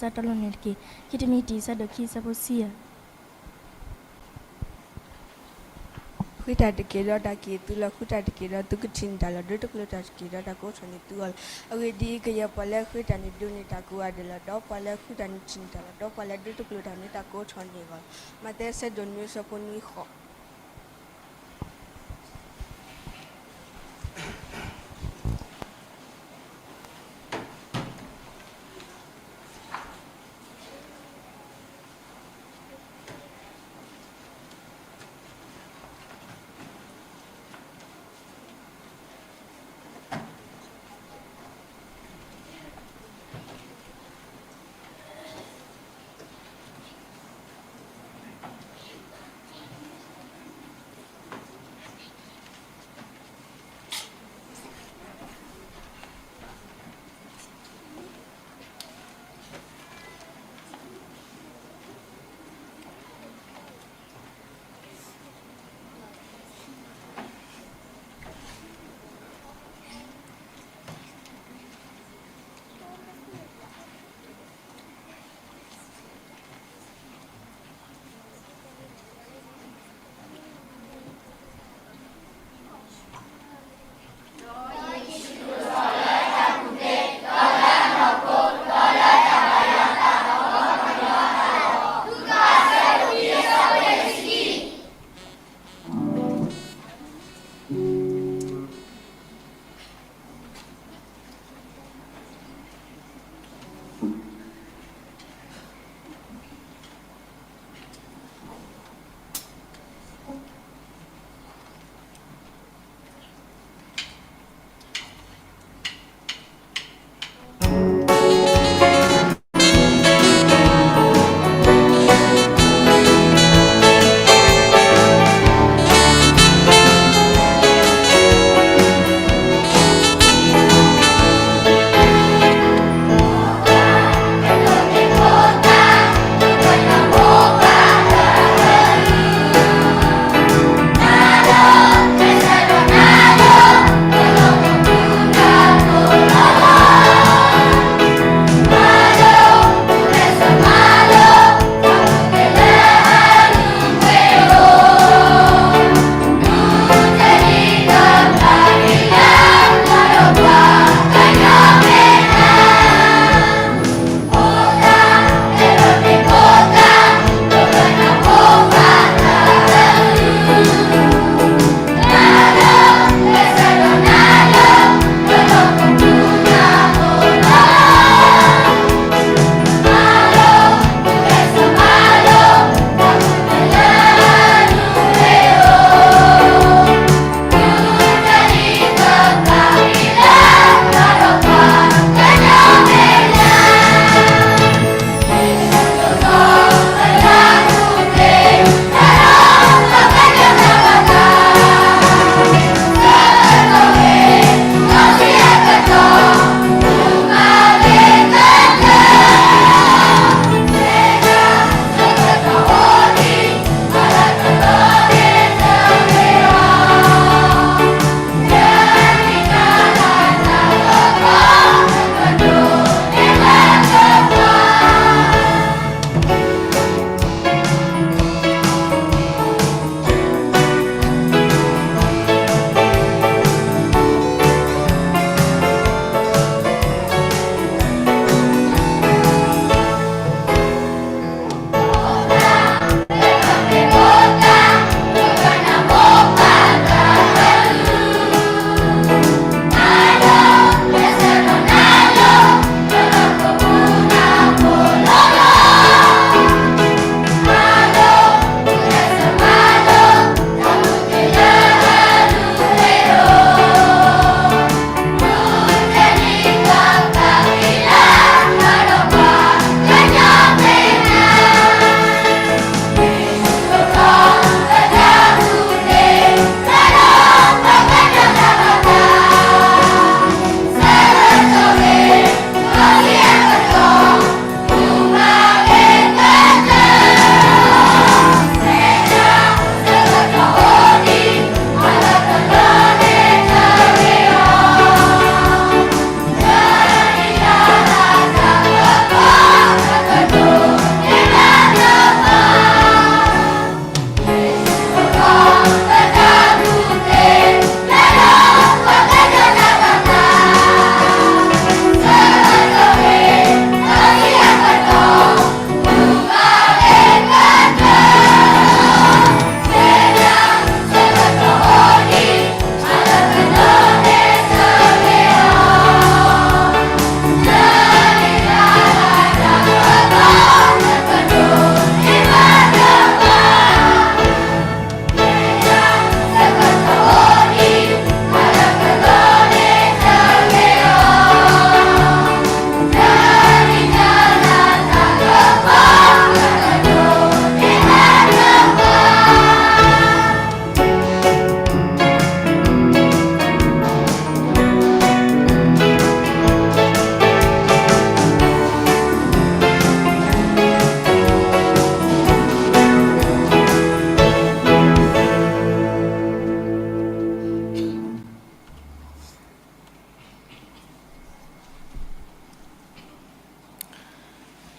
စးတီလီၤနုာ်တက့ၢ်. ခံတမံၤတံ ဆၢဒိၣ်ခံ ဆၢဖိဆံယဲၢ်. ဃုတၢ်တက့ၢ်ဒီးတၢ်က့ၤသုလီၤ, ဃုတၢ်တက့ၢ်ဒီးသုကထံၣ်န့ၢ်တၢ်လီၤ. ဒိတကျိၤတၢ်တက့ၢ်ဒီးတၢ်ကအိးထီၣ်န့ၢ်သုအီၤလီၤ. အဂ့ၢ်ဒ်အံၤ, ကယဲၢ်ပှၤလၢဃုတၢ်န့ၣ်ဒိးန့ၢ်တၢ်ကိးဂၤဒဲးလီၤ. ဒီးပှၤလၢဃုတၢ်န့ၣ်ထံၣ်န့ၢ်တၢ်လီၤ. ဒီးပှၤလၢဒိတကျိၤတၢ်န့ၣ်တၢ်ကအိးထီၣ်န့ၢ်အီၤလီၤ. မးသဲ ဆၢဒိၣ်နွံ ဆၢဖိနွံဃိး.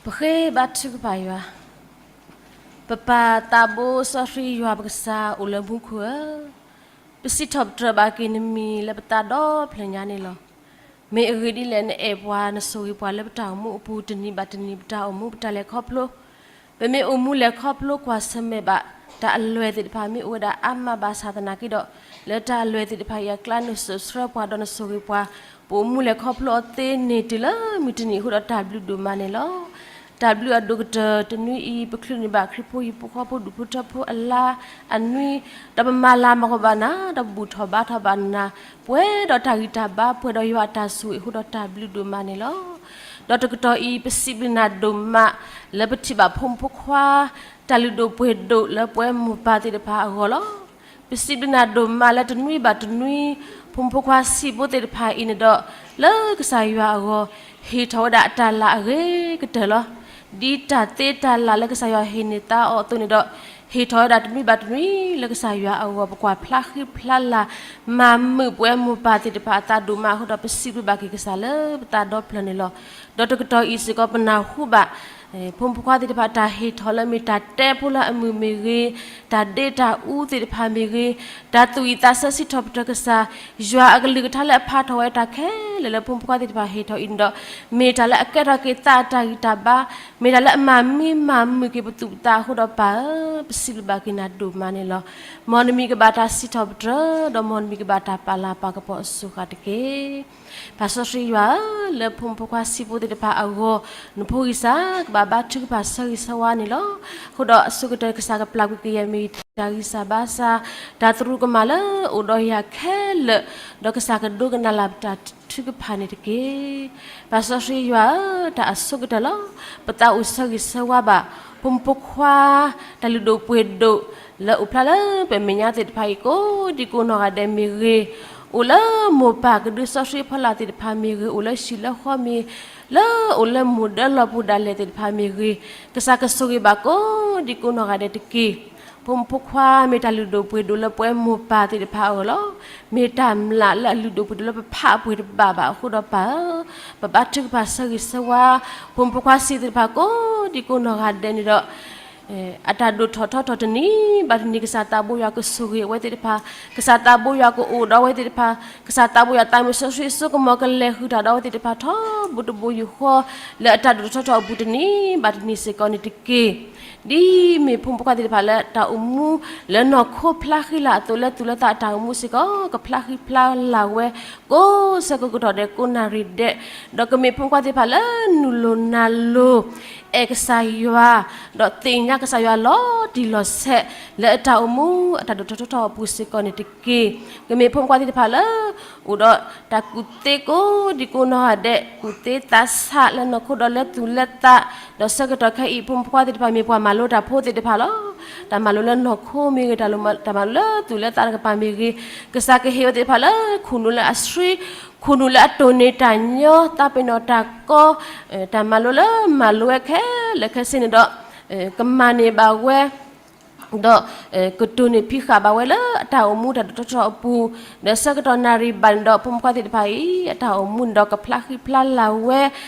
ပဃ့ဘါထုကဖၣ်ယွၤ, ပပၢ်သးဘိစီဆှံယွၤပကစၢ်အိၣ်လၢမူခိၣ်ဧၢ, ပစံးထီၣ်ပတြၢၤဘၣ်က့ၤနမံၤလၢပသးဒီဖျၢၣ်ညါန့ၣ်လီၤ. မ့ၢ်အဂ့ၢ်ဒ်လဲၣ် နအဲၣ်ပှၤ နဆိၣ်ဂ့ၤပှၤလၢပတၢ်အိၣ်မူအပူၤ တနံၤဘၣ်တနံၤ ပတၢ်အိၣ်မူပတၢ်လဲၤခီဖျိ, ပမ့ၢ်အိၣ်မူလဲၤခီဖျိကွၢ်ဆၢၣ်မဲာ်ဘၣ် တၢ်အလွဲၢ်သ့ၣ်တဖၣ်မ့ၢ်အိၣ်ဝဲဒၣ်အါမးဘၣ်ဆၣ်သနာ်က့ဒီး, လၢတၢ်အလွဲၢ်သ့ၣ်တဖၣ်အံၤအကျါ နစိာ်ဆှၢပှၤဒီးနဆိၣ်ဂ့ၤပှၤ, ပအိၣ်မူလဲၤခီဖျိအီၤသ့န့ၢ်တုၤလၢမုၢ်တနံၤအဃိဒီး တၢ်ဘျုးဒိၣ်မးန့ၣ်လီၤ. တၢ်ဘျုးအဒိၣ်ကတၢၢ်တနွံအံၤ ပချုးန့ၢ်ဘၣ်ခရံာ်ဖိဟံၣ်ဖိဃီဖိဒူၣ်ဖိထၢဖိအလါအနွံ, ဒီးပမၤလၤမၤကပီၤဘၣ်နၤ, ဒီးပဘူၣ်ထီၣ်ဘါထီၣ်ဘၣ်နၤ, ပှဲၤဒီးတၢ်ဂံၢ်တၢ်ဘါ ပှဲၤဒီးယွၤအတၢ်ဆိၣ်ဂ့ၤအဃိဒီး တၢ်ဘျုးဒိၣ်မးန့ၣ်လီၤ. ဒီးတကတီၢ်အံၤ ပစံးဘျုးနၤဒိၣ်မး လၢပထံၣ်ဘၣ်ဖိမုၣ်ဖိခွါ တၢ်လုၢ်ဒိၣ်ပှ့ၤဒိၣ်လၢပဝဲမိၢ်ပၢ်သ့ၣ်တဖၣ်အဂီၢ်လီၤ. ပစံးဘျုးနၤဒိၣ်မးလၢတနွံဘၣ်တနွံ ဖိမုၣ်ဖိခွါဆံးဖိသ့ၣ်တဖၣ်အံၤန့ၣ်ဒီး, လၢကစၢ်ယွၤအဂီၢ် ဟ့ၣ်ထီၣ်ဝဲဒၣ်အတၢ်လၤအဂ့ၤကတၢၢ်လီၤ. ဒ်တၢ်သ့တၢ်လၤလၢကစၢ်ယွၤဟ့ၣ်န့ၢ်သါအီၤအသိးန့ၣ်ဒီး, ဟ့ၣ်ထီၣ်ဝဲဒၣ်တနွံဘၣ်တနွံလၢကစၢ်ယွၤအဂီၢ် ပကွၢ်ဖျါဃံဖျါလၤ မၤမုာ်ပဝဲမိၢ်ပၢ်သ့ၣ်တဖၣ်အသးဒိၣ်မးအဃိဒီး ပစံးဘျုးဘၣ်က့ၤကစၢ်လၢပသးဒီဖျၢၣ်န့ၣ်လီၤ. ဒီးတကတီၢ်အံၤစ့ၢ်ကီး ပနၢ်ဟူဘၣ် ဖိမုၣ်ဖိခွါသ့ၣ်တဖၣ် တၢ်ဟ့ၣ်ထီၣ်လၢမ့ၢ်တၢ်တဲဖိလၢအမုာ်မ့ၢ်ဂ့ၤ, တၢ်ဒ့တၢ်အူသ့ၣ်တဖၣ်မ့ၢ်ဂ့ၤ, တၢ်သူၣ်ဝံၣ်သးဆၢစံးထီၣ်ပတြၢၤကစၢ်, ယွၤအကလုၢ်ကထါလၢအဖးထီၣ်ဝဲတၢ်ခဲလၢာ်လၢဖိမုၣ်ဖိခွါသ့ၣ်တဖၣ်ဟ့ၣ်ထီၣ်အံၤန့ၣ်ဒီး, မ့ၢ်တၢ်လၢအကဲထီၣ်က့ၤသးအတၢ်ဂံၢ်တၢ်ဘါ, မ့ၢ်တၢ်လၢအမၤမံမၤမုာ်က့ၤပသူၣ်ပသးအဃိဒီးပၢ်ဧၢ, ပစံးဘျုးဘၣ်က့ၤနၤဒိၣ်မးန့ၣ်လီၤ. မ်နမံၤကဘၣ်တၢ်စံးထီၣ်ပတြၢၤ, ဒီးမ်နမံၤကဘၣ်တၢ်ပာ်လၤပာ်ကပီၤအစိၤဃာ်တက့ၢ်. ပၢ်စီဆှံယွၤဧၢ, လၢဖိမုၣ်ဖိခွါဆံးဖိသ့ၣ်တဖၣ်အဂီၢ်, နဖိဂံၢ်စၢ်ကဘၣ်ဘါထုကဖၣ်ဆၢဂ့ၤဆၢဝါန့ၣ်လီၤ. အဃိဒီးအဆိကတၢၢ် ကစၢ်ကပျၢ်ကွံာ်ကယဲၢ်မ့ၢ်တၢ်ဂံၢ်စၢ်ဘါစၢ်, တၢ်သရူးကမၣ်လၢအိၣ်ဒီးယၤခဲလၢာ်, ဒီးကစၢ်ကဒိကနၣ်လၢ်ပတၢ်ထုကဖၣ်န့ၣ်တက့ၢ်. ပၢ်စီဆှံယွၤဧၢ, တၢ်အဆိကတၢၢ်လီၤ. ပသးအိၣ်ဆၢဂ့ၤဆၢဝါဘၣ် ဖိမုၣ်ဖိခွါ တၢ်လုၢ်ဒိၣ်ပှ့ၤဒိၣ် လၢအိၣ်ဖျါလၢပမဲာ်ညါသ့ၣ်တဖၣ်အံၤ ကိးဒံကိးနီၢ်ဂၤဒဲးမ့ၢ်ဂ့ၤ, အိၣ်လၢမိၢ်ပၢ်ကဒုစီဆှံဖီလာ်သ့ၣ်တဖၣ်မ့ၢ်ဂ့ၤ, အိၣ်လၢဟံၣ်လၢဃီမ့ၢ်, လၢအိၣ်လၢမုၢ်ဒၢလီၢ်ပူၤဒၣ်လဲာ်သ့ၣ်တဖၣ်မ့ၢ်ဂ့ၤ, ကစၢ်ကဆိၣ်ဂ့ၤဘၣ်ကိးဒံကိးနီၢ်ဂၤဒဲးတက့ၢ်. ဖိမုၣ်ဖိခွါမ့ၢ်တၢ်လုၢ်ဒိၣ်ပှ့ၤဒိၣ်လၢပဝဲမိၢ်ပၢ်သ့ၣ်တဖၣ်အဂီၢ်လီၤ. မ့ၢ်တၢ်မျၢ်လၢအလုၢ်ဒိၣ်ပှ့ၤဒိၣ်လၢပဖးအပှ့ၤတဘၣ်ဘၣ်အဃိဒီးပၢ်ဧၢ, ပဘါထုကဖၣ်ဆၢဂ့ၤဆၢဝါ ဖိမုၣ်ဖိခွါဆံးသ့ၣ်တဖၣ်ကိးဒံကိးနီၢ်ဂၤဒဲးန့ၣ်ဒီး အတၢ်ဒိၣ်ထီၣ်ထီထီၣ်တနံၤဘၣ်တနံၤ ကစၢ်သးဘိယွၤကဆိၣ်ဂ့ၤအဝဲသ့ၣ်တဖၣ်, ကစၢ်သးဘိယွၤကအိၣ်ဒီးအဝဲသ့ၣ်တဖၣ်, ကစၢ်သးဘိယွၤသးမုၢ်စီဆှံစိကမီၤကလဲၤဃုာ်တၢ်ဒီးအဝဲသ့ၣ်တဖၣ်ထီဘိတဘိယူၢ်ဃီ လၢအတၢ်ဒိၣ်ထီၣ်ထီထီၣ်အပူၤတနံၤဘၣ်တနံၤစ့ၢ်ကီးန့ၣ်တက့ၢ်. ဒ်မ့ၢ်ဖိမုၣ်ဖိခွါသ့ၣ်တဖၣ်လၢတၢ်အိၣ်မူလၢနီၢ်ခိဖျါဃံလၤအသိး လၢသူၣ်လၢသးအတၢ်အိၣ်မူစ့ၢ်ကီး ကဖျါဃံဖျါလၤဝဲ ကိးဆၢကိးကတီၢ်ဒဲးကိးနၣ်ရံၣ်ဒဲး, ဒီးကမ့ၢ်ဖိမုၣ်ဖိခွါသ့ၣ်တဖၣ်လၢနုာ်လီၤနၤလီၤ အဲၣ်ကစၢ်ယွၤ, ဒီးသ့ၣ်ညါကစၢ်ယွၤလီၤတံၢ်လီၤဆဲး လၢအတၢ်အိၣ်မူအတၢ်ဒိၣ်ထီၣ်ထီထီၣ်အပူၤစ့ၢ်ကီးန့ၣ်တက့ၢ်. ကမ့ၢ်ဖိမုၣ်ဖိခွါသ့ၣ်တဖၣ်လၢ အိၣ်ဒီးတၢ်ကူၣ်သ့ကိးဒံကိးနီၢ်ဂၤဒဲး ကူၣ်သ့သးဆးလၢနီၢ်ခိဒီးလၢသူၣ်လၢသး, ဒီးဆၢကတီၢ်ခဲအံၤ ဖိမုၣ်ဖိခွါသ့ၣ်တဖၣ်မ့ၢ်ပှၤမၤလိတၢ်ဖိသ့ၣ်တဖၣ်လီၤ. တၢ်မၤလိလၢနီၢ်ခိမ့ၢ်ဂ့ၤ, တၢ်မၤလိလၢသူၣ်လၢသးတကပၤမ့ၢ်ဂ့ၤ, ကစၢ်ကဟ့ၣ်ဝဲသ့ၣ်တဖၣ်လၢ ခိၣ်နူာ်လၢအဆှံ, ခိၣ်နူာ်လၢအတိၢ်န့ၢ်တၢ်ညီ, သးပ့ၤနီၣ်တၢ်ကီ, တၢ်မၤလိလၢမၤလိဝဲခဲလၢာ်ခဲဆ့န့ၣ်ဒီး ကမၤန့ၢ်ဘၣ်ဝဲ ဒီးကတိၢ်န့ၢ်ဖံးဃာ်ဘၣ်ဝဲလၢအတၢ်အိၣ်မူတၢ်ဒိၣ်ထီၣ်ထီထီၣ်အပူၤ, ဒီးဆၢကတီၢ်နၣ်ရံၣ်ဘၣ်န့ၣ်ဒီး ဖိမုၣ်ဖိခွါသ့ၣ်တဖၣ်အံၤ အတၢ်အိၣ်မူန့ၣ်ဒီးကဖျါဃံဖျါလၤဝဲ,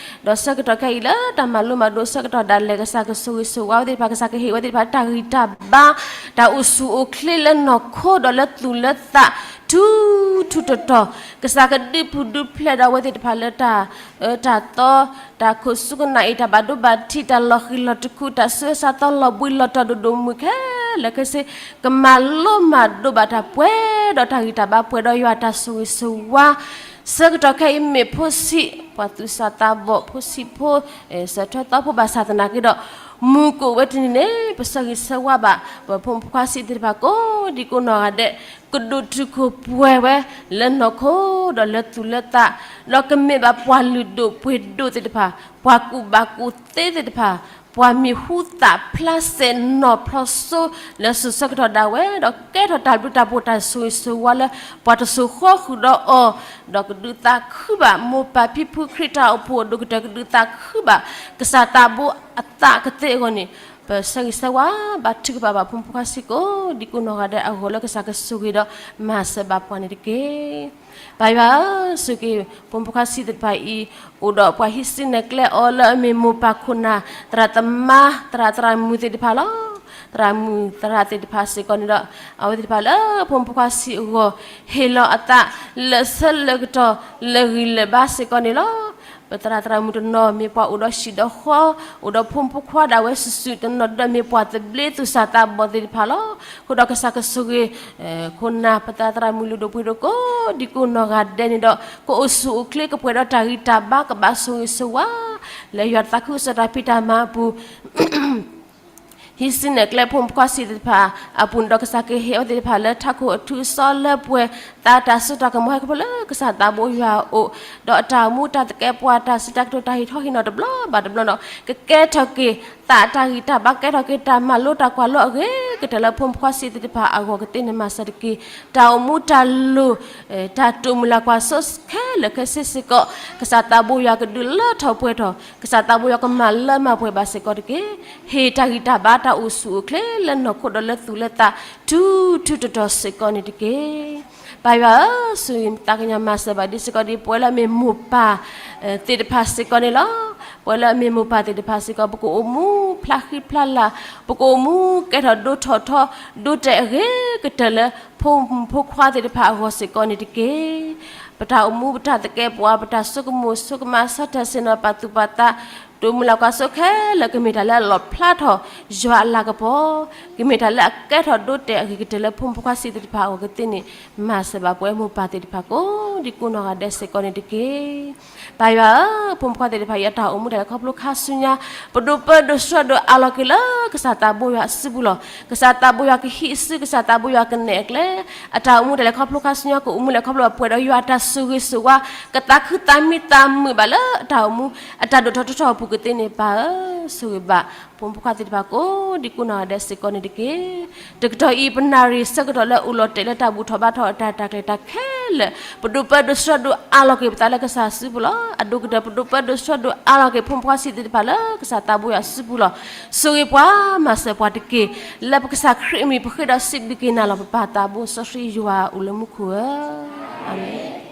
ဒီးဆၢကတီၢ်ခဲအံၤလၢတၢ်မၤလိမၤဒိးဆၢကတီၢ်ဒၣ်လဲာ် ကစၢ်ကဆိၣ်ဂ့ၤဆိၣ်ဝါဝဲသ့ၣ်တဖၣ်, ကစၢ်ကဟ့ၣ်ဝဲသ့ၣ်တဖၣ်တၢ်ဂံၢ်တၢ်ဘါ, တၢ်အိၣ်ဆူၣ်အိၣ်ချ့လၢနီၢ်ခိဒီးလၢသူၣ်လၢသး ထူထူတီၤတီၤ, ကစၢ်ကဒုးပူၤဒုးဖျဲးဒီးအဝဲသ့ၣ်တဖၣ်လၢတၢ်အၢတၢ်သီ, တၢ်ခိၣ်စူၢ်ကနၣ်အံၤ တၢ်ဘၣ်ဒိဘၣ်ထံး တၢ်လီၤဃံၤလီၤတခူး တၢ်ဆူးအစးသီလီၤဘှံးလီၤတီၤဒိၣ်ဒိၣ်မုၢ်ခဲလၢာ်ခဲဆ့, ကမၤလိမၤဒိးဘၣ်တၢ်ပှဲၤဒီးတၢ်ဂံၢ်တၢ်ဘါ ပှဲၤဒီးယွၤတၢ်ဆိၣ်ဂ့ၤဆိၣ်ဝါ, ဆၢကတီၢ်ခဲအံၤမ့ၢ်ဖိဆံး ပှၤသူၣ်စၢ်သးဘီၣ် ဖိဆံးဖိ စၢၤထွဲသီဖိဘၣ်ဆၣ်သနာ်က့ဒီး မုၢ်ကအိၣ်ဝဲတနံၤန့ၣ် ပဆၢဂ့ၤဆၢဝါဘၣ် ပဖိမုၣ်ဖိခွါဆံးသ့ၣ်တဖၣ် ကိးဒံကိးနီၢ်ဂၤဒဲး ကဒိၣ်တုာ်ခိၣ်ပှဲၤဝဲ လၢနီၢ်ခိဒီးလၢသူၣ်လၢသး, ဒီးကမ့ၢ်ဘၣ်ပှၤလုၢ်ဒိၣ်ပှ့ၤဒိၣ်သ့ၣ်တဖၣ်, ပှၤကူၣ်ဘၣ်ကူၣ်သ့သ့ၣ်တဖၣ်, ပှၤမံၤဟူသၣ်ဖျါစဲးနီၣ်ဖျီစိ လၢစိၤဆၢကတီၢ်ဒၣ်ဝဲ ဒီးကဲထီၣ်တၢ်ဘျုးတၢ်ဖှိၣ်တၢ်ဆိၣ်ဂ့ၤဆိၣ်ဝါလၢ ပှၤတစိၤဃီဃုာ်ဒီးအီၤ, ဒီးကဒုးသးခုဘၣ် မိၢ်ပၢ်ဖံဖုခရံာ်တၢ်အိၣ်ဖှိၣ်အဒိၣ်ကတၢၢ် ကဒုးသးခုဘၣ် ကစၢ်သးဘိအသးကသ့အဂီၢ်န့ၣ် ပဆၢဂ့ၤဆၢဝါ ဘါထုကဖၣ်ဘၣ်ဖိမုၣ်ဖိခွါဆံးကိးဒံကိးနီၢ်ဂၤဒဲးအဂီၢ်လၢကစၢ်ကဆိၣ်ဂ့ၤဒီးမၤစၢၤဘၣ်ပှၤန့ၣ်တက့ၢ်. ပၢ်ယွၤဧၢ, ဆိၣ်ဂ့ၤဖိမုၣ်ဖိခွါဆံးသ့ၣ်တဖၣ်အံၤ, အိၣ်ဒီးပှၤဟံးစုနဲၣ်ကျဲအီၤလၢအမ့ၢ်မိၢ်ပၢ်ခိၣ်နၢ် သရၣ်သမါ သရၣ်သရၣ်မုၣ်သ့ၣ်တဖၣ်လီၤ. သရၣ်မုၣ်သရၣ်သ့ၣ်တဖၣ်စ့ၢ်ကီးန့ၣ်ဒီး အဝဲသ့ၣ်တဖၣ်လၢဖိမုၣ်ဖိခွါဆံးအဂီၢ် ဟ့ၣ်လီၤအသး လၢာ်ဆၢလၢာ်ကတီၤ လၢာ်ဂံၢ်လၢာ်ဘါစ့ၢ်ကီးန့ၣ်လီၤ. ပသရၣ်သရၣ်မုၣ်တနီၤမ့ၢ်ပှၤအိၣ်ဒီးဟံၣ်ဒီးဃီ, အိၣ်ဒီးဖိမုၣ်ဖိခွါဒၣ်ဝဲစုာ်စုာ်, တနီၤဒီးမ့ၢ်ပှၤသဘျ့သူၣ်စၢ်သးဘီၣ်သ့ၣ်တဖၣ်လီၤ. အဃိဒီးကစၢ်ကဆိၣ်ဂ့ၤ ခိၣ်နၢ်ပသရၣ်သရၣ်မုၣ်လုၢ်ဒိၣ်ပှ့ၤဒိၣ်ကိးဒံကိးနီၢ်ဂၤဒဲးန့ၣ်ဒီး ကအိၣ်ဆူၣ်အိၣ်ချ့ ကပှဲၤဒီးတၢ်ဂံၢ်တၢ်ဘါ ကဘၣ်ဆိၣ်ဂ့ၤဆိၣ်ဝါ လၢယွၤတၢ်သးခုကစီၣ်တၢ်ဖံးတၢ်မၤအပူၤ ဟံးစုနဲၣ်ကျဲဖိမုၣ်ဖိခွါဆံးသ့ၣ်တဖၣ်အပူၤန့ၣ်ဒီး ကစၢ်ကဟ့ၣ်အဝဲသ့ၣ်တဖၣ်လၢထးခိၣ်အထူအစီလၢပှဲၤ သးတၢ်စိတၢ်ကမီၤ ဟဲခီဖျိလၢကစၢ်သးဘိယွၤအအိၣ်, ဒီးအတၢ်အိၣ်မူတၢ်သကဲးပဝး တၢ်စံးတၢ်ကတိၤ တၢ်ဟ့ၣ်ထီၣ်ဟ့ၣ်နီၤတဘျီဘၣ်တဘျီန့ၣ် ကကဲထီၣ်က့ၤ သးတၢ်ဂံၢ်တၢ်ဘါ ကဲထီၣ်က့ၤတၢ်မၤလိတၢ်ကွၢ်လိအဂ့ၤကတၢၢ်လၢဖိမုၣ်ဖိခွါဆံးသ့ၣ်တဖၣ်အဂီၢ်ကသ့န့ၣ် မၤစၢၤတက့ၢ်. တၢ်အိၣ်မူတၢ်လိၤ တၢ်တိာ်မုၢ်လၢ်ကွၢ်စိခဲလၢာ်ခဲဆ့စ့ၢ်ကီး ကစၢ်သးဘိယွၤကဒုးလၢထီၣ်ပှဲၤထီၣ်, ကစၢ်သးဘိယွၤကမၤလၢမၤပှဲၤဘၣ်စ့ၢ်ကီးတက့ၢ်. ဟ့ၣ်တၢ်ဂံၢ်တၢ်ဘါ တၢ်အိၣ်ဆူၣ်အိၣ်ချ့လၢနီၢ်ခိဒီးလၢသူၣ်လၢသး ထူထူတီၤတီၤစ့ၢ်ကီးန့ၣ်တက့ၢ်. ပၢ်ယွၤဧၢ, ဆိၣ်ဂ့ၤသးကညီၤမၤစၢၤဘၣ်ဒ်စ့ၢ်ကီးဒ် ပဝဲလၢအမ့ၢ်မိၢ်ပၢ်သ့ၣ်တဖၣ်စ့ၢ်ကီးန့ၣ်လီၤ. ပဝဲလၢအမ့ၢ်မိၢ်ပၢ်သ့ၣ်တဖၣ်စ့ၢ်ကီး ပကအိၣ်မူဖျါဃံဖျါလၤ, ပကအိၣ်မူကဲထီၣ်ဒိထီၣ်ထီ ဒိတဲာ်အဂ့ၤကတၢၢ်လၢ ဖိမုၣ်ဖိခွါသ့ၣ်တဖၣ်အဂီၢ်စ့ၢ်ကီးန့ၣ်တက့ၢ်. ပတၢ်အိၣ်မူ ပတၢ်သကဲးပဝး ပတၢ်ဆိကမိၣ်ဆိကမး ဆၢထၢၣ်ဆ့ၣ်နီၤ ပာ်သူၣ်ပာ်သး တိာ်မုၢ်လၢ်ကွၢ်စိခဲလၢာ် ကမ့ၢ်တၢ်လၢအလီၣ်ဖျါထီၣ်ယွၤအလၤကပီၤ, ကမ့ၢ်တၢ်လၢအကဲထီၣ်ဒိတဲာ်အဂ့ၤကတၢၢ်လၢဖိမုၣ်ဖိခွါဆံးသ့ၣ်တဖၣ်အဂီၢ်ကသ့န့ၣ် မၤစၢၤဘၣ်ပဝဲမိၢ်ပၢ်သ့ၣ်တဖၣ်ကိးဒံကိးနီၢ်ဂၤဒဲးစ့ၢ်ကီးန့ၣ်တက့ၢ်. ပၢ်ယွၤဧၢ, ဖိမုၣ်ဖိခွါသ့ၣ်တဖၣ်အံၤ အတၢ်အိၣ်မူတၢ်လဲၤခီဖျိခါဆူညါ ပဒိးပၢဒိးဆှၢဒိးအးလီၤက့ၤလၢကစၢ်သးဘိယွၤအစုပူၤလီၤ. ကစၢ်သးဘိယွၤကဟံးစု ကစၢ်သးဘိယွၤကနဲၣ်အကျဲ အတၢ်အိၣ်မူတၢ်လဲၤခီဖျိခါဆူညါ ကအိၣ်မူလဲၤခီဖျိဘၣ်ပှဲၤဒီးယွၤအတၢ်ဆိၣ်ဂ့ၤဆိၣ်ဝါ ကသးခုသးမံသးမုာ်ဘၣ်လၢအတၢ်အိၣ်မူ အတၢ်ဒိၣ်ထီၣ်ထီထီၣ်အပူၤကသ့န့ၣ် ပၢ်ဧၢ, ဆိၣ်ဂ့ၤဘၣ် ဖိမုၣ်ဖိခွါသ့ၣ်တဖၣ်ကိးဒံကိးနီၢ်ဂၤဒဲးစ့ၢ်ကီးန့ၣ်တက့ၢ်. တကတီၢ်အံၤ ပနၣ်ရံၣ်ဆၢကတီၢ်လၢအိၣ်လီၤတဲာ်လၢတၢ်ဘူၣ်ထီၣ်ဘါထီၣ်အတၢ် တၢ်ကျဲၤတၢ်ခဲလၢာ် ပဒိးပၢဒိးဆှၢဒိးအးလီၤက့ၤပသးလၢကစၢ်စုပူၤလီၤ. အဒိၣ်ကတၢၢ် ပဒိးပၢဒိးဆှၢဒိးအးလီၤက့ၤဖိမုၣ်ဖိခွါဆံးသ့ၣ်တဖၣ်လၢကစၢ်သးဘိယွၤစုပူၤလီၤ. ဆိၣ်ဂ့ၤပှၤမၤစၢၤပှၤတက့ၢ်. လၢပကစၢ်ခရံာ်အမံၤ ပဃ့ဒီးစံးဘျုးက့ၤနၤလီၤ ပပၢ်သးဘိစီဆှံယွၤအိၣ်လၢမူခိၣ်ဧၢ, အၤမ့ၣ်.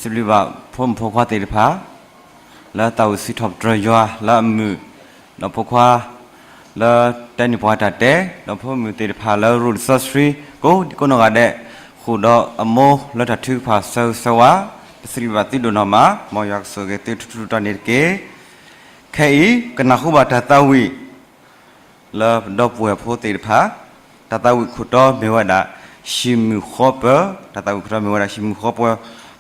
စံးဘျုးဘၣ်ဖိမုၣ်ဖိခွါသ့ၣ်တဖၣ် လၢတၢ်အိၣ်စံးထီၣ်ပတြၢၤယွၤလၢအမုာ်, ဒီးဖိခွါ လၢတဲန့ၢ်ပှၤတၢ်တဲ, ဒီးဖိမုၣ်သ့ၣ်တဖၣ်လၢရူၢ်လံာ်စီဆှံ ကိးဒံကိးနီၢ်ဂၤဒဲး, ဃုာ်ဒီးအမိၢ်လၢတၢ်ထုကဖၣ်ဆၢဂ့ၤဆၢဝါ, ပစံးဘျုးဘၣ်သုဒိၣ်နီၢ်မး, မ်ယွၤကဆိၣ်ဂ့ၤသုထူထူတီၤတီၤန့ၣ်တက့ၢ်. ခဲအံၤ ကနၢ်ဟူဘၣ်တၢ်သးဝံၣ် လၢပဒီပုၢ်ဝဲၢ်ဖိသ့ၣ်တဖၣ်, တၢ်သးဝံၣ်ခိၣ်တီမ့ၢ်ဝဲဒၣ် ဟံၣ်မုၢ်ဃီပၢၤ, တၢ်သးဝံၣ်ခိၣ်တီမ့ၢ်ဝဲဒၣ် ဟံၣ်မုၢ်ဃီပၢၤ,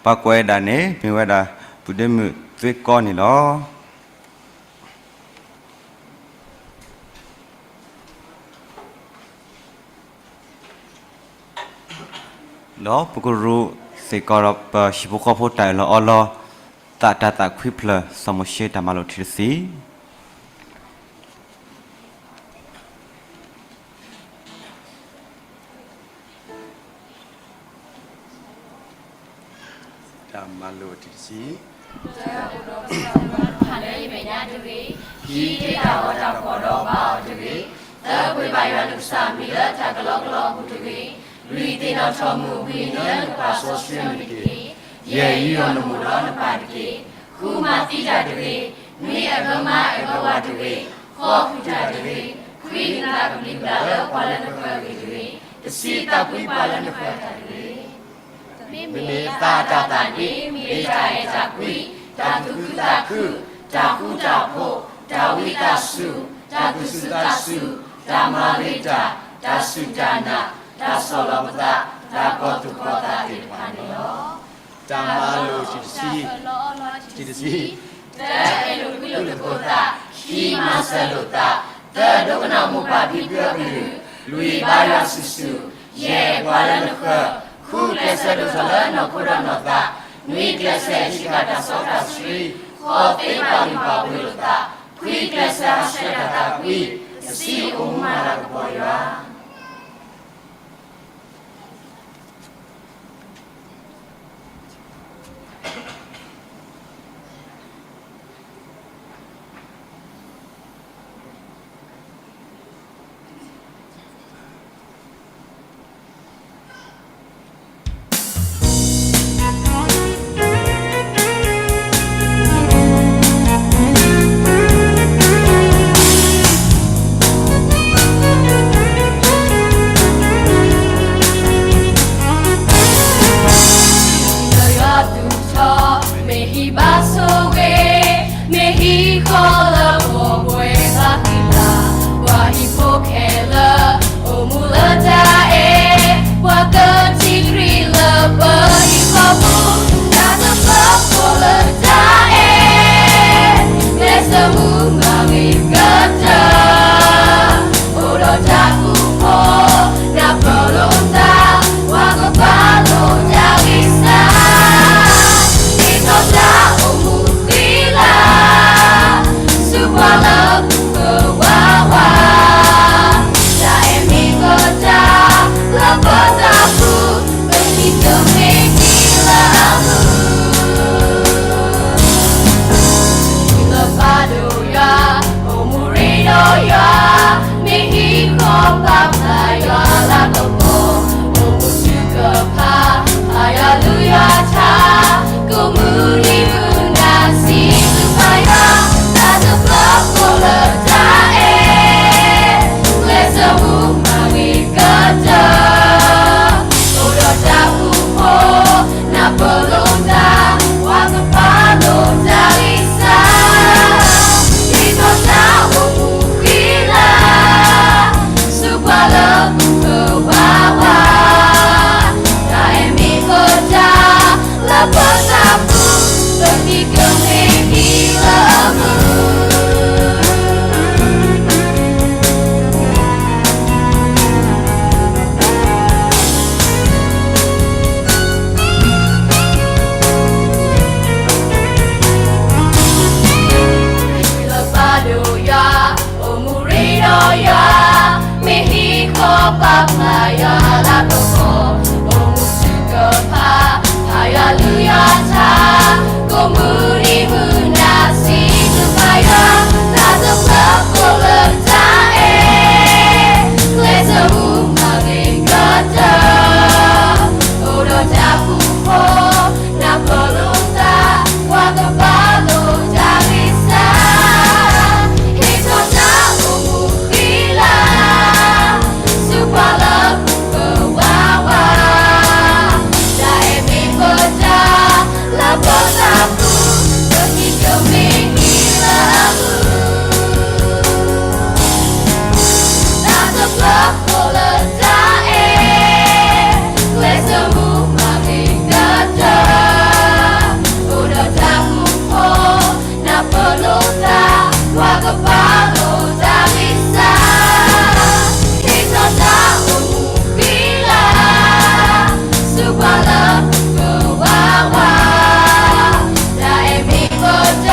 ပှၤကွဲးဒၣ်န့ၣ် မ့ၢ်ဝဲဒၣ် ပုၢ်ဒ့မုၣ်သွ့ကီန့ၣ်လီၤ. ဒီးပကရူးစ့ၢ်ကီးဒီးပဟံၣ်ဖိဃီဖိတၢ်အၢၣ်လီၤအီလီၤ, သးတၢ်သးခွံဖျၢၣ် စီၤမိၤၡ့တၢ်မၤလိာ်ထံတဆံ တၢ်မၤလိာ်ထံတဆံ, တၢ်အိၣ်ဒီးကစၢ်ယွၤတဖၣ်လၢယမဲာ်ညါတဂ့ၤ, ခံတ့တၢ်ဂီၤတၢ်ဖီၣ်ဒီးဘါအီၤတဂ့ၤ, သၢပှ့ၤဘၣ်ယွၤနကစၢ်အမံၤလၢတၢ်ကလီကလီအပူၤတဂ့ၤ, လွံၢ်သ့ၣ်နီၣ်ထီၣ်မုၢ်ဝံၤလၢနကပာ်စီဆှံအမံၤတက့ၢ်. ယဲၢ်အံၤအီၤနမိၢ်ဒီးနပၢ်တက့ၢ်. ဃုမၤသံတၢ်တဂ့ၤ, နွံအဲၣ်ဘၢမါအဲၣ်ဘၢဝၤတဂ့ၤ, ဃိးကူၣ်တၢ်တဂ့ၤ, ခွံနသးကဘျံးကဘျၣ်လၢပှၤလၢနဃၢၤအဂ့ၢ်တဂ့ၤ, တဆံသးကွံပှၤလၢနဃၢၤတၢ်တဂ့ၤ. မ့မ့ၢ်အသးအတၢ်သးန့ၣ် မ့ၢ်တၢ်အဲၣ်တၢ်ကွံ, တၢ်သူၣ်ခုသးခု, တၢ်ဃူတၢ်ဖိး, တၢ်ဝံသးစူၤ, တၢ်သူၣ်စူၤသးစူၤ, တၢ်မၤဂ့ၤတၢ်, တၢ်စူၢ်တၢ်နာ်, တၢ်ဆီၣ်လီၤပသး, တၢ်ကီၤသူၣ်ကီၤသးသ့ၣ်တဖၣ်န့ၣ်လီၤ. တၢ်မၤလိာ်တဆံ, တဆံ, တၢ အဲၣ်လိာ်ကွံလိာ်သကိးသး, ခံ မၤစၢၤလိာ်သး, သၢ ဒိကနၣ်မိၢ်ပၢ်ဖံဖုအကလုၢ်, လွံၢ် ဘါယွၤစုာ်စုာ်, ယဲၢ် ကွၢ်လၢနဃၢၤ, ဃု ကျဲးစၢးဒိၣ်ထီၣ်လၢနီၢ်ခိဒီးနီၢ်သး, နွံ ကျဲးစၢးဟံးဃာ်တၢ်စီတၢ်ဆှံ, ဃိး သ့ပာ်လုၢ်ပာ်ပှ့ၤလိာ်သး, ခွံ ကျဲးစၢးဟးဆှဲးတၢ်သးကွံ, တဆံ အိၣ်မူမၤလၤကပီၤယွၤ. လၢယွၤသူၣ်ထီၣ် မ့ၢ်ဟံၣ်ဘါဆိၣ်ဂ့ၤ, မ့ၢ်ဟံၣ်ဃီလၢပှဲၤဘၣ်ဃံလၤ, ပှၤဟံၣ်ဖိခဲလၢာ် အိၣ်မူလၢတၢ်အဲၣ်, ပှၤကထံၣ်ခရံာ်လၢပဟံၣ်ဃီပူၤ, တၢ်တဖျၢၣ်ဖိလၢတၢ်အဲၣ်, ကျဲးစၢးမူမၤဂ့ၤကတၢၢ် အိၣ်ဒီးတၢ်ဃူဖိ, နၢ်ပၢၢ်လိာ်သး, ပှၤကပာ်လိာ်တၢ်ဂံၢ်စၢ်, ဒ်သိးတၢ်အိၣ်မူဃံလၤ, ဆူပှၤလၢပူၤကဝးဝး, တၢ်အဲၣ်မ့ၢ်ပတၢ်လၢပသးပူၤ, ပဟံၣ်ကမ့ၢ်ဟံၣ်လၢအမုာ် လၢပၢ်ဒိၣ်ယွၤ, အိၣ်မူရ့ဒီးယွၤ, မ့ၢ်ဟံၣ်ဃီပာ်ဖျါယွၤလၤကပီၤ, အိၣ်မူထုကဖၣ်, ဖးယွၤလုၢ်ယွၤထါ, ကိးမုၢ်နံၤမုၢ်နၤစံးဘျုးဖးယွၤ, တၢ်တဖျၢၣ်ဖိလၢတၢ်အဲၣ်, ကျဲးစၢးမူမၤဂ့ၤကတၢၢ် အိၣ်ဒီးတၢ်ဃူဖိ, နၢ်ပၢၢ်လိာ်သး, ပှၤကပာ်လိာ်တၢ်ဂံၢ်စၢ်, ဒ်သိးတၢ်အိၣ်မူဃံလၤ, ဆူပှၤလၢပူၤကဝးဝး, တၢ်အဲၣ်မ့ၢ်ပတၢ်, လၢပသးပူၤ, ပဟံၣ်ကမ့ၢ်ဟံၣ်လၢအမုာ် လၢပၢ်ဒိၣ်ယွၤ, အိၣ်မူရ့ဒီးယွၤ, မ့ၢ်ဟံၣ်ဃီပာ်ဖျါယွၤလၤကပီၤ, အိၣ်မူထုကဖၣ်, ဖးယွၤလုၢ်ယွၤထါ, ကိးမုၢ်နံၤမုၢ်နၤစံးဘျုးဖးယွၤ, တၢ်တဖျၢၣ်ဖိလၢတၢ်အဲၣ်, ကျဲးစၢးမူမၤဂ့ၤကတၢၢ်, အိၣ်ဒီးတၢ်ဃူဖိ, နၢ်ပၢၢ်လိာ်သး, ပှၤကပာ်လိာ်တၢ်ဂံၢ်စၢ်, ဒ်သိးတၢ်အိၣ်မူဃံလၤ, ဆူပှၤလၢပူၤကဝးဝး, တၢ်အဲၣ်မ့ၢ်ပတၢ်, လၢပသးပူၤ, ပဟံၣ်ကမ့ၢ်ဟံၣ်လၢအမုာ် တၢ်တဖျၢၣ်ဖိလၢတၢ်အဲၣ်, ကျဲးစၢးမူမၤဂ့ၤကတၢၢ်, အိၣ်ဒီးတၢ်ဃူဖိ, နၢ်ပၢၢ်လိာ်သး, ပှၤကပာ်လိာ်တၢ်ဂံၢ်စၢ်, ဒ်သိးတၢ်အိၣ်မူဃံလၤ, ဆူပှၤလၢပူၤကဝးဝး, တၢ်အဲၣ်မ့ၢ်ပတၢ်,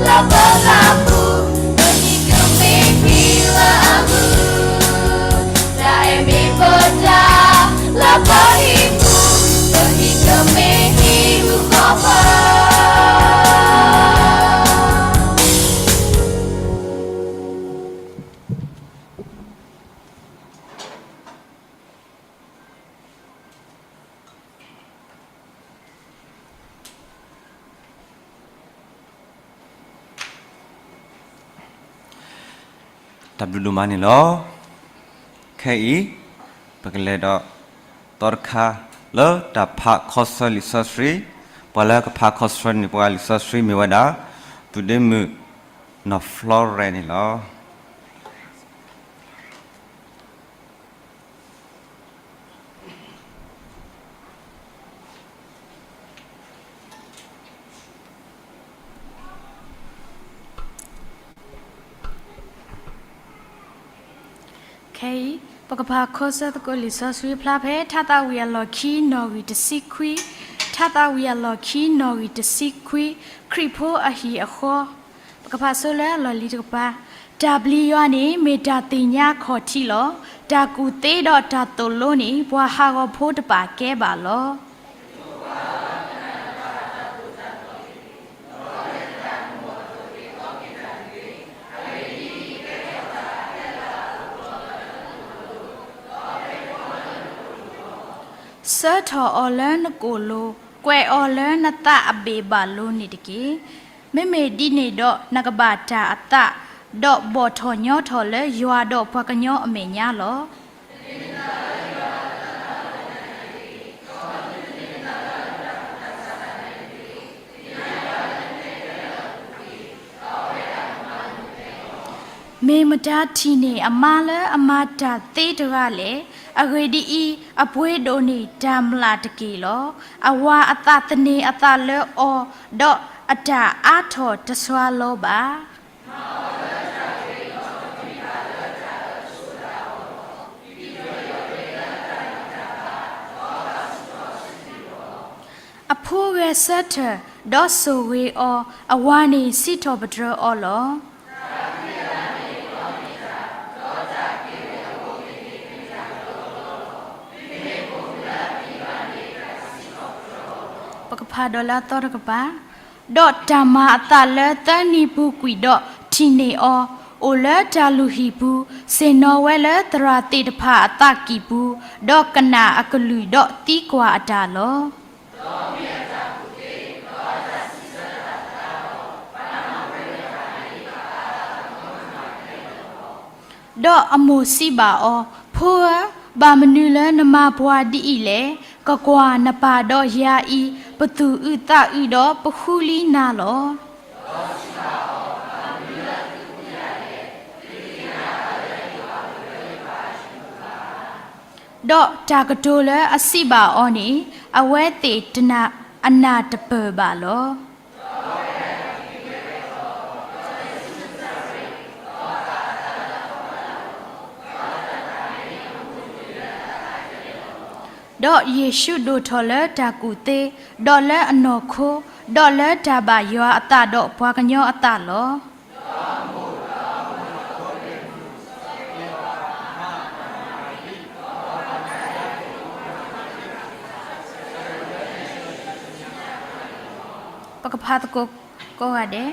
လၢပသးပူၤ, ပဟံၣ်ကမ့ၢ်ဟံၣ်လၢအမုာ် တၢ်အဲၣ်မ့ၢ်ပတၢ်, လၢပဟံၣ်ပူၤ, ပဟံၣ်ကမ့ၢ်ဟံၣ်မုၢ်ဃီပၢ်. တၢ်ဘျုးဒိၣ်မးန့ၣ်လီၤ. ခဲအံၤ ပကလဲၤဒီးသီတခါလၢတၢ်ဖးခီဆၢလံာ်စီဆှံ, ပှၤလၢကဖးခီဆၢန့ၣ် ပှၤလံာ်စီဆှံမ့ၢ်ဝဲဒၣ် သုးဒ့မုၣ်နီၢ်ဖျီရဲၣ်န့ၣ်လီၤ. ခဲအံၤ ပကဖးခီဆၢသကိးလံာ်စီဆှံဖျါဖဲ ထါသးဝံၣ်အလီၢ်ခံနီၣ်ဂံၢ်တဆံခွံ, ထါသးဝံၣ်အလီၢ်ခံနီၣ်ဂံၢ်တဆံခွံ, ခရံာ်ဖိအဟံၣ်အဃီ, ပကဖးဆိလၢအလီၢ်လံၤတကပၤ, တၢ်ပျံၤယွၤန့ၣ် မ့ၢ်တၢ်သ့ၣ်ညါခီၣ်ထံးလီၤ. တၢ်ကူၣ်သ့ဒီးတၢ်သိၣ်လိန့ၣ် ပှၤဟးဂီၤဖိတပာ်ကဲဘၣ်လီၤ. ဆၢထီၣ်အီၤလၢနကိာ်လိၤ, ကွဲးအီၤလၢနသးအဘ့ၣ်ဘၣ်လိၤန့ၣ်တက့ၢ်. မ့မ့ၢ်ဒ်န့ၣ်ဒီး နကဘၣ်တၢ်အသး, ဒီးဘီၣ်ထီၣ်ညီထီၣ်လၢယွၤဒီးပှၤကညီအမဲာ်ညါလီၤ. မ့ၢ်မတၤထံၣ်န့ၢ်အမါလၢအမၤတၢ်သ့တဂၤလဲၣ်. အဂ့ၢ်ဒ်အံၤ, အပှ့ၤဒိၣ်န့ၢ်တၢ်မျၢ်တက့ၢ်လီၤ. အဝၤအသးသန့ၤအသးလၢအီၤ, ဒီးအတၢ်အါထီၣ်တစွါလီၤဘၣ်. အဖိဂဲၤဆၢထၢၣ်, ဒီးဆိၣ်ဂ့ၤအီၤ, အဝၤန့ၣ်စံးထီၣ်ပတြၢၤအီၤလီၤ. ပကဖးဒီးလၢအသီတကပၤ, ဒီးတၢ်မၤအသးလၢသၢနံၤပူၤကွံာ်ဒီးထံၣ်န့ၢ်အီၤ, အိၣ်လၢတၢ်လုၢ်ဟံၣ်ပူၤ, ဆ့ၣ်နီၤဝဲလၢသရၣ်သ့ၣ်တဖၣ်အသးကံၢ်ပူၤ, ဒီးကနၣ်အကလုၢ်ဒီးသံကွၢ်အတၢ်လီၤ. ဒီးအမိၢ်စံးဘၣ်အီၤ, ဖိဧၢ, ဘၣ်မနုၤလၢနမၤပှၤဒ်အံၤလဲၣ်. ကကွၢ်နပၢ်ဒီးယၤအံၤ, ပသူၣ်အုးသးအုးဒီးပဃုလံနၤလီၤ. ဒီးတၢ်ကတိၤလၢအစံးဘၣ်အီၤန့ၣ်, အဝဲသ့ၣ်တနာ်အနၢ်တပၢၢ်ဘၣ်လီၤ. ဒီးယ့ၣ်ၡူးဒိၣ်ထီၣ်လၢတၢ်ကူၣ်သ့, ဒီးလၢအနီၢ်ခိ, ဒီးလၢတၢ်ဘၣ်ယွၤအသးဒီးပှၤကညီအသးလီၤ. ပကဖးသကိးကိးဂၤဒဲး.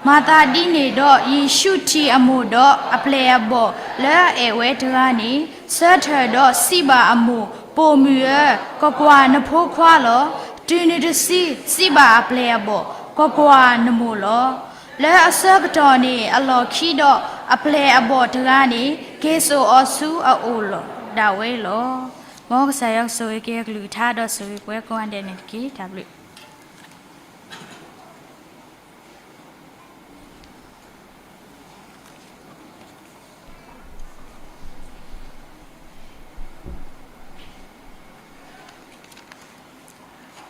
မၤသးဒ်န့ၣ်ဒီး ယ့ၣ်ၡူးထံၣ်အမိၢ်ဒီးအပျဲၢ်အဘီၣ်လၢအအဲၣ်ဝဲတဂၤန့ၣ်, ဆၢထၢၣ်ဒီးစံးဘၣ်အမိၢ်, ပိာ်မုၣ်ဧၢ, ကွၢ်ကွၢ်, နဖိခွါလီၤ. တုၤနုၤတစု, စံးဘၣ်အပျဲၢ်အဘီၣ်, ကွၢ်ကွၢ်, နမိၢ်လီၤ. လၢအဆၢကတီၢ်န့ၣ်အလီၢ်ခံဒီး, အပျဲၢ်အဘီၣ်တဂၤန့ၣ် က့ၤစိာ်အီၤဆူအအိၣ်ဒၣ်ဝဲလီၤ. မ်ကစၢ်ယွၤကဆိၣ်ဂ့ၤက့ၤအကလုၢ်ကထါဒီးဆိၣ်ဂ့ၤပှၤကိးဂၤဒဲးန့ၣ်တက့ၢ်. တၢ်ဘျုး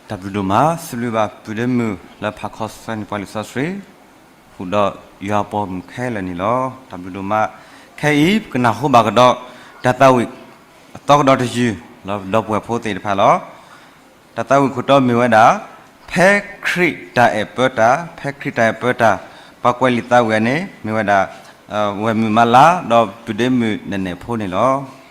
တၢ်ဘျုးဒိၣ်မး, စံးဘျုးဘၣ်ပုၢ်ဒီးမုၣ်လၢဖးခီဆၢန့ၢ်ပှၤလံာ်စီဆှံ, ဃုာ်ဒီးယွၤအပှၤဂီၢ်မုၢ်ခဲလၢာ်န့ၣ်လီၤ. တၢ်ဘျုးဒိၣ်မး, ခဲအံၤ ပကနၢ်ဟူဘၣ်ကဒီး တၢ်သးဝံၣ်အသီကဒီးတယုၢ် လၢဒီပုၢ်ဝဲၢ်ဖိသ့ၣ်တဖၣ်လီၤ. တၢ်သးဝံၣ်ခိၣ်တီမ့ၢ်ဝဲဒၣ် ဖဲခရံာ်တၢ်အဲၣ်ပၢတၢ်, ဖဲခရံာ်တၢ်အဲၣ်ပၢတၢ်, ပှၤကွဲးလံာ်သးဝံၣ်အံၤန့ၣ် မ့ၢ်ဝဲဒၣ် ဝဲၢ်မုၣ်မၤလၤ ဒီးပုၢ်ဒီးမုၣ်နဲၣ်နဲၣ်ဖိန့ၣ်လီၤ.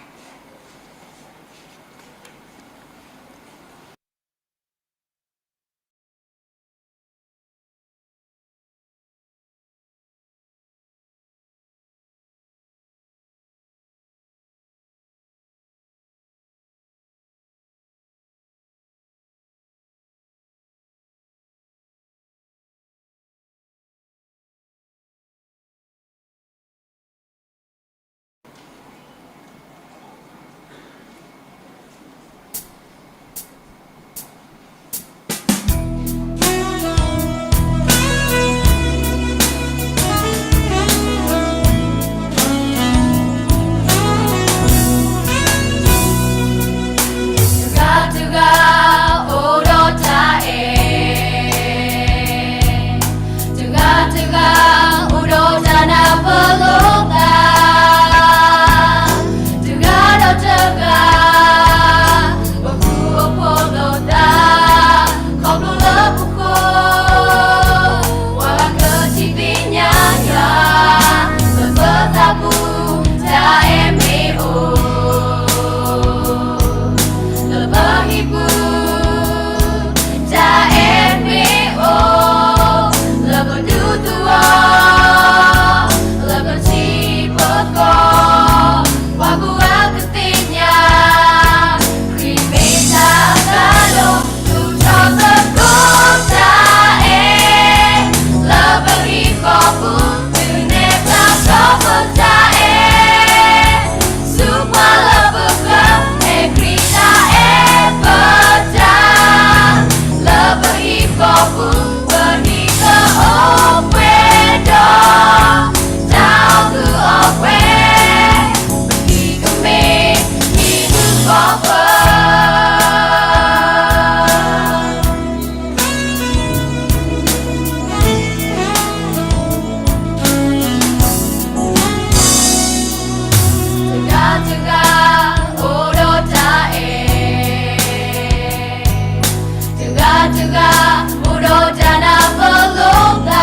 အိၣ်ဒီးတၢ်နၢ်ပၢၢ်လိာ်သး,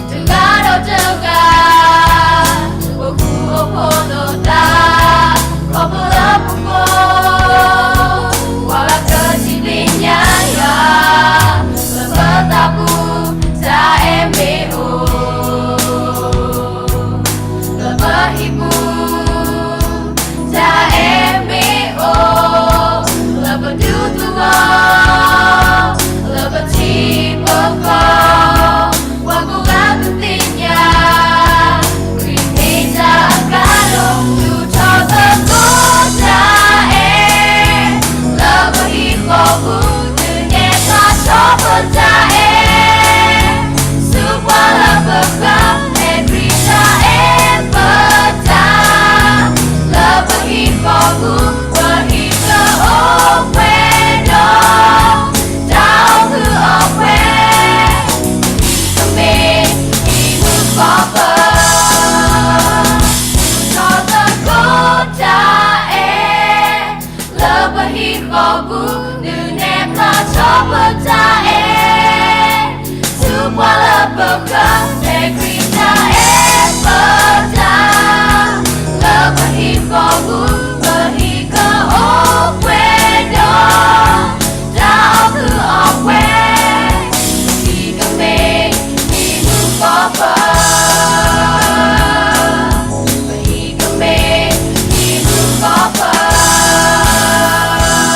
တဂၤဒီးတဂၤ, ပဃူအိၣ်ဖိးလိာ်သး, ခီဖျိလၢပက, ပှၤလၢကစံးသ့ၣ်ညါယွၤ, လၢပသးပူၤ, တၢ်အဲၣ်မ့ၢ်အိၣ် လၢပဟံၣ်ပူၤ, တၢ်အဲၣ်မ့ၢ်အိၣ် လၢပဒူသဝီ, လၢပထံပကီၢ်, ပှၤကိးဂၤကသ့ၣ်ညါ, ခရံာ်မ့ၢ်တၢ်အကါဒိၣ်, ဒုးထီၣ်သကိးတၢ်အဲၣ် လၢပဟံၣ်ဃီပူၤ, ဒုးနဲၣ်ဖျါထီၣ်ပတၢ်အဲၣ် ဆူပှၤလၢပဃၢၤ, ဟဲခရံာ်တၢ်အဲၣ်ပတၢ်, လၢပဟံၣ်ဃီပူၤ, ပဟံၣ်ကအိၣ်ပှဲၤဒီး တၢ်အီၣ်မုာ်အီၣ်ပှဲၤ, ကမ့ၢ်ဟံၣ်မုၣ်ဃီပၤ, ဒုးထီၣ်သကိးတၢ်အဲၣ် လၢပဟံၣ်ဃီပူၤ, ဒုးနဲၣ်ဖျါထီၣ်ပတၢ်အဲၣ် ဆူပှၤလၢပဃၢၤ, ဟဲခရံာ်တၢ်အဲၣ်ပတၢ်, လၢပဟံၣ်ဃီပူၤ, ပဟံၣ်ကအိၣ်ပှဲၤဒီး တၢ်အီၣ်မုာ်အီၣ်ပှဲၤ, ပဟံၣ်ကမ့ၢ်ဟံၣ်မုၣ်ဃီပၤ, ပဟံၣ်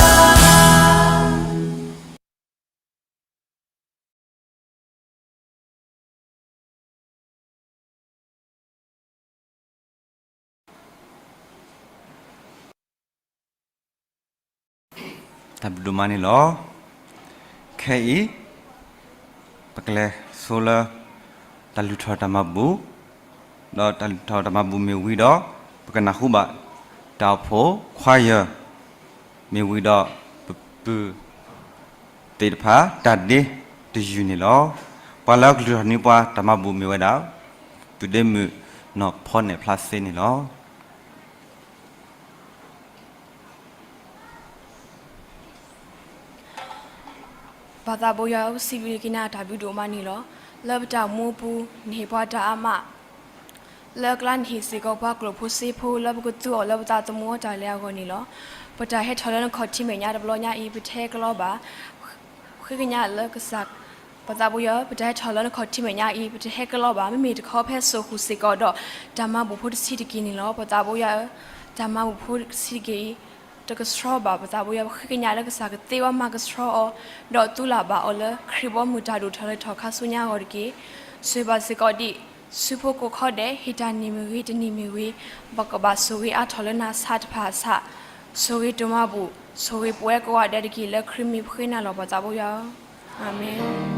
ကမ့ၢ်ဟံၣ်မုၣ်ဃီပၤ. တၢ်ဘျုးဒိၣ်မးန့ၣ်လီၤ. ခဲအံၤ ပကလဲၤဆိလၢ တၢ်လုၢ်ထီၣ်တၢ်မၤဘူၣ်, ဒီးတၢ်လုၢ်ထီၣ်တၢ်မၤဘူၣ်မ့ၢ်ဝံၤဒီး ပကနၢ်ဟူဘၣ် တၢ်အိၣ်ဖှိၣ်ခွါယၢၢ် မ့ၢ်ဝံၤဒီး ပပုၢ်သ့ၣ်တဖၣ် တၢ်ဒ့တယုၢ်န့ၣ်လီၤ. ပှၤလၢကလုၢ်ထီၣ်န့ၢ်ပှၤတၢ်မၤဘူၣ်မ့ၢ်ဝဲဒၣ် ပုၢ်ဒ့မုၣ်နီၢ်ဖီနဲၣ်ဖျါသ့န့ၣ်လီၤ. ပၢ်သးဘိယွၤဧၢ, ပစံးဘျုးက့ၤနၤတၢ်ဘျုးဒိၣ်မးန့ၣ်လီၤ. လၢပတၢ်အိၣ်မူပူၤ နဟ့ၣ်ပှၤတၢ်အါမး, လၢအကျါနဟ့ၣ်စ့ၢ်ကီးပှၤကျိာ်ဖိစ့ဖိ လၢပကသူအီၤလၢပသးသမူအတၢ်လဲၤအဂီၢ်န့ၣ်လီၤ. ပတၢ်ဟဲထီၣ်လၢနခီၣ်ထံးမဲာ်ညါတဘျီညါအံၤ ပတဟဲကလီဘၣ်. ဃ့ကညးလၢကစၢ်, ပၢ်သးဘိယွၤဧၢ, ပတၢ်ဟဲထီၣ်လၢနခီၣ်ထံးမဲာ်ညါအံၤ ပတဟဲကလီဘၣ်. မ့မ့ၢ်တခီဖဲစိာ်ဃုာ်စ့ၢ်ကီးဒီး တၢ်မၤဘူၣ်ဖိတဆံးတက့ၢ်န့ၣ်လီၤ. ပၢ်သးဘိယွၤဧၢ, တၢ်မၤဘူၣ်ဖိတဆံးတက့ၢ်အံၤ တကဆှီဘၣ်. ပၢ်သးဘိယွၤ, ပဃ့ကညးလၢကစၢ်ကသ့ဝဲမၤကဆှီအီၤ, ဒီးသူလၢ်ဘၣ်အီၤလၢခရံာ်ဘီမုၢ်တၢ်ဒိၣ်ထီၣ်လဲၤထီၣ်ခါဆူညါအဂီၢ်တက့ၢ်. ဆိၣ်ဂ့ၤဘၣ်စ့ၢ်ကီးဒံး ဆူဖိကိးခီဒဲး ဟ့ၣ်တၢ်န့ၢ်မ့ၢ်ဂ့ၤ တန့ၢ်မ့ၢ်ဂ့ၤ, ပကဘၣ်ဆိၣ်ဂ့ၤအါထီၣ်လၢနၤဆၣ်တဖၣ်အဆၣ်, ဆိၣ်ဂ့ၤတၢ်မၤဘူၣ်, ဆိၣ်ဂ့ၤပဝဲကိးဂၤဒဲးတက့ၢ်. လၢခရံာ်မံၤပဃ့နၤလီၤ ပၢ်သးဘိယွၤဧၢ. အၤမ့ၣ်.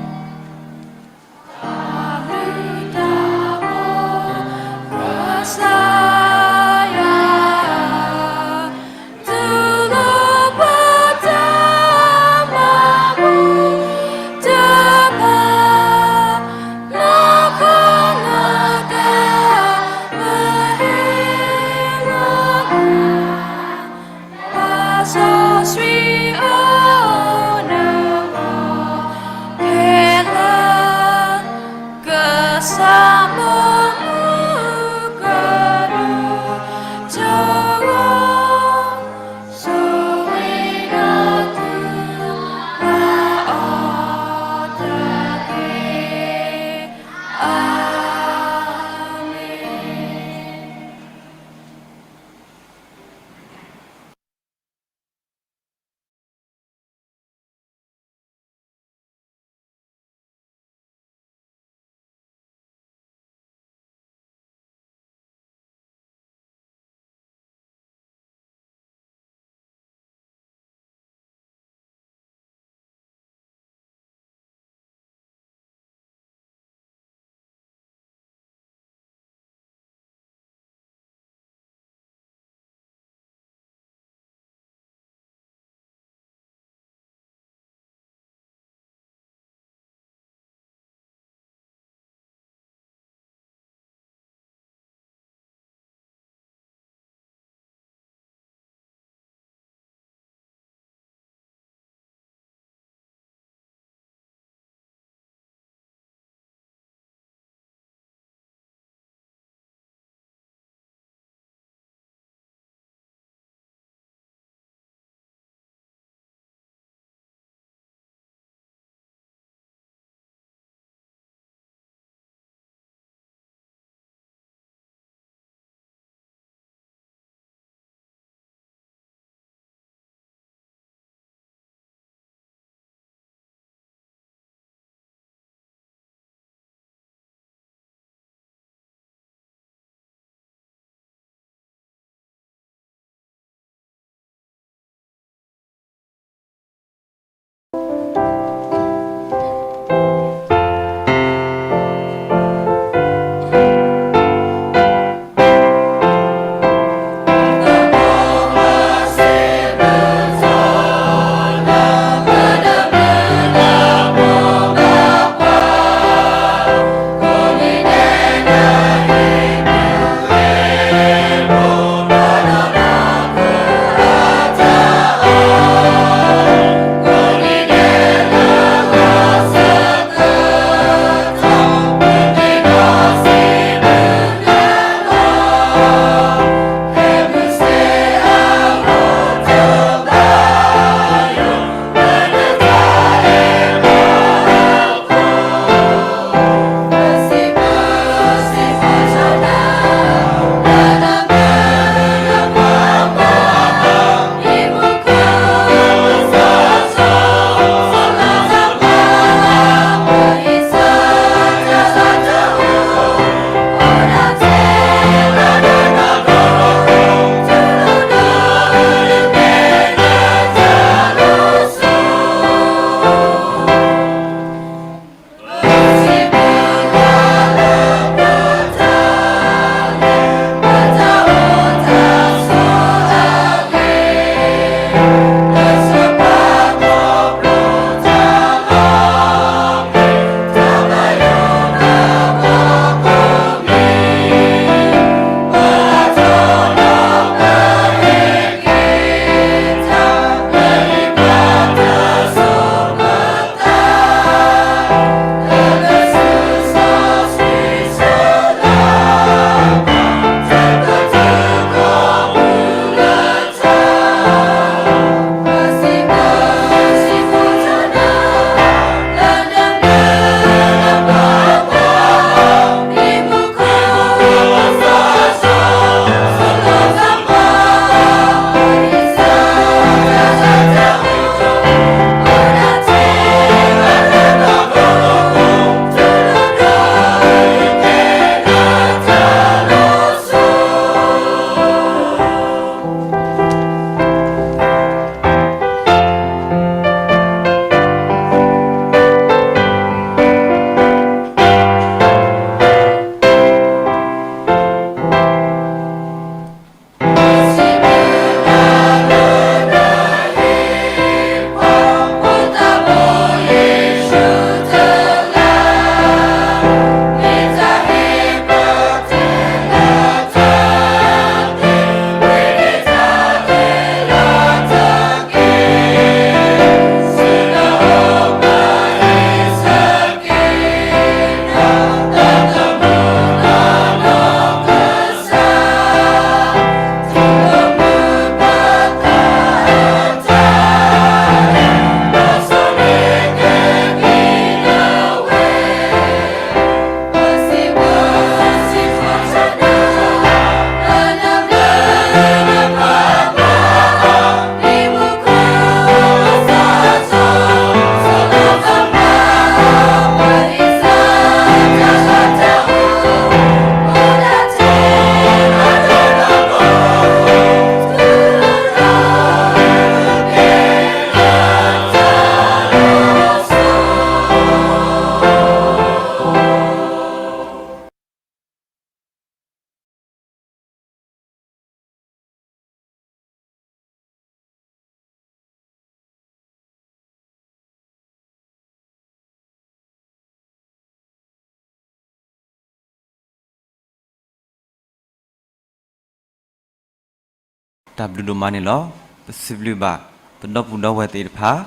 တၢ်ဘျုးဒိၣ်မးန့ၣ်လီၤ. ပစံးဘျုးဘၣ် ပဒီပုၢ်ဒီဝဲၢ်သ့ၣ်တဖၣ်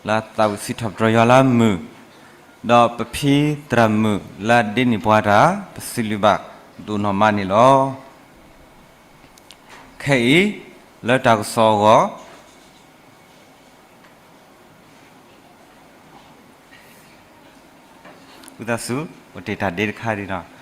လၢသးဝံၣ်စံးထီၣ်ပတြၢၤယွၤလၢမုာ်, ဒီးပဖံသရၣ်မုၣ်လၢဒ့န့ၢ်ပှၤတၢ် ပစံးဘျုးဘၣ်ဒိၣ်နီၢ်မးန့ၣ်လီၤ. ခဲအံၤ လၢတၢ်ကစီၣ်အဂီၢ် ဝံသးစူၤ အိၣ်တ့ၢ်တၢ်ဒ့တခါဒံးနီၤ.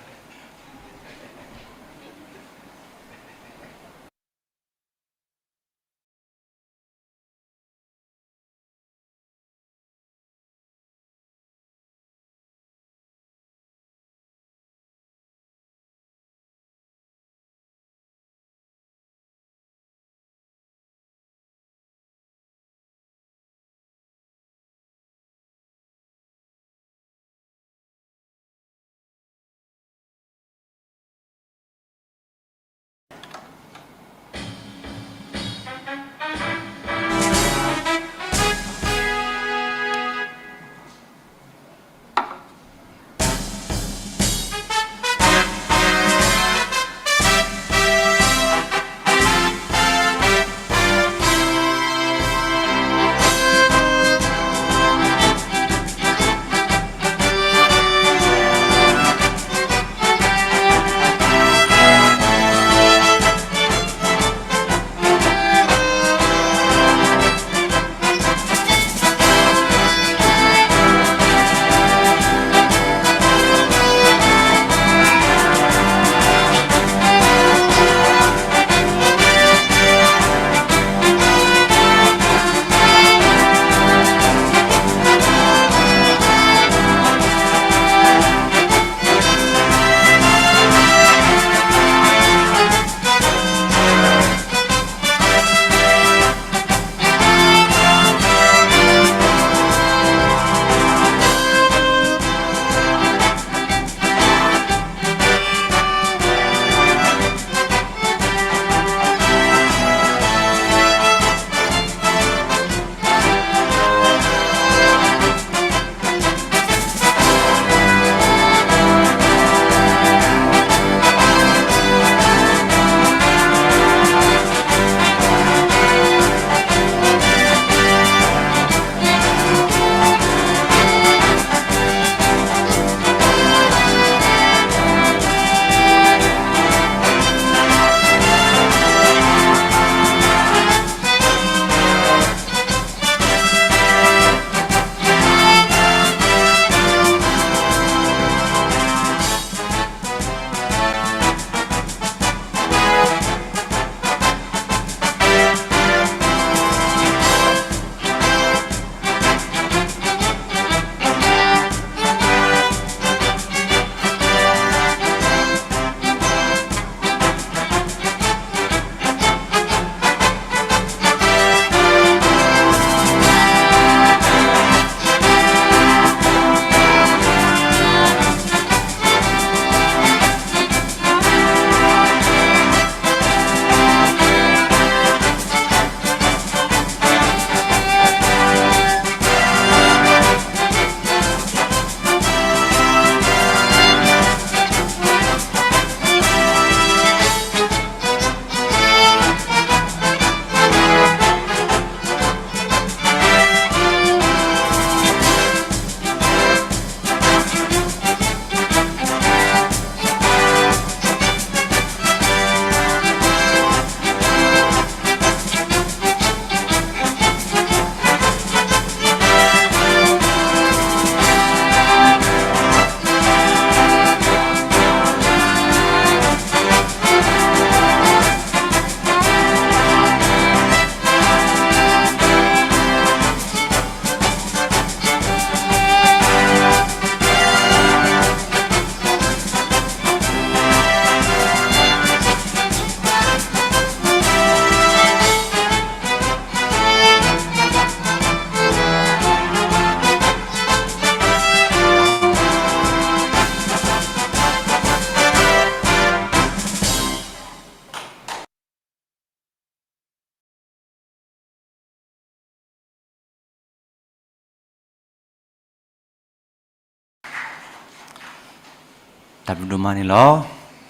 တၢ်ဘျုးဒိၣ်မးန့ၣ်လီၤ.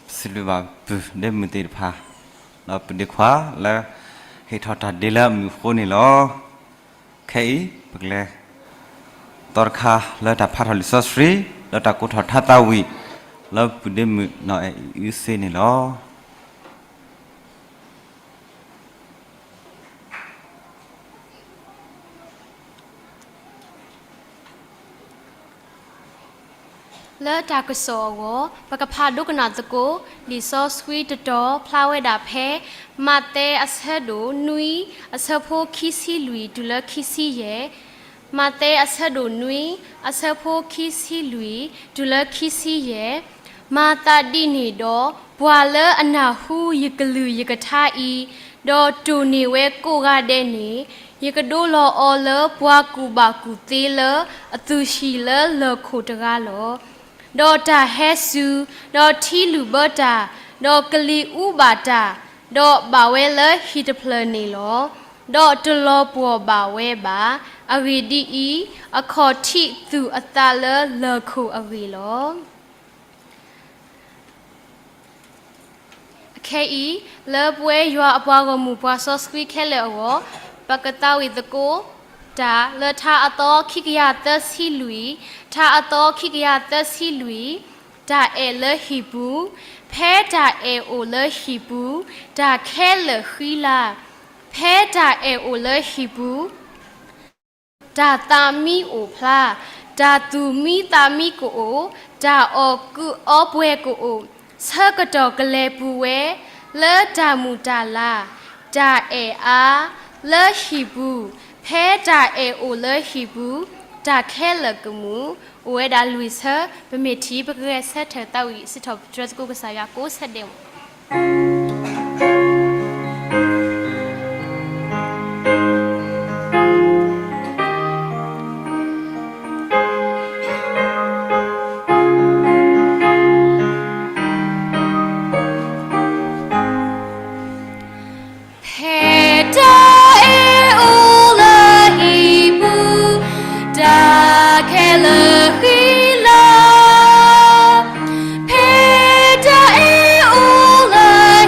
ပစံးဘျုးဘၣ်ပုၢ်ဒီမုၣ်သ့ၣ်တဖၣ်, ဒီးပုၢ်ဒီခွါလၢ ဟ့ၣ်ထီၣ်တၢ်ဒ့လၢအမုာ်အဃိန့ၣ်လီၤ. ခဲအံၤ ပကလဲၤ သီတခါလၢတၢ်ဖးထီၣ်လံာ်စီဆှံ လၢတၢ်ကိးထီၣ်ထါသးဝံၣ် လၢပုၢ်ဒ့မုၣ်နီၢ်အဲၣ်အံၤအုစ့န့ၣ်လီၤ. လၢတၢ်ကစီၣ်အဂီၢ် ပကဖးဒိကနၣ်သကိး လံာ်စီဆှံတတီၤဖျါဝဲဒၣ်ဖဲ မးသဲအဆၢဒိၣ်နွံ အဆၢဖိခံဆံလွံၢ်တုၤလၢခံဆံယဲၢ်, မးသဲအဆၢဒိၣ်နွံ အဆၢဖိခံဆံလွံၢ်တုၤလၢခံဆံယဲၢ်, မၤသးဒ်န့ၣ်ဒီး ပှၤလၢအနၢ်ဟူယကလုၢ်ယကထါအံၤ, ဒီးတိၢ်န့ၢ်ဝဲကိးဂၤဒဲးန့ၣ်, ယကဒိလီၤအီၤလၢပှၤကူၣ်ဘၣ်ကူၣ်သ့လၢအသူၣ်ဟံၣ်လၢလၢၢ်ခိၣ်တဂၤလီၤ. ဒီးတၢ်ဟဲစူၤ, ဒီးထံလုၢ်ဘၢတၢ်, ဒီးကလံၤအူဘၣ်တၢ်, ဒီးဘၣ်ဝဲလၢဟံၣ်တဖျၢၣ်န့ၣ်လီၤ. ဒီးတလီၤပှီၢ်ဘၣ်ဝဲဘၣ်. အဂ့ၢ်ဒ်အံၤ, အခီၣ်ထံးသူၣ်အသးလၢလၢၢ်ခိၣ်အဂ့ၢ်လီၤ. အခဲအံၤ လၢပဝဲယွၤအပှၤဂီၢ်မုၢ်ပှၤစီဆှံခဲလၢာ်အဂီၢ်, ပကသးဝံၣ်သကိး တၢ်လၢထါအသီခံကယၤသၢဆံလွံၢ်, ထါအသီခံကယၤသၢဆံလွံၢ်, တၢ်အဲၣ်လၢဟံၣ်ပူၤ, ဖဲတၢ်အဲၣ်အိၣ်လၢဟံၣ်ပူၤ, တၢ်ခဲလၢာ်ဃံလၤ, ဖဲတၢ်အဲၣ်အိၣ်လၢဟံၣ်ပူၤ တၢ်သးမံအိၣ်ဖျါ, တၢ်သူၣ်မံသးမံကအိၣ်, တၢ်အီၣ်ကူးအီပှဲၤကအိၣ်, ဆၢကတီၢ်ကလဲၤပူၤဝဲ, လၢတၢ်မုာ်တၢ်လၤ, တၢ်အဲၣ်အါ, လၢဟံၣ်ပူၤ, ဖဲတၢ်အဲၣ်အိၣ်လၢဟံၣ်ပူၤ, တၢ်ခဲလၢာ်ကမုာ်, အိၣ်ဝဲဒၣ်လွံၢ်ဆၢ, ပမ့ၢ်ထံၣ် ပကဂဲၤဆၢထၢၣ်သးဝံၣ် စံးထီၣ်ပတြၢၤသကိးကစၢ်ယွၤကိးဆၢဒဲးမး. ဖဲတၢ်အဲၣ်အိၣ်လၢဟံၣ်ပူၤ, တၢ်ခဲလၢာ်ဃံလၤ, ဖဲတၢ်အဲၣ်အိၣ်လၢ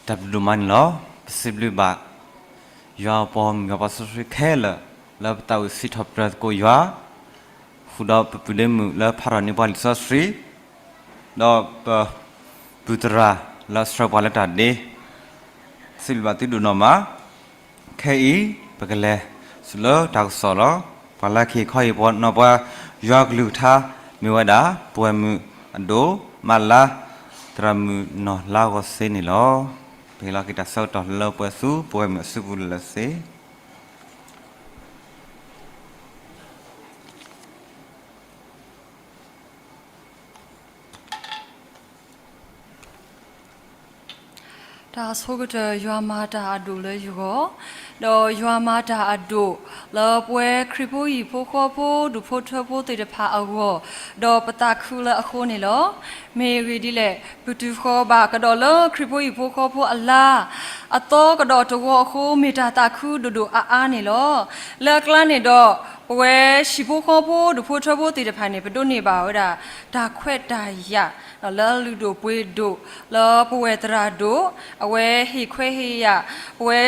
တၢ်ဘျုးဒိၣ်မးန့ၣ်လီၤ. ပစံးဘျုးဘၣ် ယွၤအပှၤဂီၢ်မုၢ် ယွၤပှၤစီဆှံခဲလၢာ် လၢပသးဝံၣ်စံးထီၣ်ပတြၢၤသကိးယွၤ ဃုာ်ဒီးပပုၢ်ဒ့မုၣ်လၢဖးထီၣ်န့ၢ်ပှၤလံာ်စီဆှံ ဒီးပပုၢ်သရၣ်လၢအဆှၢပှၤလၢတၢ်ဒ့ စံးဘျုးဘၣ်သုဒိၣ်နီၢ်မး. ခဲအံၤ ပကလဲၤဆူလၢတၢ်ကစီၣ်လီၤ. ပှၤလၢခံခီအံၤ ပနီၢ်ပှၤယွၤကလုၢ်ကထါ မ့ၢ်ဝဲဒၣ် ပဝဲၢ်မုၣ်အဒိၣ် မးလါ သရၣ်မုၣ်နီၢ်လါဂီၤစ့န့ၣ်လီၤ. ပဟ့ၣ်လီၤက့ၤတၢ်ဆၢကတီၢ်လၢပှဲၤဆူ ပဝဲၢ်မုၣ်အစုပူၤလၢာ်လၢာ်စ့ တၢ်ဆိကတၢၢ် ယွၤမၤတၢ်အဒိၣ်လၢယဂီၢ်, ဒီးယွၤမၤတၢ်အဒိၣ်လၢပဝဲခရံာ်ဖိဟံၣ်ဖိဃီဖိ ဒူၣ်ဖိထၢဖိသ့ၣ်တဖၣ်အဂီၢ်, ဒီးပသးခုလၢအဃိန့ၣ်လီၤ. မ့ၢ်အဂ့ၢ်ဒ်လဲၣ်, ပတုၤဃီၤဘၣ်ကဒီးလၢခရံာ်ဖိဟံၣ်ဖိဃီဖိအလါ အသီကဒီးတဝီအဃိ မ့ၢ်တၢ်သးခုဒိၣ်ဒိၣ်အါအါန့ၣ်လီၤ. လၢအကျါန့ၣ်ဒီး ပဝဲဟံၣ်ဖိဃီဖိ ဒူၣ်ဖိထၢဖိသ့ၣ်တဖၣ်န့ၣ် ပဒိးန့ၢ်ဘၣ်ဝဲဒၣ် တၢ်ခွဲးတၢ်ယာ် လၢအလုၢ်ဒိၣ်ပှ့ၤဒိၣ် လၢပဝဲၢ်သရၣ်ဒိၣ် အဝဲဟ့ၣ်ခွဲးဟ့ၣ်ယာ် ပဝဲ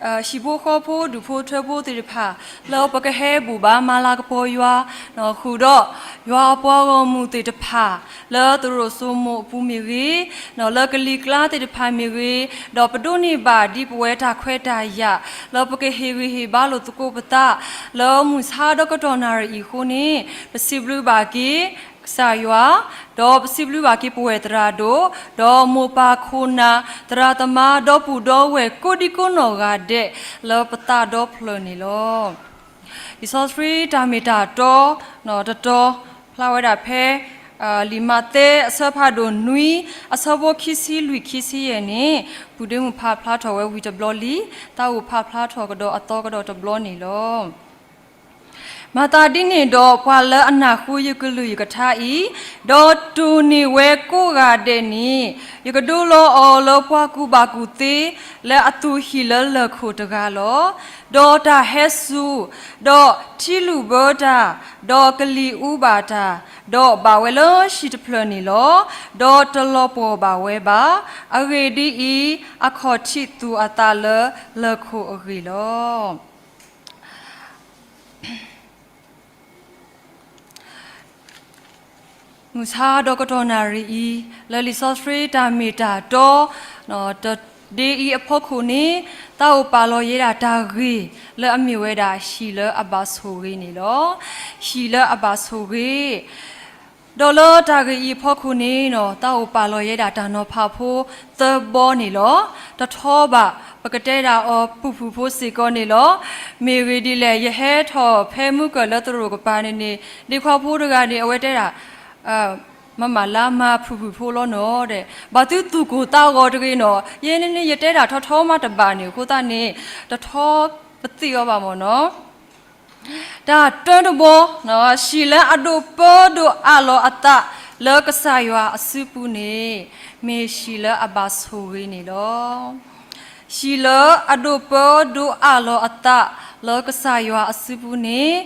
ဟံၣ်ဖိဃီဖိ ဒူၣ်ဖိထၢဖိသ့ၣ်တဖၣ် လၢပကဟဲဘူၣ်ဘါမၤလၤကပီၤယွၤ ဃုာ်ဒီး ယွၤအပှၤဂီၢ်မုၢ်သ့ၣ်တဖၣ် လၢသရိာ်စိမိၤအပူၤမ့ၢ်ဂ့ၤ, လၢကလံၤကျါသ့ၣ်တဖၣ်မ့ၢ်ဂ့ၤ, ဒီးပဒိးန့ၢ်ဘၣ်ဒ်ပဝဲတၢ်ခွဲးတၢ်ယာ် လၢပကဟ့ၣ်ဂံၢ်ဟ့ၣ်ဘါလိာ်သကိးပသး လၢမုၢ်ဆါဒီးကတီၢ်နၣ်ရံၣ်အံၤအဃိန့ၣ် ပစံးဘျုးဘၣ်က့ၤ ကစၢ်ယွၤ, ဒီးပစံးဘျုးဘၣ်က့ၤပဝဲၢ်သရၣ်ဒိၣ်, ဒီးမိၢ်ပၢ်ခိၣ်နၢ် သရၣ်သမါ ဒီပုၢ်ဒီဝဲၢ်ကိးဒံကိးနီၢ်ဂၤဒဲး လၢပသးဒီဖျၢၣ်န့ၣ်လီၤ. လံာ်စီဆှံတၢ်မ့ၢ်တၢ်တီ တတီၤ ဖျါဝဲဒၣ်ဖဲ လံာ်မးသဲအဆၢဖးဒိၣ်နွံ အဆၢဖိခံဆံလွံၢ်ခံဆံယဲၢ်န့ၣ် ပုၢ်ဒ့မုၣ်ဖးဖျါထီၣ်ဝဲဝံၤတဘျီလံ, သးအိၣ်ဖးဖျါထီၣ်ကဒီးအသီကဒီးတဘျီန့ၣ်လီၤ. မၤသးဒ်န့ၣ်ဒီး ပှၤလၢအနၢ်ဟူယကလုၢ်ယကထါအံၤ, ဒီးတိၢ်န့ၢ်ဝဲကိးဂၤဒဲးန့ၣ်, ယကဒိလီၤအီၤလၢပှၤကူၣ်ဘၣ်ကူၣ်သ့ လၢအသူၣ်ဟံၣ်လၢလၢၢ်ခိၣ်တဂၤလီၤ. ဒီးတၢ်ဟဲစူၤ, ဒီးထံလုၢ်ဘၢတၢ်, ဒီးကလံၤအူဘၣ်တၢ်, ဒီးဘၣ်ဝဲလၢဟံၣ်တဖျၢၣ်န့ၣ်လီၤ. ဒီးတလီၤပှီၢ်ဘၣ်ဝဲဘၣ်. အဂ့ၢ်ဒ်အံၤ, အခီၣ်ထံးသူၣ်အသးလၢလၢၢ်ခိၣ်အဂ့ၢ်လီၤ. မုၢ်ဆါဒီးကတီၢ်နၣ်ရံၣ်အံၤ လၢလံာ်စီဆှံတၢ်မ့ၢ်တၢ်တီ တဒ့အံၤအဖီခိၣ်န့ၣ် သးအိၣ်ပာ်လီၤယဲဒၣ်တၢ်ဂ့ၢ် လၢအမ့ၢ်ဝဲဒၣ်ဟံၣ်လၢအဘၣ်ဆိၣ်ဂ့ၤန့ၣ်လီၤ. ဟံၣ်လၢအဘၣ်ဆိၣ်ဂ့ၤ ဒီးလၢတၢ်ဂ့ၢ်အံၤအဖီခိၣ်န့ၣ် သးအိၣ်ပာ်လီၤယဲဒၣ်တၢ်နီၤဖးဖိသၢဘီန့ၣ်လီၤ. တထီဘၣ် ပကတဲဒၣ်အီၤပုၢ်ဖုၣ်ဖိစ့ၢ်ကီးန့ၣ်လီၤ. မ့ၢ်ဂ့ၢ်ဒ်လဲၣ် ယဟဲထီၣ်ဖဲမုၢ်ကၢၢ်လၢသရိာ်ကပၤန့ၣ်န့ၣ် ဒ့ခွါဖိတဂၤန့ၣ် အဝဲတဲဒၣ် မမၤလါမၤဖုၣ်ဖုၣ်ဖိလီၤနီၤဒီး ဘၣ်သုသူၣ်ကိၢ်သးဂီၤတဂ့ၤနီၤ. ယဲန့ၣ်န့ၣ် ယတဲဒၣ်ထီထီမးတဘၣ်န့ၣ်အဃိသတးန့ၣ် တထီပသ့ၣ်အီၤဘၣ်မ့ၢ်နီၤ. တၢ်တၢတဘီ, ဟံၣ်လၢအဒိၣ်ပၢဒိၣ်အးလီၤအသးလၢကစၢ်ယွၤအစုပူၤန့ၣ် မ့ၢ်ဟံၣ်လၢအဘၣ်ဆိၣ်ဂ့ၤန့ၣ်လီၤ. ဟံၣ်လၢအဒိၣ်ပၢဒိၣ်အးလီၤအသးလၢကစၢ်ယွၤအစုပူၤန့ၣ်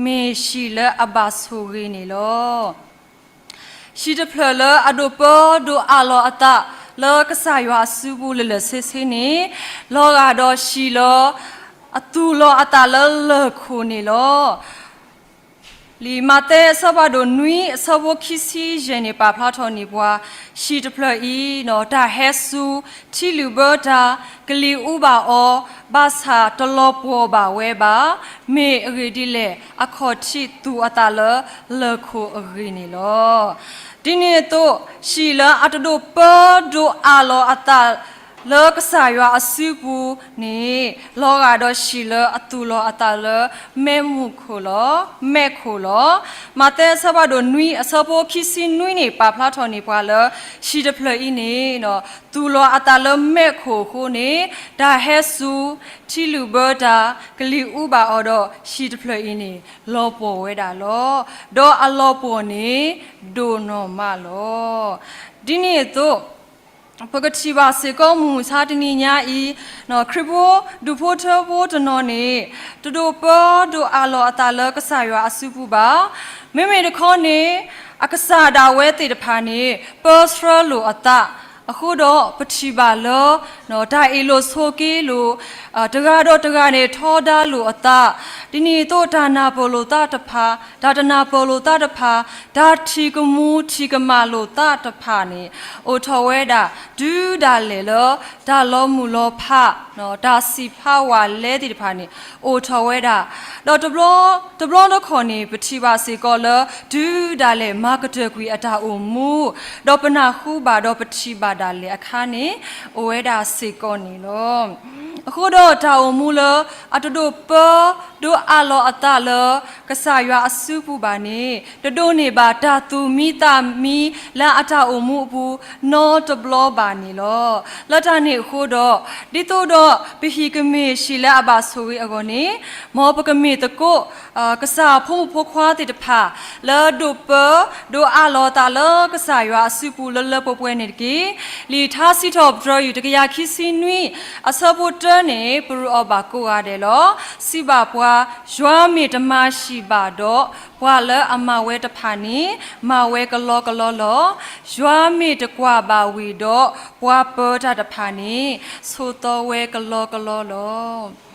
မ့ၢ်ဟံၣ်လၢအဘၣ်ဆိၣ်ဂ့ၤန့ၣ်လီၤ. ဟံၣ်တဖျၢၣ်လၢအဒိၣ်ပၢဒိၣ်အးလီၤအသးလၢကစၢ်ယွၤအစုပူၤလၢာ်လၢာ်ဆ့ဆ့န့ၣ် လီၤဂာ်ဒီးဟံၣ်လၢ အသူၣ်လီၤအသးလၢလၢၢ်ခိၣ်န့ၣ်လီၤ. လံာ်မးသဲအဆၢဖးဒိၣ်နွံအဆၢဖိခံဆံယဲၢ်န့ၣ် ပာ်ဖျါထီၣ်န့ၢ်ပှၤ ဟံၣ်တဖျၢၣ်အံၤ တၢ်ဟဲစူၤ ထံလုၢ်ဘၢတၢ် ကလံၤအူဘၣ်အီၤ ဘၣ်ဆၣ်တလီၤပှီၢ်ဘၣ်ဝဲဘၣ်. မ့ၢ်အဂ့ၢ်ဒ်လဲၣ် အခီၣ်ထံးသူၣ်အသးလၢလၢၢ်ခိၣ်အဂ့ၢ်န့ၣ်လီၤ. ဒ်န့ၣ်အသိး ဟံၣ်လၢအတဒိၣ်ပၢဒိၣ်အးလီၤအသး လၢကစၢ်ယွၤအစုပူၤန့ၣ် လီၤဂာ်ဒီးဟံၣ်လၢအသူၣ်လီၤအသးလၢမဲးမူခိၣ်လီၤ, မဲးခိၣ်လီၤ. မးသဲအဆၢဖးဒိၣ်နွံအဆၢဖိခံဆံနွံန့ၣ် ပာ်ဖျါထီၣ်န့ၢ်ပှၤလၢ ဟံၣ်တဖျၢၣ်အံၤန့ၣ် သူၣ်လီၤအသးလၢမဲးခိၣ်အဃိန့ၣ် တၢ်ဟဲစူၤ ထံလုၢ်ဘၢတၢ် ကလံၤအူဘၣ်အီၤဒီး ဟံၣ်တဖျၢၣ်အံၤန့ၣ် လီၤပှီၢ်ဝဲဒၣ်လီၤ. ဒီးအလီၤပှီၢ်န့ၣ် ဒိၣ်နီၢ်မးလီၤ. ဒ်န့ၣ်အသိး ပကထံၣ်ဘၣ်စ့ၢ်ကီးမုၢ်မဆါတနံၤညါအံၤ ခရံာ်ဖိဒူၣ်ဖိထၢဖိတနီၤန့ၣ် တဒိၣ်ပၢဒိၣ်အးလီၤအသးလၢကစၢ်ယွၤအစုပူၤဘၣ်. မ့မ့ၢ်တခီန့ၣ် အကစၢ်ဒၣ်ဝဲသ့ၣ်တဖၣ်န့ၣ် ပၢဆှၢလိာ်အသး အဃိဒီးပထံၣ်ဘၣ်လၢ တၢ်အ့ၣ်လိာ်ဆိးက့လိာ် တဂၤဒီးတဂၤန့ၣ်ထီဒါလိာ်အသး, ဒ်န့ၣ်အသိးတၢ်နၢ်ပၢၢ်လိာ်သးတဖၣ်, တၢ်တနၢ်ပၢၢ်လိာ်သးတဖၣ်, တၢ်ထံၣ်ကမူထံၣ်ကမၣ်လိာ်သးတဖၣ်န့ၣ် အိၣ်ထီၣ်ဝဲဒၣ် တုၤဒၣ်လဲာ်လၢ တၢ်လီၤမုၢ်လီၤဖး, တၢ်စံးဖးဝဲလဲသ့ၣ်တဖၣ်န့ၣ် အိၣ်ထီၣ်ဝဲဒၣ်, ဒီးတဘျီတခီၣ်န့ၣ် ပထံၣ်ဘၣ်စ့ၢ်ကီးလၢ တုၤဒၣ်လဲာ်မၤကတၢၢ်ကွံာ်အတၢ်အိၣ်မူ, ဒီးပနၢ်ဟူဘၣ်ဒီးပထံၣ်ဘၣ်ဒၣ်လဲာ်အခါန့ၣ် အိၣ်ဝဲဒၣ်စ့ၢ်ကီးန့ၣ်လီၤ. အဃိဒီးတၢ်အိၣ်မူလၢ အတဒိးပၢဒိးအးလီၤအသးလၢ ကစၢ်ယွၤအစုပူၤဘၣ်န့ၣ် တဒိးန့ၢ်ဘၣ်တၢ်သူၣ်မံသးမံလၢအတၢ်အိၣ်မူအပူၤ နီတဘျီဘၣ်န့ၣ်လီၤ. လၢတၢ်န့ၣ်အဃိဒီး ဒ်သိးဒီးပဟံၣ်ကမ့ၢ်ဟံၣ်လၢအဘၣ်ဆိၣ်ဂ့ၤအဂီၢ်န့ၣ်, မ်ပကမ့ၢ်သကိး ကစၢ်ဖိမုၣ်ဖိခွါသ့ၣ်တဖၣ် လၢဒိးပၢဒိးအးလီၤသးလၢကစၢ်ယွၤအစုပူၤလၢလၢပှဲၤပှဲၤန့ၣ်တက့ၢ်. လံာ်ထါစံးထီၣ်ပတြၢၤယုၢ် တကယၤခံဆံနွံ အဆၢဖိတၢန့ၣ် ပရူးအီၤဘၣ်ကိးဂၤဒဲးလီၤ. စံးဘၣ်ပှၤ, ယွၤမ့ၢ်တမၤဟံၣ်ဘၣ်ဒီး ပှၤလၢအမၤဝဲတဖၣ်န့ၣ် မၤဝဲကလီကလီလီၤ. ယွၤမ့ၢ်တကွၢ်ဘၣ်ဝံၤဒီး ပှၤပၢတၢ်တဖၣ်န့ၣ် ဆိးသီဝဲကလီကလီလီၤ.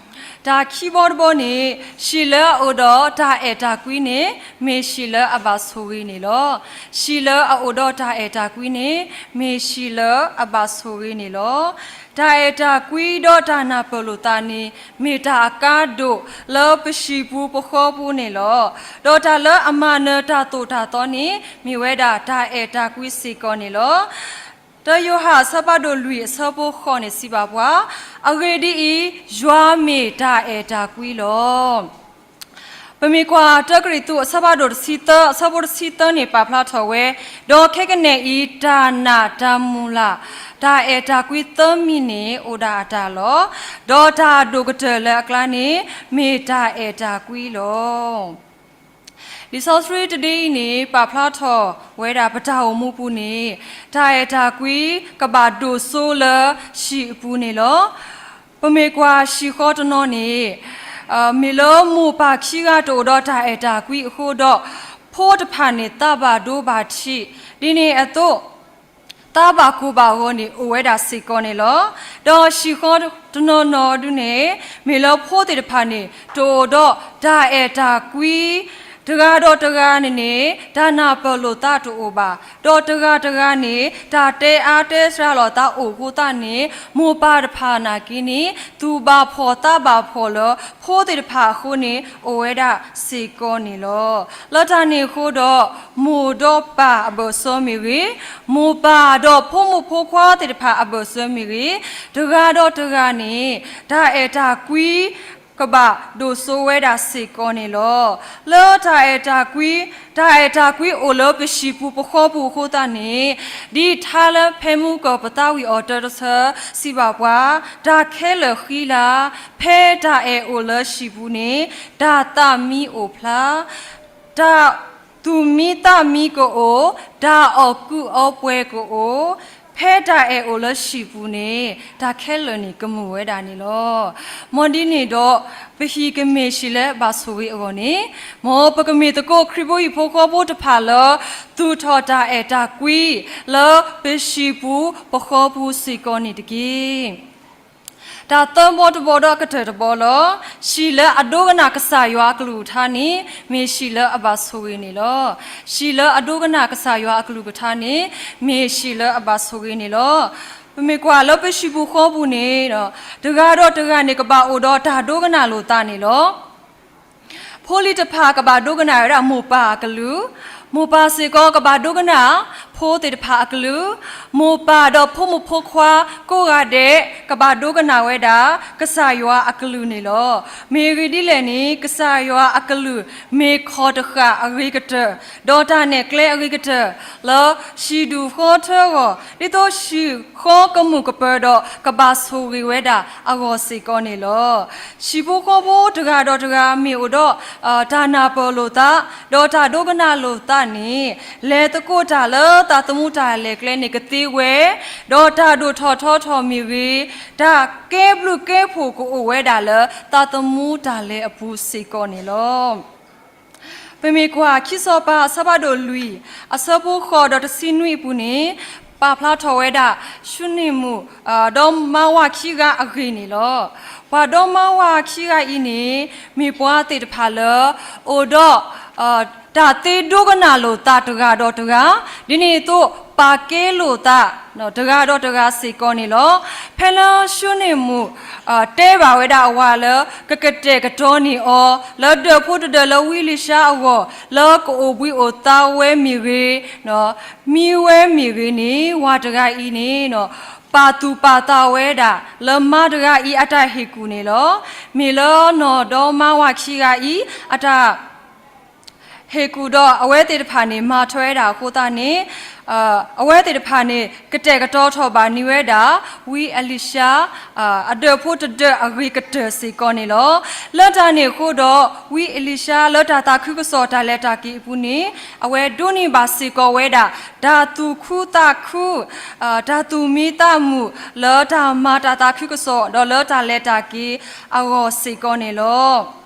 တၢ်ခံဘီတဘီန့ၣ် ဟံၣ်လၢအအိၣ်ဒီးတၢ်အဲၣ်တၢ်ကွံန့ၣ် မ့ၢ်ဟံၣ်လၢအဘၣ်ဆိၣ်ဂ့ၤန့ၣ်လီၤ. ဟံၣ်လၢအအိၣ်ဒီးတၢ်အဲၣ်တၢ်ကွံန့ၣ် မ့ၢ်ဟံၣ်လၢအဘၣ်ဆိၣ်ဂ့ၤန့ၣ်လီၤ. တၢ်အဲၣ်တၢ်ကွံဒီးတၢ်နၢ်ပၢၢ်လိာ်သးန့ၣ် မ့ၢ်တၢ်အကါဒိၣ်လၢပဟံၣ်ပူၤပဃီပူၤန့ၣ်လီၤ. ဒီးတၢ်လၢအမၤနၢၤတၢ်သိၣ်တၢ်သီန့ၣ် မ့ၢ်ဝဲဒၣ်တၢ်အဲၣ်တၢ်ကွံစ့ၢ်ကီးန့ၣ်လီၤ. တၢယိၤဟၣ်အဆၢဖးဒိၣ်လွံၢ်အဆၢဖိဃိးန့ၣ်စံးဘၣ်ပှၤ, အဂ့ၢ်ဒ်အံၤ, ယွၤမ့ၢ်တၢ်အဲၣ်တၢ်ကွံလီၤ. ပမ့ၢ်ကွၢ်တၢကရံၣ်သူးအဆၢဖးဒိၣ်တဆံသၢ အဆၢဖိတဆံသၢန့ၣ်ပာ်ဖျါထီၣ်ဝဲ, ဒီးခဲကနံၣ်အံၤ တၢ်နာ်တၢ်မုၢ်လၢ် တၢ်အဲၣ်တၢ်ကွံသၢမံၤန့ၣ်အိၣ်ဒၣ်အတၢ်လီၤ. ဒီးတၢ်ဒိၣ်ကတၢၢ်လၢအကျါန့ၣ် မ့ၢ်တၢ်အဲၣ်တၢ်ကွံလီၤ. လံာ်စီဆှံတဒ့အံၤန့ၣ် ပာ်ဖျါထီၣ်ဝဲဒၣ်ပတၢ်အိၣ်မူပူၤန့ၣ် တၢ်အဲၣ်တၢ်ကွံကဘၣ်ဒိၣ်စိလၢဟံၣ်အပူၤန့ၣ်လီၤ. ပမ့ၢ်ကွၢ်ဟံၣ်ဃီတနီၤန့ၣ် မ့ၢ်လၢမိၢ်ပၢ်ခံဂၤတအိၣ်ဒီးတၢ်အဲၣ်တၢ်ကွံအဃိဒီး ဖိတဖၣ်န့ၣ်သးဘၣ်ဒိဘၣ်ထံး, ဒ်န့ၣ်အသိး သးဘၣ်ကိၢ်ဘၣ်ဂီၤန့ၣ်အိၣ်ဝဲဒၣ်စ့ၢ်ကီးန့ၣ်လီၤ. ဒီးဟံၣ်ဃီတနီၤနီၤဒုန့ၣ် မ့ၢ်လၢဖိသ့ၣ်တဖၣ်န့ၣ် တအိၣ်ဒီးတၢ်အဲၣ်တၢ်ကွံ, တဂၤဒီးတဂၤန့ၣ်န့ၣ် တၢ်နၢ်ပၢၢ်လိာ်သးတအိၣ်ဘၣ်, ဒီးတဂၤတဂၤန့ၣ် တၢ်တဲအါတဲစှၤလိာ်သးအိၣ်အဃိသတးန့ၣ် မိၢ်ပၢ်တဖၣ်နာ်က့န့ၣ် သူၣ်ဘၣ်ဖှီၣ်သးဘၣ်ဖှီၣ်လၢဖိသ့ၣ်တဖၣ်အဃိန့ၣ် အိၣ်ဝဲဒၣ်စ့ၢ်ကီးန့ၣ်လီၤ. လၢတၢ်န့ၣ်အဃိဒီး မိၢ်ဒီးပၢ်အဘၢၣ်စၢၤမ့ၢ်ဂ့ၤ, မိၢ်ပၢ်ဒီးဖိမုၣ်ဖိခွါသ့ၣ်တဖၣ်အဘၢၣ်စၢၤမ့ၢ်ဂ့ၤ, တဂၤဒီးတဂၤန့ၣ် တၢ်အဲၣ်တၢ်ကွံ ကဘၣ်ဒိၣ်စိဝဲဒၣ်စ့ၢ်ကီးန့ၣ်လီၤ. လၢတၢ်အဲၣ်တၢ်ကွံ, တၢ်အဲၣ်တၢ်ကွံအိၣ်လၢပဟံၣ်ပူၤပဃီပူၤအဃိသတးန့ၣ် ဒ်ထါလၢဖဲမူကၢၢ်ပသးဝံၣ်အီၤတၢတဆၢ စံးဘၣ်ပှၤ, တၢ်ခဲလၢာ်ဃံလၤ, ဖဲတၢ်အဲၣ်အိၣ်လၢဟံၣ်ပူၤန့ၣ် တၢ်သးမံအိၣ်ဖျါ, တၢ်သူၣ်မံသးမံကအိၣ်, တၢ်အီၣ်ကူးအီပှဲၤကအိၣ်, ဖဲတၢ်အဲၣ်အိၣ်လၢဟံၣ်ပူၤန့ၣ် တၢ်ခဲလၢာ်န့ၣ်ကမုာ်ဝဲဒၣ်န့ၣ်လီၤ. မ်ဒ်န့ၣ်ဒီး ပဟံၣ်ကမ့ၢ်ဟံၣ်လၢဘၣ်ဆိၣ်ဂ့ၤအဂီၢ်န့ၣ်, မ်ပကမ့ၢ်သကိးခရံာ်ဖိဟံၣ်ဖိဃီဖိတဖၣ်လၢ သူၣ်ထီၣ်တၢ်အဲၣ်တၢ်ကွံ လၢပဟံၣ်ပူၤပဃီပူၤစ့ၢ်ကီးန့ၣ်တက့ၢ်. တၢ်သၢဘီတဘီဒီးအကတၢၢ်တဘီလီၤ. ဟံၣ်လၢအဒိကနၣ်ကစၢ်ယွၤအကလုၢ်ကထါန့ၣ် မ့ၢ်ဟံၣ်လၢအဘၣ်ဆိၣ်ဂ့ၤန့ၣ်လီၤ. ဟံၣ်လၢအဒိကနၣ်ကစၢ်ယွၤအကလုၢ်ကထါန့ၣ် မ့ၢ်ဟံၣ်လၢအဘၣ်ဆိၣ်ဂ့ၤန့ၣ်လီၤ. ပမ့ၢ်ကွၢ်လၢပဟံၣ်ပူၤဃီပူၤန့ၣ် တဂၤဒီးတဂၤန့ၣ် ကဘၣ်အိၣ်ဒီးတၢ်ဒိကနၣ်လိာ်သးန့ၣ်လီၤ. ဖိလံၤတဖၣ်ကဘၣ်ဒိကနၣ်ဝဲဒၣ်မိၢ်ပၢ်အကလုၢ်, မိၢ်ပၢ်စ့ၢ်ကီးကဘၣ်ဒိကနၣ် ဖိသ့ၣ်တဖၣ်အကလုၢ်, မိၢ်ပၢ်ဒီးဖိမုၣ်ဖိခွါကိးဂၤဒဲး ကဘၣ်ဒိကနၣ်ဝဲဒၣ် ကစၢ်ယွၤအကလုၢ်န့ၣ်လီၤ. မ့ၢ်ဂ့ၢ်ဒ်လဲၣ်န့ၣ် ကစၢ်ယွၤအကလုၢ်မ့ၢ်ခီၣ်တဃာ်အဂ့ၤကတၢၢ်, ဒီးတၢ်နဲၣ်ကျဲအဂ့ၤကတၢၢ် လၢဟံၣ်ဒူၣ်ဃီထၢအဂီၢ်, ဒ်သိးဟံၣ်ဃီကမုာ်ကပၢၤဒီး ကဘၣ်ဆိၣ်ဂ့ၤဝဲဒၣ်အဂီၢ်စ့ၢ်ကီးန့ၣ်လီၤ. ဟံၣ်ဖိဃီဖိတဂၤဒီးတဂၤမ့ၢ်အိၣ်ဒီး တၢ်နၢ်ပၢၢ်လိာ်သး ဒီးတၢ်ဒိကနၣ်လိာ်သးန့ၣ် လဲၤသကိးတၢ်လၢသးသမူတၢ်လဲၤကျဲန့ၣ်ကသ့ဝဲ, ဒီးတၢ်ဒိၣ်ထီၣ်ထီထီၣ်မ့ၢ်ဂ့ၤ, တၢ်ကဲဘျုးကဲဖှိၣ်ကအိၣ်ဝဲဒၣ်လၢသးသမူတၢ်လဲၤအပူၤစ့ၢ်ကီးန့ၣ်လီၤ. ပမ့ၢ်ကွၢ်ခံစီၤပၤအဆၢဖးဒိၣ်လွံၢ် အဆၢဖိဃိးဒီးတဆံနွံအပူၤန့ၣ်, ပာ်ဖျါထီၣ်ဝဲဒၣ် ၡူနံၣ်မုၣ် ဒီမါဝၤခံဂၤအဂ့ၢ်န့ၣ်လီၤ. ပှၤဒီမါဝၤခံဂၤအံၤန့ၣ် မ့ၢ်ပှၤသ့ၣ်တဖၣ်လၢ အိၣ်ဒီး တၢ်သ့ဒိကနၣ်လိာ်သးတဂၤဒီးတဂၤ, ဒ်န့ၣ်အသိး ပာ်ကဲလိာ်သး တဂၤဒီးတဂၤစ့ၢ်ကီးန့ၣ်လီၤ. ဖဲလၢၡူနံၣ်မုၣ် တဲဘၣ်ဝဲဒၣ်အဝၤလၢ ကကတဲာ်ကတီၤန့ၢ်အီၤ လၢဒၢးဖိတဒၢးလၢဝံအ့လံၡါအဂီၢ် လၢကအိၣ်ဘှံးအိၣ်သါဝဲမ့ၢ်ဂ့ၤ, မံဝဲမ့ၢ်ဂ့ၤန့ၣ် ဝၤတဂၤအံၤန့ၣ် ပာ်သူၣ်ပာ်သးဝဲဒၣ် လၢမါတဂၤအံၤအတၢ်ဟ့ၣ်ကူၣ်န့ၣ်လီၤ. မ့ၢ်လၢနီၢ်ဒီမါဝၤခံဂၤအံၤ အတၢ် ဟ့ၣ်ကူၣ်ဒီးအဝဲသ့ၣ်တဖၣ်န့ၣ် မၤထွဲဝဲဒၣ်အဃိသတးန့ၣ် အဝဲသ့ၣ်တဖၣ်န့ၣ် ကတဲာ်ကတီၤထီၣ်ဘၣ်န့ၢ်ဝဲဒၣ် ဝံအ့လံၡါ အဒၢးဖိတဒၢးအဂ့ၤကတၢၢ်စ့ၢ်ကီးန့ၣ်လီၤ. လၢတၢ်န့ၣ်အဃိဒီး ဝံအ့လံၡါလၢတၢ်သးခုကစီၣ်တၢ်လဲၤတၢ်က့ၤအပူၤန့ၣ် အဝဲဒိးန့ၢ်ဘၣ်စ့ၢ်ကီးဝဲဒၣ် တၢ်သူၣ်ခုသးခု တၢ်သူၣ်မံသးမုာ် လၢတၢ်မၤတၢ်သးခုကစီၣ် ဒီးလၢတၢ်လဲၤတၢ်က့ၤအဂီၢ်စ့ၢ်ကီးန့ၣ်လီၤ.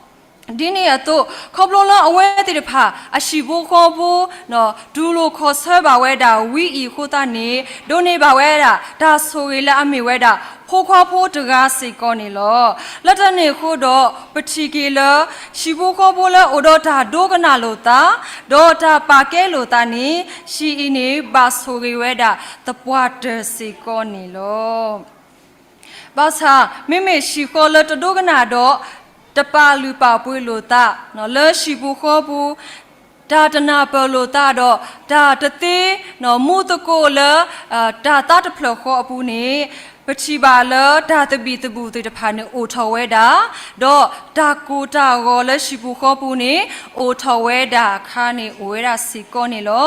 ဒ်န့ၣ်အသိး ခီဖျိလၢအဝဲသ့ၣ်တဖၣ် အဟံၣ်ဖိဃီဖိ တူၢ်လိာ်ခီၣ်ဆၢဘၣ်ဝဲဒၣ်ဝံအံၤအဃိသတးန့ၣ် ဒိးန့ၢ်ဘၣ်ဝဲဒၣ် တၢ်ဆိၣ်ဂ့ၤလၢအမ့ၢ်ဝဲဒၣ် ဖိခွါဖိတဂၤစ့ၢ်ကီးန့ၣ်လီၤ. လၢတၢ်န့ၣ်အဃိဒီး ပထံၣ်က့ၤလၢ ဟံၣ်ဖိဃီဖိလၢအိၣ်ဒီးတၢ်ဒိကနၣ်လိာ်သး ဒီးတၢ်ပာ်ကဲလိာ်သးန့ၣ် ဟံၣ်အံၤန့ၣ် ဘၣ်ဆိၣ်ဂ့ၤဝဲဒၣ်သပှၢ်တၢၢ်စ့ၢ်ကီးန့ၣ်လီၤ. ဘၣ်ဆၣ် မ့မ့ၢ်ဟံၣ်ဃီလၢတဒိကနၣ်ဒီး တပာ်လုၢ်ပာ်ပှ့ၤလိာ်သး လၢဟံၣ်ပူၤဃီပူၤ တၢ်တနၢ်ပၢၢ်လိာ်သးဒီး တၢ်တသ့ မူသကိးလၢ တၢ်သးတဖျၢၣ်ဃီအပူၤန့ၣ် ပထံၣ်ဘၣ်လၢတၢ်သဘံၣ်သဘုၣ်သ့ၣ်တဖၣ်န့ၣ်အိၣ်ထီၣ်ဝဲဒၣ်, ဒီးတၢ်ကိၢ်တၢ်ဂီၤလၢဟံၣ်ပူၤဃီပူၤန့ၣ် အိၣ်ထီၣ်ဝဲဒၣ်အခါန့ၣ်အိၣ်ဝဲဒၣ်စ့ၢ်ကီးန့ၣ်လီ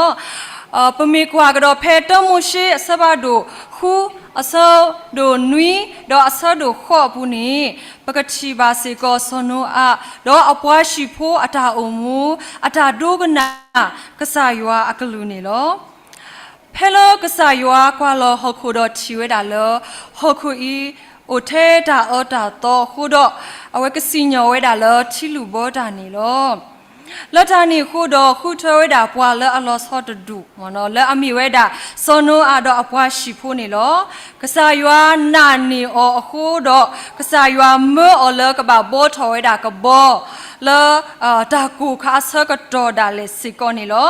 ၤ. ပမ့ၢ်ကွၢ်ကဒီးဖဲတၢမိၤၡ့အဆၢဖးဒိၣ်ဃု အဆၢဒိၣ်နွံ ဒီးအဆၢဒိၣ်ဃိးအပူၤန့ၣ် ပကထံၣ်ဘၣ်စ့ၢ်ကီးစီၤနိအၤ ဒီးအပှၤဟံၣ်ဖိအတၢ်အိၣ်မူ အတၢ်ဒိကနၣ် ကစၢ်ယွၤအကလုၢ်န့ၣ်လီၤ. ဖဲလၢကစၢ်ယွၤကွၢ်လီၤဟီၣ်ခိၣ်ဒီးထံၣ်ဝဲဒၣ်လၢ ဟီၣ်ခိၣ်အံၤ အိၣ်ထဲတၢ်အၢတၢ်သီအဃိဒီး အဝဲကစံၣ်ညီၣ်ဝဲဒၣ်လၢထံလုၢ်ဘၢတၢ်န့ၣ်လီၤ. လၢတၢ်န့ၣ်အဃိဒီးဃုထၢဝဲဒၣ်ပှၤလၢအလီၤဆီတဒူၣ် လၢအမ့ၢ်ဝဲဒၣ် စီၤနိအၤဒီးအပှၤဟံၣ်ဖိန့ၣ်လီၤ. ကစၢ်ယွၤနာ်န့ၢ်အီၤအဃိဒီး ကစၢ်ယွၤမၢအီၤလၢကဘၣ်ဘှီထီၣ်ဝဲဒၣ်ကဘီ လၢ တၢ်ကိၢ်ခါအဆၢကတီၢ်ဒၣ်လဲာ်စ့ၢ်ကီးန့ၣ်လီၤ.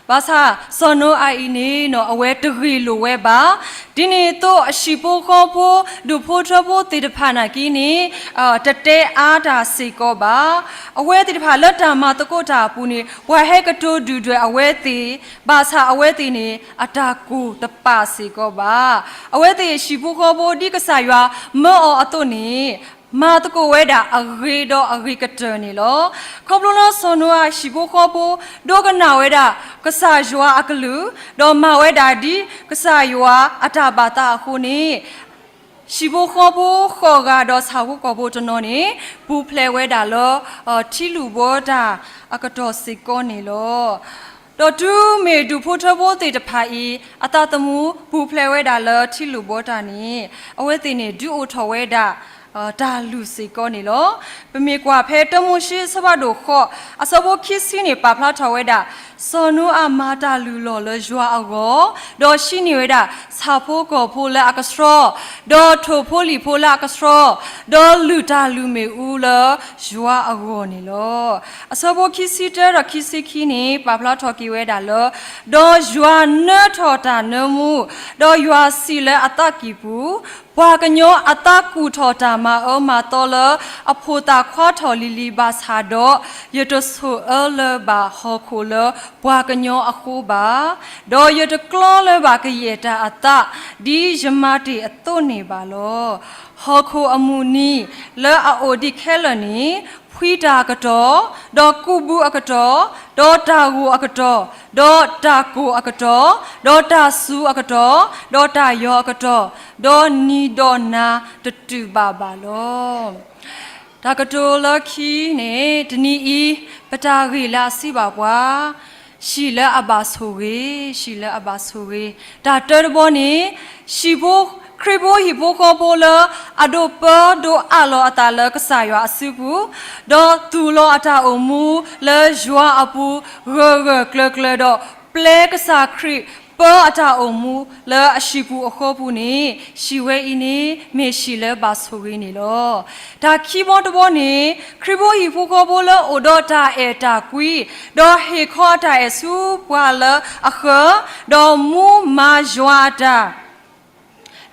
ဘၣ်ဆၣ် စီၤနိအၤအံၤန့ၣ် အဝဲတဂ့ၢ်လိာ်ဝဲဘၣ်. ဒ်န့ၣ်အသိးအဟံၣ်ဖိဃီဖိ ဒူၣ်ဖိထၢဖိသ့ၣ်တဖၣ်နာ်က့န့ၣ် တတဲအါတၢ်စ့ၢ်ကီးဘၣ်. အဝဲသ့ၣ်တဖၣ်လၢတၢ်မၤသကိးတၢ်အပူၤန့ၣ် ပှၤဟဲကတိၤဒုၣ်ဒွဲၣ်အဝဲသ့ၣ်, ဘၣ်ဆၣ်အဝဲသ့ၣ်န့ၣ် အတၢ်ကိၢ်တပာ်စ့ၢ်ကီးဘၣ်. အဝဲသ့ၣ်ဟံၣ်ဖိဃီဖိဒ်ကစၢ်ယွၤမၢအီၤအသိးန့ၣ် မၤသကိးဝဲဒၣ်အဂ့ၤဒီးအဂ့ၤကတၢၢ်န့ၣ်လီၤ. ခီဖျိလၢစီၤနိအၤဟံၣ်ဖိဃီဖိ ဒိကနၣ်ဝဲဒၣ် ကစၢ်ယွၤအကလုၢ်, ဒီးမၤဝဲဒၣ်ဒ်ကစၢ်ယွၤအတၢ်ဘၣ်သးအဃိန့ၣ် ဟံၣ်ဖိဃီဖိဃိးဂၤဒီးဆၣ်ဖိကီၢ်ဖိတနီၤန့ၣ် ပူၤဖျဲးဝဲဒၣ်လၢ ထံလုၢ်ဘၢတၢ်အကတီၢ်စ့ၢ်ကီးန့ၣ်လီၤ. ဒီးတုၤမ့ၢ်ဒူၣ်ဖိထၢဖိသ့ၣ်တဖၣ်အံၤ အသးသမူပူၤဖျဲးဝဲဒၣ်လၢထံလုၢ်ဘၢတၢ်န့ၣ် အဝဲသ့ၣ်န့ၣ် ဒုးအိၣ်ထီၣ်ဝဲဒၣ် တၢ်လုၢ်စ့ၢ်ကီးန့ၣ်လီၤ. ပမ့ၢ်ကွၢ်ဖဲတၢမိၤၡ့အဆၢဖးဒိၣ်ဃိး အဆၢဖိခံဆံန့ၣ် ပာ်ဖျါထီၣ်ဝဲဒၣ် စီၤနိအၤမၤတၢ်လုၢ်လီၢ်လၢယွၤအဂီၢ်, ဒီးဟံးန့ၢ်ဝဲဒၣ်ဆၣ်ဖိကီၢ်ဖိလၢအကဆှီ, ဒီးထိၣ်ဖိလံၣ်ဖိလၢအကဆှီ, ဒီးလုၢ်တၢ်လုၢ်မ့ၣ်အူလၢယွၤအဂီၢ်န့ၣ်လီၤ. အဆၢဖိခံဆံတၢဒီးခံဆံခံန့ၣ် ပာ်ဖျါထီၣ်က့ၤဝဲဒၣ်လၢ ဒီးယွၤနၢထီၣ်တၢ်နၢမူ, ဒီးယွၤစံးလၢအသးကံၢ်ပူၤ, ပှၤကညီအသးကူၣ်ထီၣ်တၢ်မၤအၢမၤသီလၢအဖိသၣ်ခွါထီၣ်လံၤလံၤဘၣ်ဆၣ်ဒီး, ယတဆိၣ်အၢလၢၤဘၣ်ဟီၣ်ခိၣ်လၢပှၤကညီအဃိဘၣ်, ဒီးယတကျီလၢၤဘၣ်ကယဲၢ်တၢ်အသး ဒ်ယမၤတ့ၢ်အသိးန့ၣ်ဘၣ်လီၤ. ဟီၣ်ခိၣ်အမုၢ်နံၤလၢအအိၣ်ဒံးခဲလၢာ်န့ၣ် ဖှံတၢ်အကတီၢ်, ဒီးကူးဘုအကတီၢ်, ဒီးတၢ်ဂိၢ်အကတီၢ်, ဒီးတၢ်ကိၢ်အကတီၢ်, ဒီးတၢ်စူၤအကတီၢ်, ဒီးတၢ်ယီၤအကတီၢ်, ဒီးနံၤဒီးနၤတတုၤဘၣ်ဘၣ်လီၤ. တၢ်ကတိၤလၢခံန့ၣ် တနံၤအံၤ ပတၢ်ဂ့ၢ်လၢအစံးဘၣ်ပှၤ ဟံၣ်လၢအဘၣ်ဆိၣ်ဂ့ၤ, ဟံၣ်လၢအဘၣ်ဆိၣ်ဂ့ၤ. တၢ်တၢတဘီန့ၣ် ဟံၣ်ဖိ, ခရံာ်ဖိဟံၣ်ဖိဃီဖိလၢအဒိးပၢဒိးအးလီၤအသးလၢကစၢ်ယွၤအစုပူၤ, ဒီးသူၣ်လီၤအတၢ်အိၣ်မူလၢယွၤအပူၤ ဂၢၢ်ဂၢၢ်ကျၢၤကျၢၤဒီး ပျဲကစၢ်ခရံာ် ပၢအတၢ်အိၣ်မူလၢအဟံၣ်ပူၤအဃီပူၤန့ၣ် ဟံၣ်ဝဲအံၤန့ၣ် မ့ၢ်ဟံၣ်လၢဘၣ်ဆိၣ်ဂ့ၤန့ၣ်လီၤ. တၢ်ခံဘီတဘီန့ၣ် ခရံာ်ဖိဟံၣ်ဖိဃီဖိလၢအိၣ်ဒီးတၢ်အဲၣ်တၢ်ကွံ, ဒီးဟ့ၣ်ခီအတၢ်အဲၣ်ဆူပှၤလၢအဃၢၤ, ဒီးမူမၤယွၤအတၢ်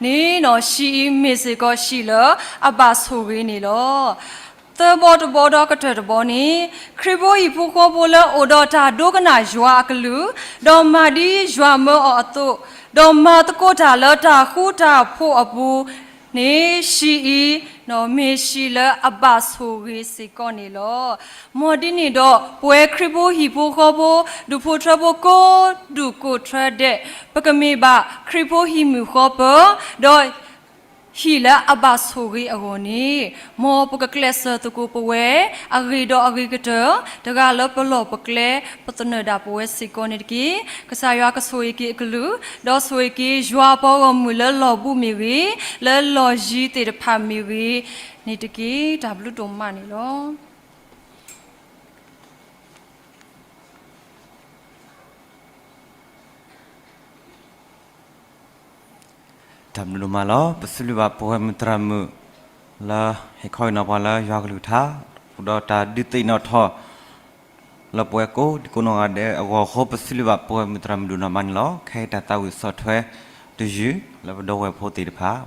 န့ၣ် ဟံၣ်အံၤမ့ၢ်စ့ၢ်ကီးဟံၣ်လၢအဘၣ်ဆိၣ်ဂ့ၤန့ၣ်လီၤ. သၢဘီတဘီဒီးကတၢၢ်တဘီန့ၣ် ခရံာ်ဖိဟံၣ်ဖိဃီဖိလၢအိၣ်ဒီးတၢ်ဒိကနၣ်ယွၤအကလုၢ်, ဒီးမၤဒ်ယွၤမၢအီၤအသိး, ဒီးမၤသကိးတၢ်လၢတၢ်ဃူတၢ်ဖိးအပူၤန့ၣ် ဟံၣ်အံၤ မ့ၢ်ဟံၣ်လၢအဘၣ်ဆိၣ်ဂ့ၤစ့ၢ်ကီးန့ၣ်လီၤ. မ်ဒ်န့ၣ်ဒီး ပဝဲခရံာ်ဖိဟံၣ်ဖိဃီဖိ ဒူၣ်ဖိထၢဖိကိးဒူၣ်ကိးထၢဒဲး ပကမ့ၢ်ဘၣ်ခရံာ်ဖိဟံၣ်မုၣ်ဃီပၢၤ, ဒီးဟံၣ်လၢအဘၣ်ဆိၣ်ဂ့ၤအဂီၢ်န့ၣ် မ်ပကကျဲးစၢးသကိးပဝဲ အဂ့ၢ်ဒီးအဂ့ၤကတၢၢ် တဂၤလၢပလီၢ်ပကျဲ ပသနၢၣ်ဒၣ်ပဝဲစ့ၢ်ကီးန့ၣ်တက့ၢ်. ကစၢ်ယွၤကဆိၣ်ဂ့ၤက့ၤအကလုၢ်, ဒီးဆိၣ်ဂ့ၤက့ၤယွၤအပှၤဂီၢ်မုၢ်လၢလီၢ်ဘူးမ့ၢ်ဂ့ၤ, လၢလီၢ်ယံၤသ့ၣ်တဖၣ်မ့ၢ်ဂ့ၤန့ၣ်တက့ၢ်. တၢ်ဘျုးဒိၣ်မးန့ၣ်လီၤ. တၢ်ဘျုးဒိၣ်မးလီၤ. ပစံးဘျုးဘၣ် ပဝဲမုၢ်သရၣ်မုၣ် လၢဟ့ၣ်ခီဟ့ၣ်နီၤပှၤလၢယွၤကလုၢ်ကထါ အိၣ်ဒီးတၢ်ဒုးသ့ၣ်နီၣ်ထီၣ် လၢပဝဲကိးဒံကိးနီၢ်ဂၤဒဲးအဂီၢ်အဃိ ပစံးဘျုးဘၣ် ပဝဲမုၢ်သရၣ်မုၣ်ဒိၣ်နီၢ်မးန့ၣ်လီၤ. ခဲအံၤတၢ်သးဝံၣ်ဆီၣ်ထွဲတယုၢ် လၢပဒီပုၢ်ဝဲၢ်ဖိသ့ၣ်တဖၣ်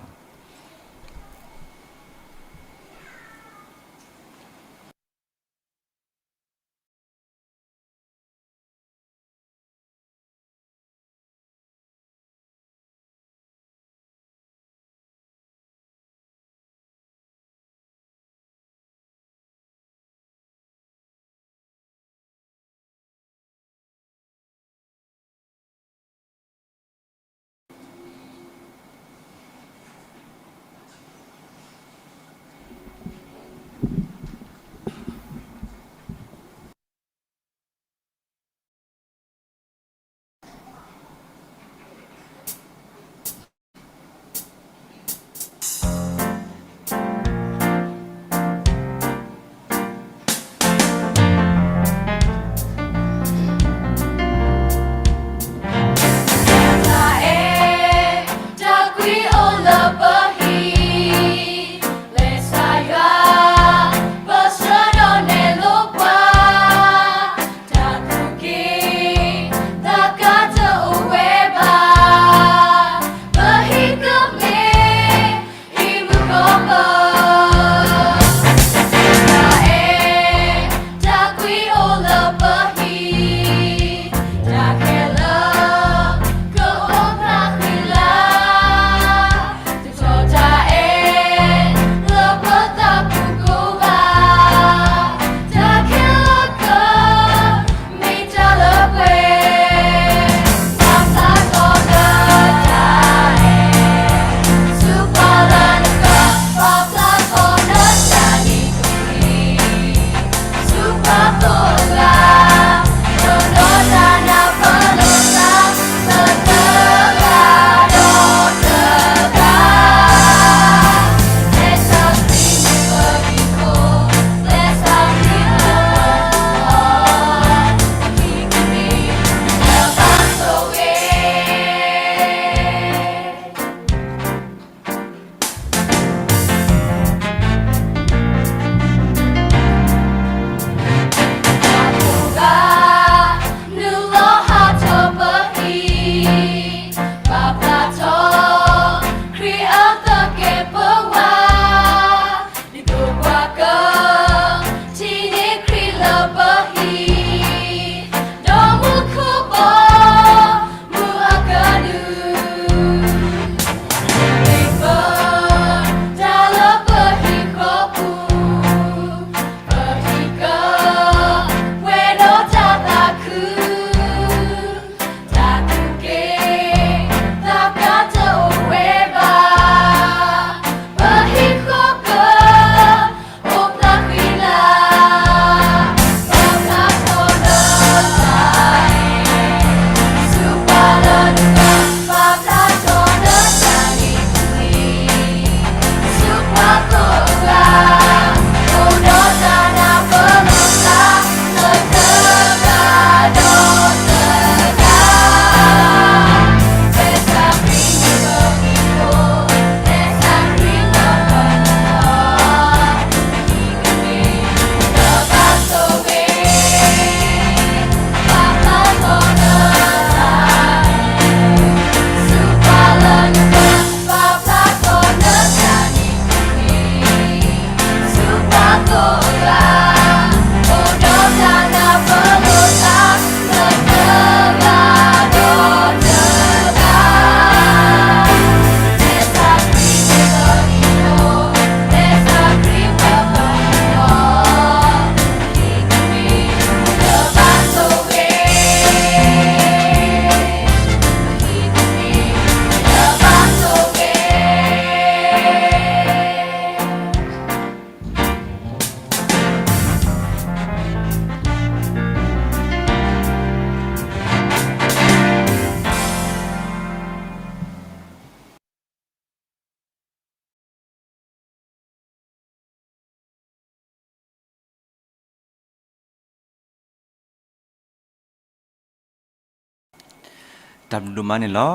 တၢ်ဘျုးဒိၣ်မးန့ၣ်လီၤ.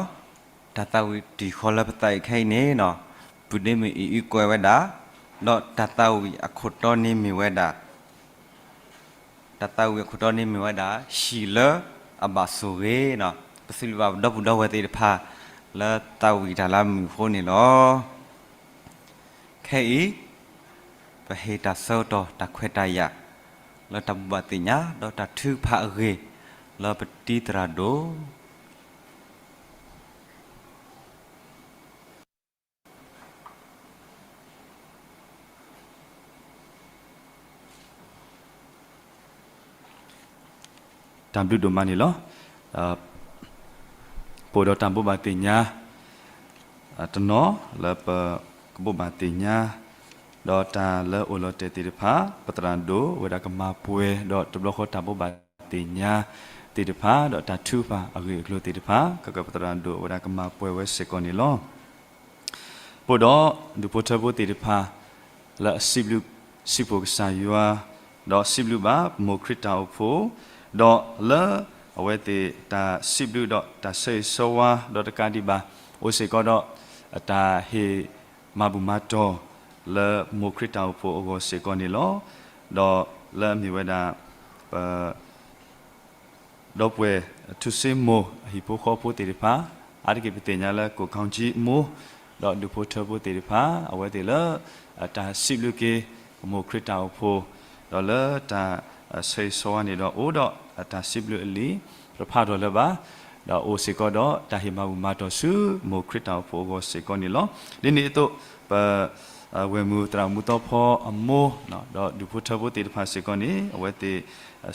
တၢ်သးဝံၣ်တံၢ်ဃီလၢပသးအံၤခဲအံၤန့ၣ်, ပုၢ်ဒ့မုၣ်အံၤအံၤကွဲးဝဲဒၣ်, ဒီးတၢ်သးဝံၣ်အခိၣ်တီန့ၣ်မ့ၢ်ဝဲဒၣ် တၢ်သးဝံၣ်အခိၣ်တီန့ၣ်မ့ၢ်ဝဲဒၣ် ဟံၣ်လၢအဘၣ်ဆိၣ်ဂ့ၤ, ပစံးဘျုးဘၣ်ပဒီပုၢ်ဒီဝဲၢ်သ့ၣ်တဖၣ် လၢသးဝံၣ်တၢ်လၢအမုာ်အဃိန့ၣ်လီၤ. ခဲအံၤ ပဟ့ၣ်တၢ်ဆၢကတီၢ်တၢ်ခွဲးတၢ်ယာ် လၢတၢ်ဘိးဘၣ်သ့ၣ်ညါ ဒီးတၢ်ထုကဖၣ်အဂ့ၢ် လၢပတံၤသရၣ်ဒိၣ် တၢ်ဘျုးဒိၣ်မးန့ၣ်လီၤ. ပအိၣ်ဒီးတၢ်ဘိးဘၣ်သ့ၣ်ညါ တနီၤလၢပကဘိးဘၣ်သ့ၣ်ညါ, ဒီးတၢ်လၢအိၣ်လီၤတဲာ်သ့ၣ်တဖၣ် ပသရၣ်ဒိၣ်ဝဲဒၣ်ကမၤပှဲၤ ဒီးတဘျီဃီတၢ်ဘိးဘၣ်သ့ၣ်ညါသ့ၣ်တဖၣ် ဒီးတၢ်ထုကဖၣ်အဂ့ၢ်အကျိၤသ့ၣ်တဖၣ် ခဲကပသရၣ်ဒိၣ်ဝဲဒၣ်ကမၤပှဲၤဝဲစ့ၢ်ကီးန့ၣ်လီၤ. ပအိၣ်ဒီးဒူၣ်ဖိထၢဖိသ့ၣ်တဖၣ် လၢအစံးဘျုးစံးဖှိၣ်ကစၢ်ယွၤ, ဒီးစံးဘျုးဘၣ်ပမိၢ်ခရံာ်တၢ်အိၣ်ဖှိၣ်, ဒီးလၢအဝဲသ့ၣ်တၢ်စံးဘျုးဒီးတၢ်ဆၢဂ့ၤဆၢဝါ ဒီးတကးဒံးဘၣ် အိၣ်စ့ၢ်ကီးဒီး တၢ်ဟ့ၣ်မၤဘူၣ်မၤတီၢ် လၢမိၢ်ခရံာ်တၢ်အိၣ်ဖှိၣ်အဂီၢ်စ့ၢ်ကီးန့ၣ်လီၤ. ဒီးလၢအမ့ၢ်ဝဲဒၣ် ပ ဒီပုၢ်ဝဲၢ်ထူၣ်စုဖိအဟံၣ်ဖိဃီဖိသ့ၣ်တဖၣ်, အါတက့ၢ်ပသ့ၣ်ညါလၢကိၣ်ခီကၠံမိၢ်, ဒီးဒူၣ်ဖိထၢဖိသ့ၣ်တဖၣ် အဝဲသ့ၣ်လၢ တၢ်စံးဘျုးက့ၤ ပမိၢ်ခရံာ်တၢ်အိၣ်ဖှိၣ်, ဒီးလၢတၢ်ဆၢဂ့ၤဆၢဝါန့ၣ်ဒီး အိၣ်ဒီးတၢ်စံးဘျုးအလံာ် တဖးထီၣ်လၢၤဘၣ်, ဒီးအိၣ်စ့ၢ်ကီးဒီးတၢ်ဟ့ၣ်မၤဘူၣ်မၤတီၢ်ဆူမိၢ်ခရံာ်တၢ်အိၣ်ဖှိၣ်အဂီၢ်စ့ၢ်ကီးန့ၣ်လီၤ. ဒ်န့ၣ်အသိး ပ ဝဲၢ်မုၢ်သရၣ်မုၢ်သီဖီအမိၢ်, ဒီးဒူၣ်ဖိထၢဖိသ့ၣ်တဖၣ်စ့ၢ်ကီးန့ၣ် အဝဲသ့ၣ်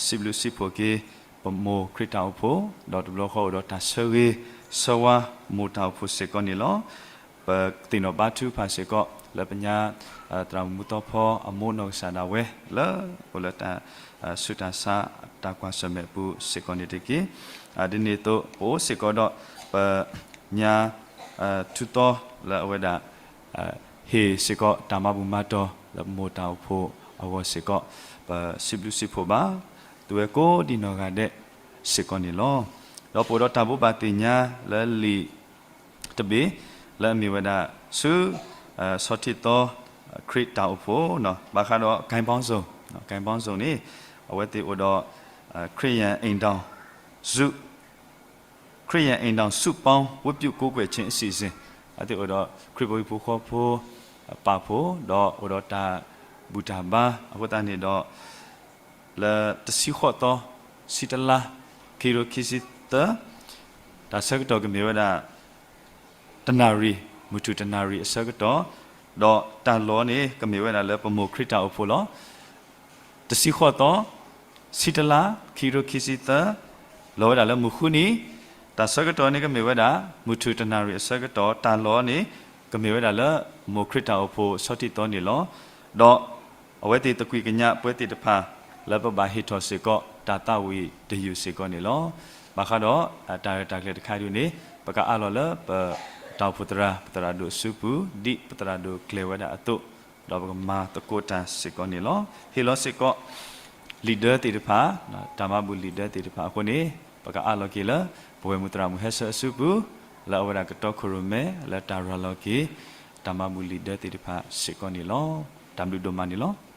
စံးဘျုးစံးဖှိၣ်က့ၤ ပမိၢ်ခရံာ်တၢ်အိၣ်ဖှိၣ်, ဒီးတဘျီဃီအိၣ်ဒီးတၢ်ဆၢဂ့ၤဆၢဝါမိၢ်တၢ်အိၣ်ဖှိၣ်စ့ၢ်ကီးန့ၣ်လီၤ. ပသ့ၣ်နီၣ်ဘါထုကဖၣ်စ့ၢ်ကီး လၢပညါ သရၣ်မုၢ်သီဖီအမိၢ်နီၢ်ကစၢ်ဒၣ်ဝဲ လၢအိၣ်လၢတၢ် ဆူးတၢ်ဆါတၢ်ကွၢ်ဆၢၣ်မဲာ်အပူၤစ့ၢ်ကီးန့ၣ်တက့ၢ်. ဒ်န့ၣ်အသိး ပအိၣ်စ့ၢ်ကီးဒီး ပညါ ထူသီလၢအဝဲဒၣ် ဟ့ၣ်စ့ၢ်ကီးတၢ်မၤဘူၣ်မၤတီၢ်လၢပမိၢ်တၢ်အိၣ်ဖှိၣ်အဂီၢ်စ့ၢ်ကီး ပစံးဘျုးစံးဖှိၣ်ဘၣ် သုဝဲကိးဒံနီၢ်ဂၤဒဲးစ့ၢ်ကီးန့ၣ်လီၤ. ဒီးပအိၣ်ဒီးတၢ်ဘိးဘၣ်သ့ၣ်ညါလၢလံာ်တဘ့ၣ် လၢအမ့ၢ်ဝဲဒၣ်ဆူ ဆီထံသီ ခရံာ်တၢ်အိၣ်ဖှိၣ် ဘၣ်ဃးဒီး ကဲဘီစိ ကဲဘီစိန့ၣ် အဝဲသ့ၣ်အိၣ်ဒီး ခရစ်ယာန်အိမ်ထောင်စု ခရစ်ယာန်အိမ်ထောင်စုပေါင်း ဝတ်ပြုကိုးကွယ်ခြင်းအစီအစဉ် အဝဲသ့ၣ်အိၣ်ဒီး ခရံာ်ဖိဟံၣ်ဖိဃီဖိအပာ်ဖှိၣ် ဒီးအိၣ်ဒီးတၢ်ဘူၣ်တၢ်ဘါ အဃိသတးန့ၣ်ဒီး လၢတဆံဃိးသီ ဆံတလါ ခံကထိခံဆံသၢ တၢ်ဆၢကတီၢ်ကမ့ၢ်ဝဲဒၣ် တနၣ်ရံၣ် မုၢ်ထူၣ်တနၣ်ရံၣ်အဆၢကတီၢ် ဒီးတၢ်လီၢ်န့ၣ် ကမ့ၢ်ဝဲဒၣ်လၢပမိၢ်ခရံာ်တၢ်အိၣ်ဖှိၣ်လီၤ. တဆံဃိးသီ ဆံတလါ ခံကထိခံဆံသၢ လီၤဝဲဒၣ်လၢမုၢ်ဃုနံၤ တၢ်ဆၢကတီၢ်န့ၣ်ကမ့ၢ်ဝဲဒၣ် မုၢ်ထူၣ်တနၣ်ရံၣ်အဆၢကတီၢ် တၢ်လီၢ်န့ၣ် ကမ့ၢ်ဝဲဒၣ်လၢ မိၢ်ခရံာ်တၢ်အိၣ်ဖှိၣ်ဆီထံသီန့ၣ်လီၤ. ဒီးအဝဲသ့ၣ်သကွံာ်ကညးပှဲၤသ့ၣ်တဖၣ် လၢပဘၣ်ဟ့ၣ်ထီၣ်စ့ၢ်ကီး တၢ်သးဝံၣ်တယုၢ်စ့ၢ်ကီးန့ၣ်လီၤ. ဘၣ်ဃးဒီး တၢ်ရဲၣ်တၢ်ကျဲၤတခါဒုန့ၣ် ပကအးလီၤလၢပ တၢ်အိၣ်ဖှိၣ်သရၣ် ပသရၣ်ဒိၣ်အစုပူၤ ဒ်ပသရၣ်ဒိၣ်ကျဲၤဝဲဒၣ်အသိး ဒီးပကမၤသကိးတၢ်စ့ၢ်ကီးန့ၣ်လီၤ. ဟ့ၣ်လီၤစ့ၢ်ကီး လံာ်ဒၢသ့ၣ်တဖၣ် တၢ်မၤဘူၣ်လံာ်ဒၢသ့ၣ်တဖၣ်အဃိန့ၣ် ပကအးလီၤက့ၤလၢ ပဝဲၢ်မုၢ်သရၣ်မုၢ်ဟဲဆၢအစုပူၤ လၢအဝဲဒၣ်ကတီခိၣ်ရိၣ်မဲ လၢတၢ်ရၤလီၤက့ၤ တၢ်မၤဘူၣ်လံာ်ဒၢသ့ၣ်တဖၣ်စ့ၢ်ကီးန့ၣ်လီၤ. တၢ်ဘျုးဒိၣ်မးန့ၣ်လီၤ.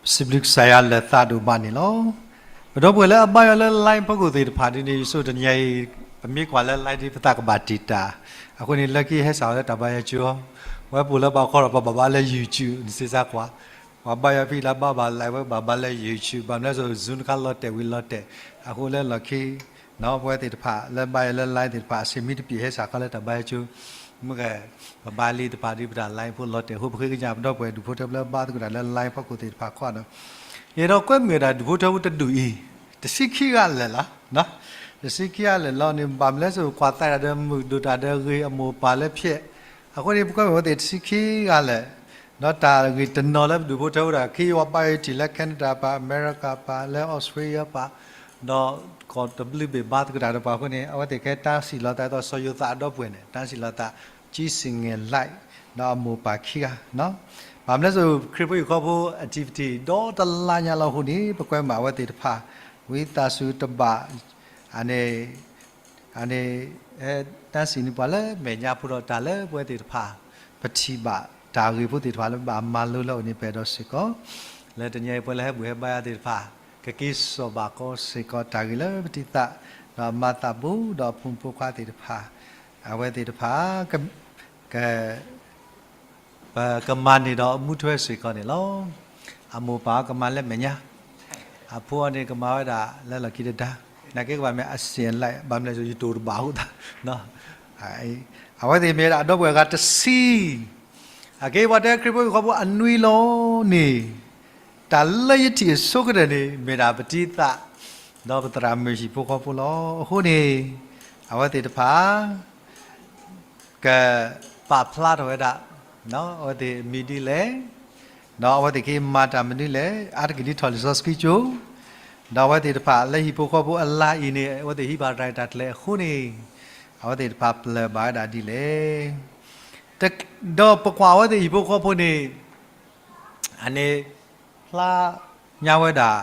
ပစံးဘျုးကစၢ်ယွၤလၢသးဒိၣ်မးန့ၣ်လီၤ. ပဒီပုၢ်ဝဲၢ်လၢအဘါယွၤလၢ line ဖီခိၣ်သ့ၣ်တဖၣ်ဒ်န့ၣ် ယဆိကမိၣ်တနံၤအံၤ ပမ့ၢ်ကွၢ်လၢ line ဒ်ပသးကဘၣ်တံာ်တာ်, အဃိန့ၣ် လၢခံဟဲစးထီၣ်လၢတၢ်ဘါယွၤကၠိ, ဝဲပအိၣ်လၢဘၣ်ခီဒီး ပဘၣ်ဘါလၢ YouTube နစ့စါကွၢ်, ပှၤဘါယွၤဖဲလၢဘါဘၣ် line ဝဲဘၣ်ဘါလၢ YouTube ဘၣ်မနုၤလဲၣ် Zoom တခါလီၤတဲာ်ဝံၤလီၤတဲာ်, အဃိလၢလီၢ်ခံ ပဝဲသ့ၣ်တဖၣ်လၢဘါယွၤလၢ line သ့ၣ်တဖၣ် အဆ့ၣ်မံတပျံၤဟဲစးခီလၢတၢ်ဘါယွၤကၠိ, မ့ၢ်ဂ့ၤ ပဘါလံတဖၣ်ဒ်ပတၢ် line ဖိလီၤတဲာ်အဃိ ပဃ့ကညးပဒီပုၢ်ဝဲၢ်ဒူၣ်ဖိထၢဖိလၢဘါသကိးတၢ်လၢ line ဖီခိၣ်သ့ၣ်တဖၣ်ခီဒီး ယအဲၣ်ဒိးကွဲမုာ်ဒၣ်ဒူၣ်ဖိထၢဖိတဒူၣ်အံၤ တဆံခံဂၤလၢာ်လီၤ. တဆံခံဂၤလၢာ်လီၤန့ၣ် ဘၣ်မနုၤလဲၣ် ကွၢ်သးတၢ်ဒီးမုာ်ဒိၣ်တၢ်ဒီးဂ့ၤအမိၢ်ပၢ်လၢဖျဲး, အဃိန့ၣ် ပကွဲမုာ်ဝဲသ့ၣ်တဆံခံဂၤလၢာ်, ဒီးတၢ်ဂ့ၢ်တနီၤလၢပဒူၣ်ဖိထၢဖိတၢ် ခံယဝၤဘါယွၤထံၣ်လၢ Canada ပၢ် America ပၢ် လၢ Australia ပၢ် ဒီးကီးတဘျုးဘ့ၣ်ဘါသကိးတၢ်ဒီးပှၤအဃိန့ၣ် အဝဲသ့ၣ်ကဲတၢ်စံၣ်လီၤသးဒီးစီၤယိၤသးအဒီပုၢ်ဝဲၢ်န့ၣ် တၢ်စံၣ်လီၤသး ကၠံစံၣ်ငဲၤလံ ဒီးအမိၢ်ပၢ်ခံဂၤ, ဘၣ်မနုၤလဲၣ် ခရံာ်ဖိဟံၣ်ဖိဃီဖိ activity ဒီတလါညါလီၤအဃိန့ၣ် ပကွဲမးအဝဲသ့ၣ်တဖၣ် ဝံသးစူၤတဘၣ် အန့ၣ် အန့ၣ် တၢ်စံးန့ၢ်ပှၤလၢမဲာ်ညါဖိဒီးတၢ်လၢပဝဲသ့ၣ်တဖၣ် ပထံၣ်ဘၣ်တၢ်ဂ့ၢ်ဖိသ့ၣ်တဖၣ်လၢဘၣ်မၤလိလၢအအိၣ်န့ၣ် ပအဲၣ်ဒိးစ့ၢ်ကီး လၢတနံၤအံၤပဝဲလၢဟဲဘူၣ်ဟဲဘါယွၤသ့ၣ်တဖၣ် ကက့ၤစိာ်ဘၣ်ကီးစ့ၢ်ကီးတၢ်ဂ့ၢ်လၢပတံၤသၣ် ဒီးမၤသးဘူးဒီးအဖိမုၣ်ဖိခွါသ့ၣ်တဖၣ် အဝဲသ့ၣ်တဖၣ် က က ပကမၤန့ၢ်ဒီးမူထွဲစ့ၢ်ကီးန့ၣ်လီၤ. အမိၢ်ပၢ်ကမၤလၢမဲာ်ညါ, အဖိအီၤန့ၣ်ကမၤဝဲဒၣ်လၢလီၢ်ခံတဒါ, နာ်က့ကဘၣ်မ့ၢ်အစံၣ်အလံ ဘၣ်မနုၤလဲၣ် ယတိၢ်တဘၣ်အဃိသတး, အဝဲသ့ၣ်မ့ၢ်ဒၣ်အဒီပုၢ်ဝဲၢ်အဂၤတဆံ, အက့ပှၤတဲခရံာ်ဖိဟံၣ်ဖိဃီဖိအနွံလီၤန့ၣ်, တၢ်လၢယထံၣ်အဆိကတၢၢ်န့ၣ် မ့ၢ်ဒၣ်ပတံၤသၣ်, ဒီးပသရၣ်မုၣ်ဟံၣ်ဖိဃီဖိလီၤ. အဃိန့ၣ် အဝဲသ့ၣ်တဖၣ် ကပာ်ဖျါထီၣ်ဝဲဒၣ် အဝဲသ့ၣ်မံၤဒ်လဲၣ်, ဒီးအဝဲသ့ၣ်က့ၤမၤတၢ်မနုၤလဲၣ်, အါတက့ၢ်ဒ်ထီၣ်လံာ်စီဆှံကၠိ, ဒီးအဝဲသ့ၣ်တဖၣ်လၢဟံၣ်ဖိဃီဖိအလါအံၤန့ၣ် အဝဲသ့ၣ်ဟံးဘၣ်တၢ်ရဲၣ်တၢ်ကျဲၤအဃိန့ၣ်, အဝဲသ့ၣ်တဖၣ်ပျၢၤဘၣ်ဝဲဒၣ်ဒ်လဲၣ်. ဒီးပကွၢ်အဝဲသ့ၣ်ဟံၣ်ဖိဃီဖိန့ၣ် အန့ၣ် ဖျါညါဝဲဒၣ်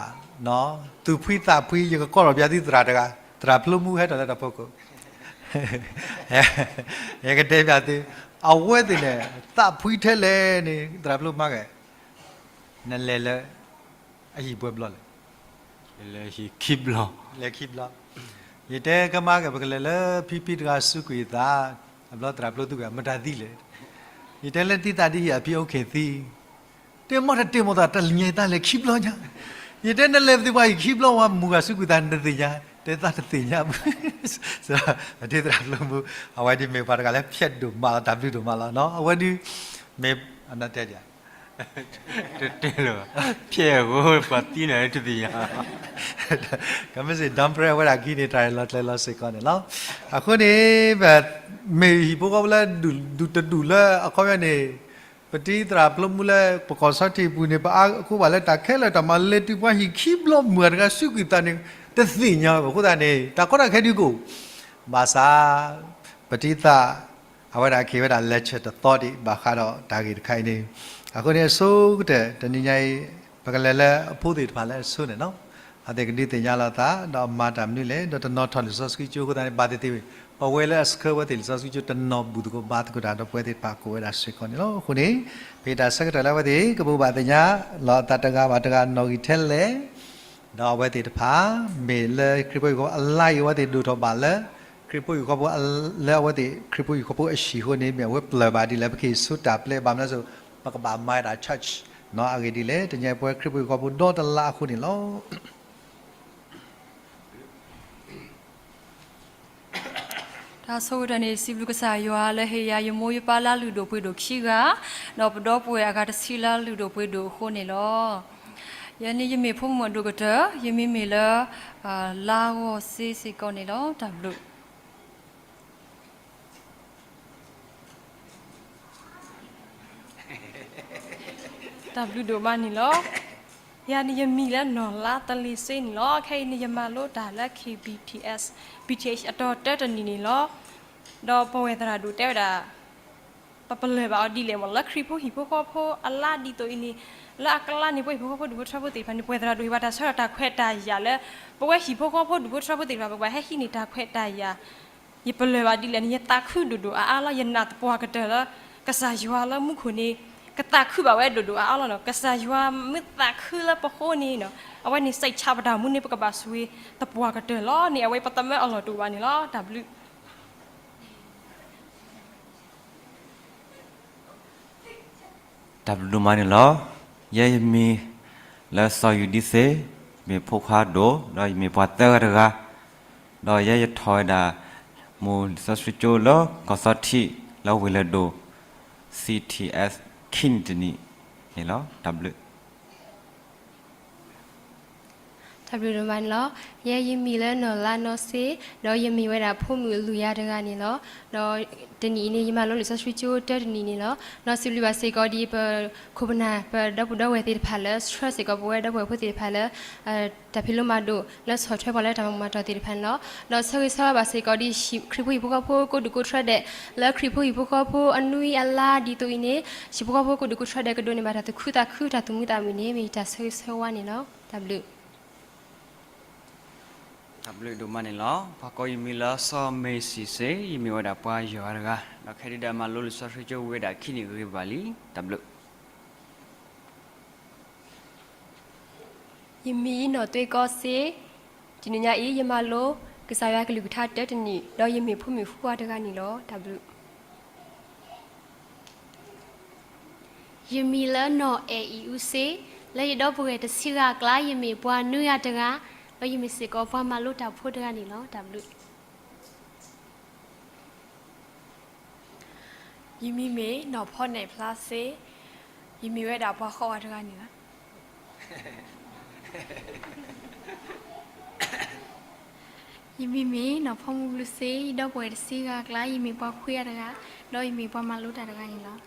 သူၣ်ဖှံသးဖှံ, ယကကိးထီၣ်ပျးသုသရၣ်တဂၤ, သရၣ်ဖျိမူဟဲထီၣ်လၢတၢ်ဖီခိၣ်, ယကတဲပျးသု, အဝဲသ့ၣ်န့ၣ် သးဖှံထဲလဲၣ်န့ၣ် သရၣ်ဖျိမါကဲ, နလဲၤလၢ အဟံၣ်ပှဲၤဘျီလဲၣ်, လဲၤခံဘျီ, လဲၤခံဘျီ, ယတဲကမါကဲ ပကလဲၤလၢဖံဖံတဂၤစူးကွံာ်သး, အဘျီသရၣ်ဖျိသူကဲ မတၤသံလဲၣ်, ယတဲလၢတံၤသၣ်ဒ်အံၤ အဖံအိၣ်ခဲသံ တဲမ့ၢ်တတဲမ့ၢ်သး တလၢညါသးလဲၤခံဘျီညါ, ယတဲနလဲၤပသ့ၣ်ပှၤဟံၣ်ခံဘျီဝဲ မုၢ်ဂၤစူးကွံာ်သးနတသ့ၣ်ညါ, တဲသးတသ့ၣ်ညါဘၣ်, အဒ်သရၣ်ဖျိမူ, အဝဲဒ်မ့ၢ်ပှၤတဂၤလၢဖျဲးဒိၣ်မးလီၤ တၢ်ဘျုးဒိၣ်မးလီၤ, အဝဲဒ် မ့ၢ်အနတဲဒ် တတဲလၢၤဘၣ်, ဖျဲးအဃိ ပှၤသံနၤတသ့ၣ်ညါ, ကမ့ၢ်စ့ၢ် dumb prayer ဝဲဒၣ်ခံန့ၣ် တၢ်ရဲၣ်လီၤကျဲၤလီၤစ့ၢ်ကီးန့ၣ်လီၤ. အဃိန့ၣ် မ့ၢ်ဟံၣ်ဖိဃီဖိလၢ ဒူၣ်တဒူၣ်လၢအခီပညီန့ၣ်, ပတံၤသရၣ်ဖျိမူလၢပကီၢ်စီထံပူၤန့ၣ် ပအါကိးဘၣ်လၢတၢ်ခဲလၢာ် တၢ်မၤလဲၤတုၤပှၤဟံၣ်ခံဘျီ မုၢ်ဂၤတဂၤစူးကွံာ်သးန့ၣ် တသ့ၣ်ညါဘၣ်အဃိသတးန့ၣ် တၢ်ကီတၢ်ခဲဒုးကအိၣ်, ဘၣ်ဆၣ် ပတံၤသၣ် အဝဲဒၣ်က့ၤဝဲဒၣ်လဲၤဆၢတသီဒံး ဘၣ်ဃးဒီးတၢ်ဂ့ၢ်တခါအံၤန့ၣ်, အဃိန့ၣ် အဆိကတၢၢ် တနံၤညါအံၤ ပကလဲၤလၢအဖိသ့ၣ်တဖၣ်လၢအဆိန့ၣ်လီၤ. အဝဲသ့ၣ်ကဒုးသ့ၣ်ညါလီၤသး ဒီးမၤတၢ်မနုၤလဲၣ်, ဒီးတနီၤထီၣ်လံာ်စီဆှံကၠိအဃိသတးန့ၣ် ဘၣ်သ့ၣ်သ့ၣ်, ပဝဲလၢအဆှၢဝဲသ့ၣ် လံာ်စီဆှံကၠိတနီၤဘူၣ်သကိးဘါသကိးတၢ်ဒီးပဝဲသ့ၣ်တဖၣ်ကိးဝဲဒၣ်စ့ၢ်ကီးန့ၣ်လီၤ. အဃိန့ၣ် ပတၢ်ဆၢကတီၢ်လၢအဝဲသ့ၣ် ကဘိးဘၣ်သ့ၣ်ညါလီၤအသးတဂၤဘၣ်တဂၤနီၣ်ဂံၢ်ထဲလဲၣ် ဒီးအဝဲသ့ၣ်တဖၣ် မ့ၢ်လၢခရံာ်ဖိဟံၣ်ဖိအလါအံၤ အဝဲသ့ၣ်ဒိၣ်ထီၣ်ဘၣ်လၢ ခရံာ်ဖိဟံၣ်ဖိ လၢအဝဲသ့ၣ်ခရံာ်ဖိဟံၣ်ဖိအဟံၣ်အဃိန့ၣ် မ့ၢ်အဝဲပျၢၤဘၣ်ဒ်လဲၣ် ပကဟ့ၣ်ဆူတၢ်ပျဲ ဘၣ်မနုၤလဲၣ် ပကဘၣ်မၤဒၣ် church နီၣ်အဂ့ၢ်ဒ်လဲၣ် တနံၤညါအံၤပဝဲခရံာ်ဖိဟံၣ်ဖိဃီဖိဒီတလါအဃိန့ၣ်လီၤ. တၢ်ဆိကတၢၢ်န့ၣ် စံးဘျုးကစၢ်ယွၤလၢဟ့ၣ်ယၤယမိၢ်ယပၢ်လၢအလုၢ်ဒိၣ်ပှ့ၤဒိၣ်ခံဂၤ, ဒီးပဒီပုၢ်ဝဲၢ်အဂၤတဆံလၢအလုၢ်ဒိၣ်ပှ့ၤဒိၣ်အဃိန့ၣ်လီၤ. ယဲန့ၣ်ယမ့ၢ်ဖိမုၣ်အဒိၣ်ကတၢၢ်, ယမံၤမ့ၢ်လၢ လါဂီၢ်စ့စ့ၢ်ကီးန့ၣ်လီၤ. တၢ်ဘျုး တၢ်ဘျုးဒိၣ်မးန့ၣ်လီၤ. ယၤန့ၣ်ယမံၤလၢနီၢ်လါတလ့ၤစ့န့ၣ်လီၤ. ခဲအံၤန့ၣ်ယမၤလိတၢ်လၢ K B T S, B T H အတီၤတၢတနံၤန့ၣ်လီၤ. ဒီးပဝဲၢ်သရၣ်ဒိၣ်တဲဝဲဒၣ် ပပလၢၢ်ဘၣ်အီၤဒ်လဲၣ်မ့ၢ် လၢခရံာ်ဖိဟံၣ်ဖိဃီဖိအလါဒ်သိးအံၤန့ၣ်, လၢအကလါန့ၣ် ပဝဲဟံၣ်ဖိဃီဖိဒူၣ်ဖိထၢဖိသ့ၣ်တဖၣ်န့ၣ် ပဝဲၢ်သရၣ်ဒိၣ်ဟ့ၣ်ပှၤတၢ်ဆၢထၢၣ်တၢ်ခွဲးတၢ်ယာ်လၢ ပဝဲဟံၣ်ဖိဃီဖိဒူၣ်ဖိထၢဖိသ့ၣ်တဖၣ် ပကဘၣ်ဟဲဟံးန့ၢ်တၢ်ခွဲးတၢ်ယာ် ယပလၢၢ်ဘၣ်ဒ်လဲၣ်န့ၣ် ယသးခုဒိၣ်ဒိၣ်အါအါလီၤ. ယနာ်သပှၢ်ကတၢၢ်လၢ ကစၢ်ယွၤလၢမူခိၣ်န့ၣ် ကသးခုဘၣ်ဝဲဒိၣ်ဒိၣ်အါအါလီၤနီၤ. ကစၢ်ယွၤမ့ၢ်သးခုလၢပဃိန့ၣ်နီၤ, အဝဲန့ၣ် စိတ်ချ ပတၢ်အိၣ်မူန့ၣ် ပကဘၣ်ဆိၣ်ဂ့ၤသပှၢ်ကတၢၢ်လီၤန့ၣ် အဝဲပသးမၢအလီၢ်တအိၣ်ဘၣ်န့ၣ်လီၤ. တၢ်ဘျုး တၢ်ဘျုးဒိၣ်မးန့ၣ်လီၤ. ယဲယမံၤလၢစီၤယူၤဒံသ့, မ့ၢ်ဖိခွါဒိၣ် ဒီးယမ့ၢ်ပှၤသၢဂၤတဂၤ, ဒီးယဲယထီၣ်ဝဲဒၣ် မူးလံာ်စီဆှံကၠိလၢကီၢ်စီထံး လၢဝ့ၢ်လၢၢ်ဒိၣ် C T S ခံနံၤတနံၤန့ၣ်လီၤ. တၢ်ဘျုး တၢ်ဘျုးဒိၣ်မးန့ၣ်လီၤ. ယဲယမံၤလၢနီၢ်လါနီၢ်စ့, ဒီးယမ့ၢ်ဝဲဒၣ်ဖိမုၣ်လွံၢ်ဂၤတဂၤန့ၣ်လီၤ. ဒီးတနံၤအံၤန့ၣ် ယမၤလိလံာ်စီဆှံကၠိတၢတနံၤန့ၣ်လီၤ. ဒီးစံးဘျုးဘၣ်စ့ၢ်ကီးဒ်ပခိၣ်ပနၢ် ပဒီပုၢ်ဒီဝဲၢ်သ့ၣ်တဖၣ်လၢဆှၢစ့ၢ်ကီးပဝဲဒီပုၢ်ဝဲၢ်ဖိသ့ၣ်တဖၣ်လၢ တၢ်ဖံးလိမၤဒိးလၢဆီၣ်ထွဲပှၤလၢတၢ်မၤမၤတီၢ်သ့ၣ်တဖၣ်န့ၣ်လီၤ. ဒီးဆၢဂ့ၤဆၢဝါဘၣ်စ့ၢ်ကီးဒ်ခရံာ်ဖိဟံၣ်ဖိဃီဖိကိးဒူၣ်ကိးထြဲဒဲး လၢခရံာ်ဖိဟံၣ်ဖိဃီဖိအနွံအလါဒ်သိးအံၤန့ၣ် ဟံၣ်ဖိဃီဖိကိးဒူၣ်ကိးထြဲဒဲးကဒိးန့ၢ်ဘၣ်တၢ်သူၣ်ခုသးခုတၢ်သူၣ်မံသးမုာ်န့ၣ် မ့ၢ်ယတၢ်ဆၢဂ့ၤဆၢဝါန့ၣ်လီၤ. တၢ်ဘျုး တၢ်ဘျုးဒိၣ်မးန့ၣ်လီၤ. ပှၤကိးယမံၤလၢစီၤမ့ၤစံစ့, ယမ့ၢ်ဝဲဒၣ်ပှၤယွၤတဂၤ, ဒီးခဲဒုးဒီးမၤလိလံာ်စီဆှံကၠိဝံၤဝဲဒၣ်ခံနံၣ်ဂ့ၤဘၣ်လံ. တၢ်ဘျုး ယမံၤနီၢ်သွ့ကီစ့, တနံၤညါအံၤ ယမၤလိကစၢ်ယွၤကလုၢ်ကထါတၢတနံၤ, ဒီးယမ့ၢ်ဖိမုၣ်ဃုဝါတဂၤန့ၣ်လီၤ. တၢ်ဘျုး ယမံၤလၢနီၢ်အဲၣ်အံၤအူစ့, လၢယဒီပုၢ်ဝဲၢ်တဆံဂၤအကျါ ယမ့ၢ်ပှၤနွံဂၤတဂၤ, ဒီးယမ့ၢ်စ့ၢ်ကီးပှၤမၤလိတၢ်ဖိတဂၤန့ၣ်လီၤ. တၢ်ဘျုး ယမံၤမ့ၢ်နီၢ်ဖီနဲၣ်ဖျါစ့, ယမ့ၢ်ဝဲဒၣ်ပှၤဃိးဂၤတဂၤန့ၣ်လီၤ. ယမံၤမ့ၢ်နီၢ်ဖီမုၢ်ဘျုးစ့, ယဒီပုၢ်ဝဲၢ်တဆံဂၤအကျါ ယမ့ၢ်ပှၤခွံဂၤတဂၤ, ဒီးယမ့ၢ်ပှၤမၤလိတၢ်တဂၤန့ၣ်လီၤ.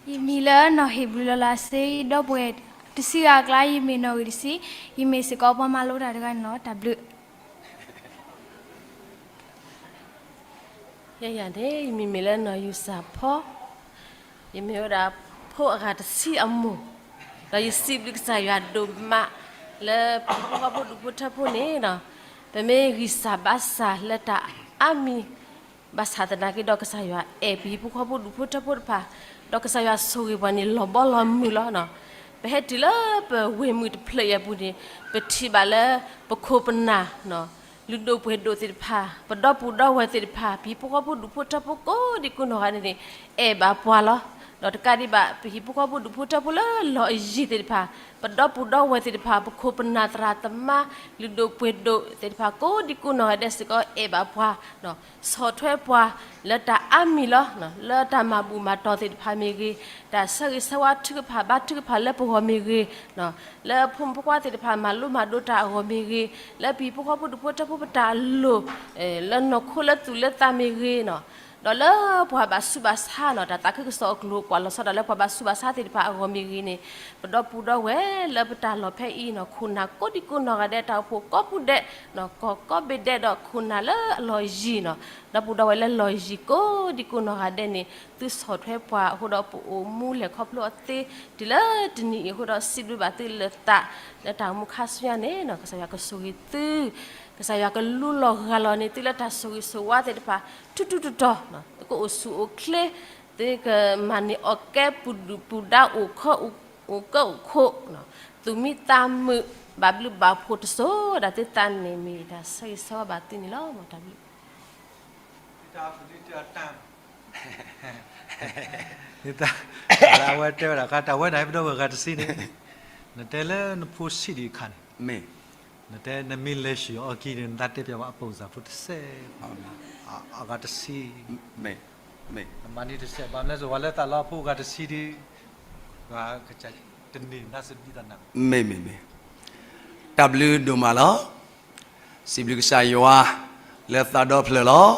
ယမံၤလၢနီၢ်ဟ့ၣ်ဘျုးလီၤလးစ့, ယဒီပုၢ်ဝဲၢ်တဆံဂၤအကျါ ယမ့ၢ်နီၢ်ဂံၢ်တဆံ, ယမ့ၢ်စ့ၢ်ကီးပှၤမၤလိတၢ်တဂၤန့ၣ်လီၤ. တၢ်ဘျုး ယဲယၤန့ၣ် ယမံၤမ့ၢ်လၢနီၢ်ယူၤစၢ်ဖီ, ယမ့ၢ်ဝဲဒၣ်ဖိအဂၤတဆံအမိၢ်, ဒီးယစံးဘျုးကစၢ်ယွၤဒိၣ်မး လၢပဟံၣ်ဖိဃီဖိဒူၣ်ဖိထၢဖိန့ၣ်ဒီး ပမ့ၢ်ဂံၢ်စၢ်ဘါစၢ်လၢတၢ်အါမံၤ ဘၣ်ဆၣ်သနာ်က့ဒီး ကစၢ်ယွၤအဲၣ်ပဟံၣ်ဖိဃီဖိဒူၣ်ဖိထၢဖိတဖၣ်, ဒီးကစၢ်ယွၤဆိၣ်ဂ့ၤပှၤန့ၣ်လီၤဘီလီၤမုၢ်လီၤ. ပဟဲတုၤလၢပဝ့ၢ်မုၢ်တဖျၢၣ်အံၤအပူၤန့ၣ် ပထံၣ်ဘၣ်လၢပခိၣ်ပနၢ် လုၢ်ဒိၣ်ပှ့ၤဒိၣ်သ့ၣ်တဖၣ်, ပဒီပုၢ်ဒီဝဲၢ်သ့ၣ်တဖၣ်, ပဟံၣ်ဖိဃီဖိဒူၣ်ဖိထၢဖိကိးဒံကိးနီၢ်ဂၤဒဲးန့ၣ် အဲၣ်ဘၣ်ပှၤလီၤ. ဒီးတကးဒံးဘၣ် ပဟံၣ်ဖိဃီဖိဒူၣ်ဖိထၢဖိလၢလီၢ်အယံၤသ့ၣ်တဖၣ်, ပဒီပုၢ်ဒီဝဲၢ်သ့ၣ်တဖၣ်, ပခိၣ်ပနၢ်သရၣ်သမါ, လုၢ်ဒိၣ်ပှ့ၤဒိၣ်သ့ၣ်တဖၣ် ကိးဒံကိးနီၢ်ဂၤဒဲးစ့ၢ်ကီးအဲၣ်ဘၣ်ပှၤ ဆီၣ်ထွဲပှၤလၢတၢ်အါမံၤလီၤ. လၢတၢ်မၤဘူၣ်မၤတီၢ်သ့ၣ်တဖၣ်မ့ၢ်ဂ့ၤ, တၢ်ဆၢဂ့ၤဆၢဝါထုကဖၣ်ဘါထုကဖၣ်လၢပဂီၢ်မ့ၢ်ဂ့ၤ, လၢဖိမုၣ်ဖိခွါသ့ၣ်တဖၣ်မၤလိမၤဒိးတၢ်အဂီၢ်မ့ၢ်ဂ့ၤ, လၢပဟံၣ်ဖိဃီဖိဒူၣ်ဖိထၢဖိပတၢ်လိၣ် လၢနီၢ်ခိလၢသူၣ်လၢသးမ့ၢ်ဂ့ၤ, ဒီးလၢပှၤဘၣ်ဆူးဘၣ်ဆါ တၢ်သးခုကစီၣ်အကျိၤ ကွၢ်လီၤဆီဒၣ်တၢ်လၢပှၤဘၣ်ဆူးဘၣ်ဆါသ့ၣ်တဖၣ်အဂီၢ်မ့ၢ်ဂ့ၤန့ၣ်, ပဒီပုၢ်ဒီဝဲၢ်လၢပတၢ်လီၢ်ဖဲအံၤ ခိၣ်နၢ်ကိးဒံကိးနီၢ်ဂၤဒဲး တၢ်အိၣ်ဖှိၣ်ကိးပူၤဒဲး, ကီၢ်ကိးဘ့ၣ်ဒဲးဒီးခိၣ်နၢ်လၢအလီၢ်ယံၤ, ဒီပုၢ်ဒီဝဲၢ်လၢလီၢ်ယံၤကိးဒံကိးနီၢ်ဂၤဒဲးန့ၣ် သုဆီၣ်ထွဲပှၤအဃိဒီး ပအိၣ်မူလဲၤခီဖျိအီၤသ့ တုၤလၢတနံၤအံၤအဃိဒီး စံးဘျုးဘၣ်သုလၢသး လၢတၢ်အိၣ်မူခါဆူညါန့ၣ် ကစၢ်ယွၤကဆိၣ်ဂ့ၤသု, ကစၢ်ယွၤကလူလီၤဂၢ်လီၤန့ၢ်သုလၢတၢ်ဆိၣ်ဂ့ၤဆိၣ်ဝါသ့ၣ်တဖၣ် ထူထူတီတီ, သုကအိၣ်ဆူၣ်အိၣ်ချ့, သုကမၤန့ၢ်အီၣ်ကဲပူၤဒုၣ်ပူၤဒါ အိၣ်ကၢအိၣ်ခိး, သူၣ်မံသးမုာ် ဘၣ်ဘျုးဘၣ်ဖှိၣ်တစိၤဒၣ်သုသးန့ၣ် မ့ၢ်ယတၢ်ဆၢဂ့ၤဆၢဝါဘၣ်သုန့ၣ်လီၤ. တၢ်ဘျုး အဝဲတဲဝဲဒၣ် တၢ်ဝဲန့ၣ် ပဒီပုၢ်ဝဲၢ်ဂၤတဆံန့ၣ်, နတဲလၢနဖိဆံးဒံးအခါန့ၣ်, နတဲနမ့ၢ်လဲၤဆူၣ်အီၤအခံန့ၣ် နသးတဲပျးဘၣ်အပိၢ်စၢ်ဖိတစဲး, အဂၤတဆံ, နမၤန့ၢ်တစဲး ဘၣ်မနုၤစ့ၢ် ပှၤလၢသးလီအဖိအဂၤတဆံဒီး ပှၤကစၢ်တန့ၢ်နါစံးဘံၣ်သးနၢ် မ့ၢ်မ့ၢ်မ့ၢ်, တၢ်ဘျုးဒိၣ်မးလီၤ. စံးဘျုးကစၢ်ယွၤ လၢသးဒီဖျၢၣ်လီၤ.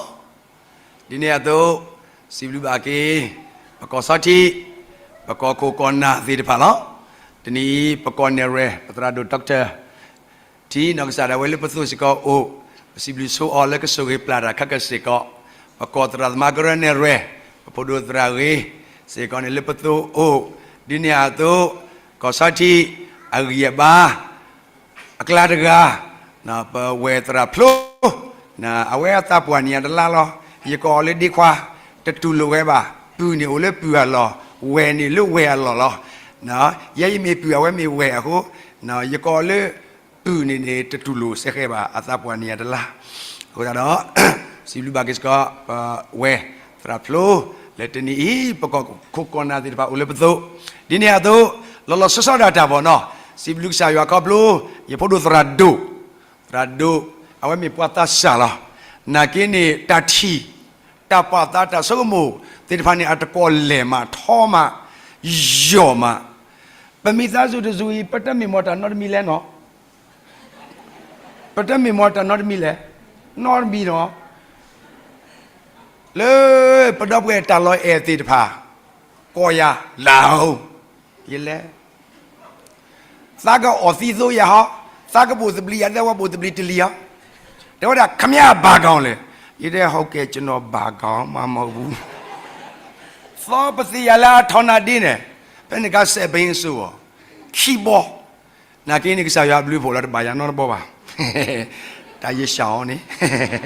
ဒ်န့ၣ်အသိး စံးဘျုးဘၣ်က့ၤ ပကီၢ်ဆီထံး, ပကီၢ်ခိၣ်ကီၢ်နၢ်သ့ၣ်တဖၣ်လီၤ. တနံၤအံၤ ပကီၢ်နဲၣ်ရွဲၣ် ပသရၣ်ဒိၣ် doctor ထံနီၢ်ကစၢ်ဒၣ်ဝဲလၢပသိးစ့ၢ်ကီးအိၣ်, ပစံးဘျုးဆိအီၤလၢကဆိၣ်ဂ့ၤပျၢ်တၢ်ခဲကစ့ၢ်ကီး, ပကီၢ်သရၣ်သမါကရၢနဲၣ်ရွဲၣ်, ပဖိဒိၣ်သရၣ်ဂ့ၤစ့ၢ်ကီးန့ၣ်လၢပသိးအိၣ်, ဒ်န့ၣ်အသိး ကီၢ်ဆီထံး အဂံၢ်အဘါ အကျါတဂၤ, ပဝဲၢ်သရၣ်ဖျိ, အဝဲအသးပှၢ်န့ၣ်အတလါလီၤ. ယကိးအီၤလၢဒ့ခွါ, တတူၢ်လိာ်ဝဲဘၣ်. ပုၢ်န့ၣ်အိၣ်လၢပုၢ်အလီၢ်, ဝဲၢ်န့ၣ်လၢဝဲၢ်အလီၢ်လီၤ. ယဲယမ့ၢ်ပုၢ် အဝဲမ့ၢ်ဝဲၢ်အဃိ, ယကိးအီၤလၢပုၢ်န့ၣ်န့ၣ် တတူၢ်လိာ်စဲဃဲဘၣ် အသးပှၢ်န့ၣ်အတလါ. အဃိသတးဒီး စံးဘျုးဘၣ်က့ၤစ့ၢ်ကီး ပဝဲၢ်သရၣ်ဖျိ လၢတနံၤအံၤ ပကီၢ်ခိၣ်ကီၢ်နၢ်သ့ၣ်တဖၣ်အိၣ်လၢပသိး, ဒ်န့ၣ်အသိး လီၤလီၤဆီဆီဒၣ်တၢ်ဘီၣ်နီၤ, စံးဘျုးကစၢ်ယွၤခီဖျိ ယဖိဒိၣ်သရၣ်ဒိၣ်, သရၣ်ဒိၣ် အဝဲမ့ၢ်ပှၤသးစၢ်လီၤ. နာ်က့န့ၣ် တၢ်ထံၣ် တၢ်ပာ်သး တၢ်ဆိကမိၣ်သ့ၣ်တဖၣ်န့ၣ် အတကွီၢ်လဲၢ်မး ထီမး ယိာ်မး, ပမိသားစုတစုအံၤ ပတမ့ၢ်မီၢ်တၢ်နီတမံၤလဲၣ်နီၤ. ပတမ့ၢ်မီၢ်တၢ်နီတမံၤလဲၣ်, နီတမံၤနီၤ. လၢပဒီပုၢ်ဝဲၢ်တၢ်လီၢ်အဲၣ်သ့ၣ်တဖၣ်, ကိးယၤ, လၢ, ယလဲၤ သးကအီၣ်သံသိယၤဟီ, သးကဘိၣ်သဘျံးယၤ သးဝဲဘိၣ်သဘျံးတလံၤဟီ, တဲဝဲဒၣ် ခင်ဗျား ဘာခေါင်းလဲ, ယတဲ ဟုတ်ကဲ့ ကျွန်တော် ဘာခေါင်းမှ မဟုတ်ဘူး. သီပသ့ၣ်ယၤလၢအထီနၤဒ့န့ၣ်, ဖဲန့ၣ်အခါ စက်ဘီအစိၤအီၤ, ခံဘီ, နာ်က့န့ၣ် ကစၢ်ယွၤအဘျုးအဖှိၣ်လီၤ တဘၣ်ယၤနီတဘီဘၣ်. တၢ်ယစၢ်အီၤန့ၣ်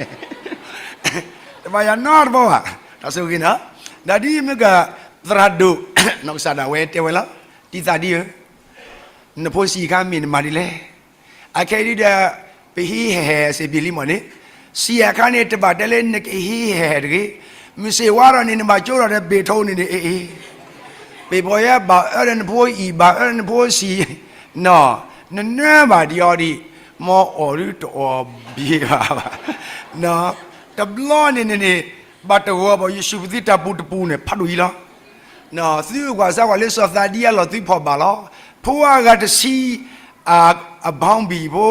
တဘၣ်ယၤနီတဘီဘၣ်. တၢ်ဆိၣ်ဂ့ၤနီၤ. ဒီးဒ်မ့ၢ်က သရၣ်ဒိၣ် နီၢ်ကစၢ်ဒၣ်ဝဲတဲဝဲလီၤ, တံသးဒ်ဧၢ, နဖိဆံးအခါမ့ၢ်နမၤဒ်လဲၣ်. အခဲအံၤဒုဒီး ပဟံးဟဲဟဲအဆင်ပြေလံမ့ၢ်န့ၣ်, ဆံးအခါန့ၣ် တဘၣ်တဲလၢနကဟံးဟဲဟဲတဂ့ၤ, မုၢ်ဆ့ၣ်ဝါဒီးန့ၣ် နဘၣ်ကၠိထီၣ်ဒီးဘ့ၣ်ထိန့ၣ်န့ၣ် အ့ၣ်အ့ၣ်, ပ့ၢ်ပီၤယဲဘၣ်အၢဒီးနဖိအံၤ ဘၣ်အၢဒီးနဖိဆံး, နနၢဘၣ်ဒံးအီၤဒံး, မ်အီၣ်ဒုတအီၣ်ဘၣ်ဘၣ်. တဘျီန့ၣ်န့ၣ်န့ၣ် ဘၣ်တဂီၤဘၣ် ယ့ၣ်ၡူးပသံတၢ်ပူၤတပူၤန့ၣ် ဖးဒိၣ်အံၤလီၤ. သုကွၢ်စၢ်ကွၢ်လၢစီၤသးဒံအလီၢ် သုဖီၣ်ဘၣ်လီၤ. ဖိအဂၤတဆံ အ, အဘီဘံၣ်ဖိ,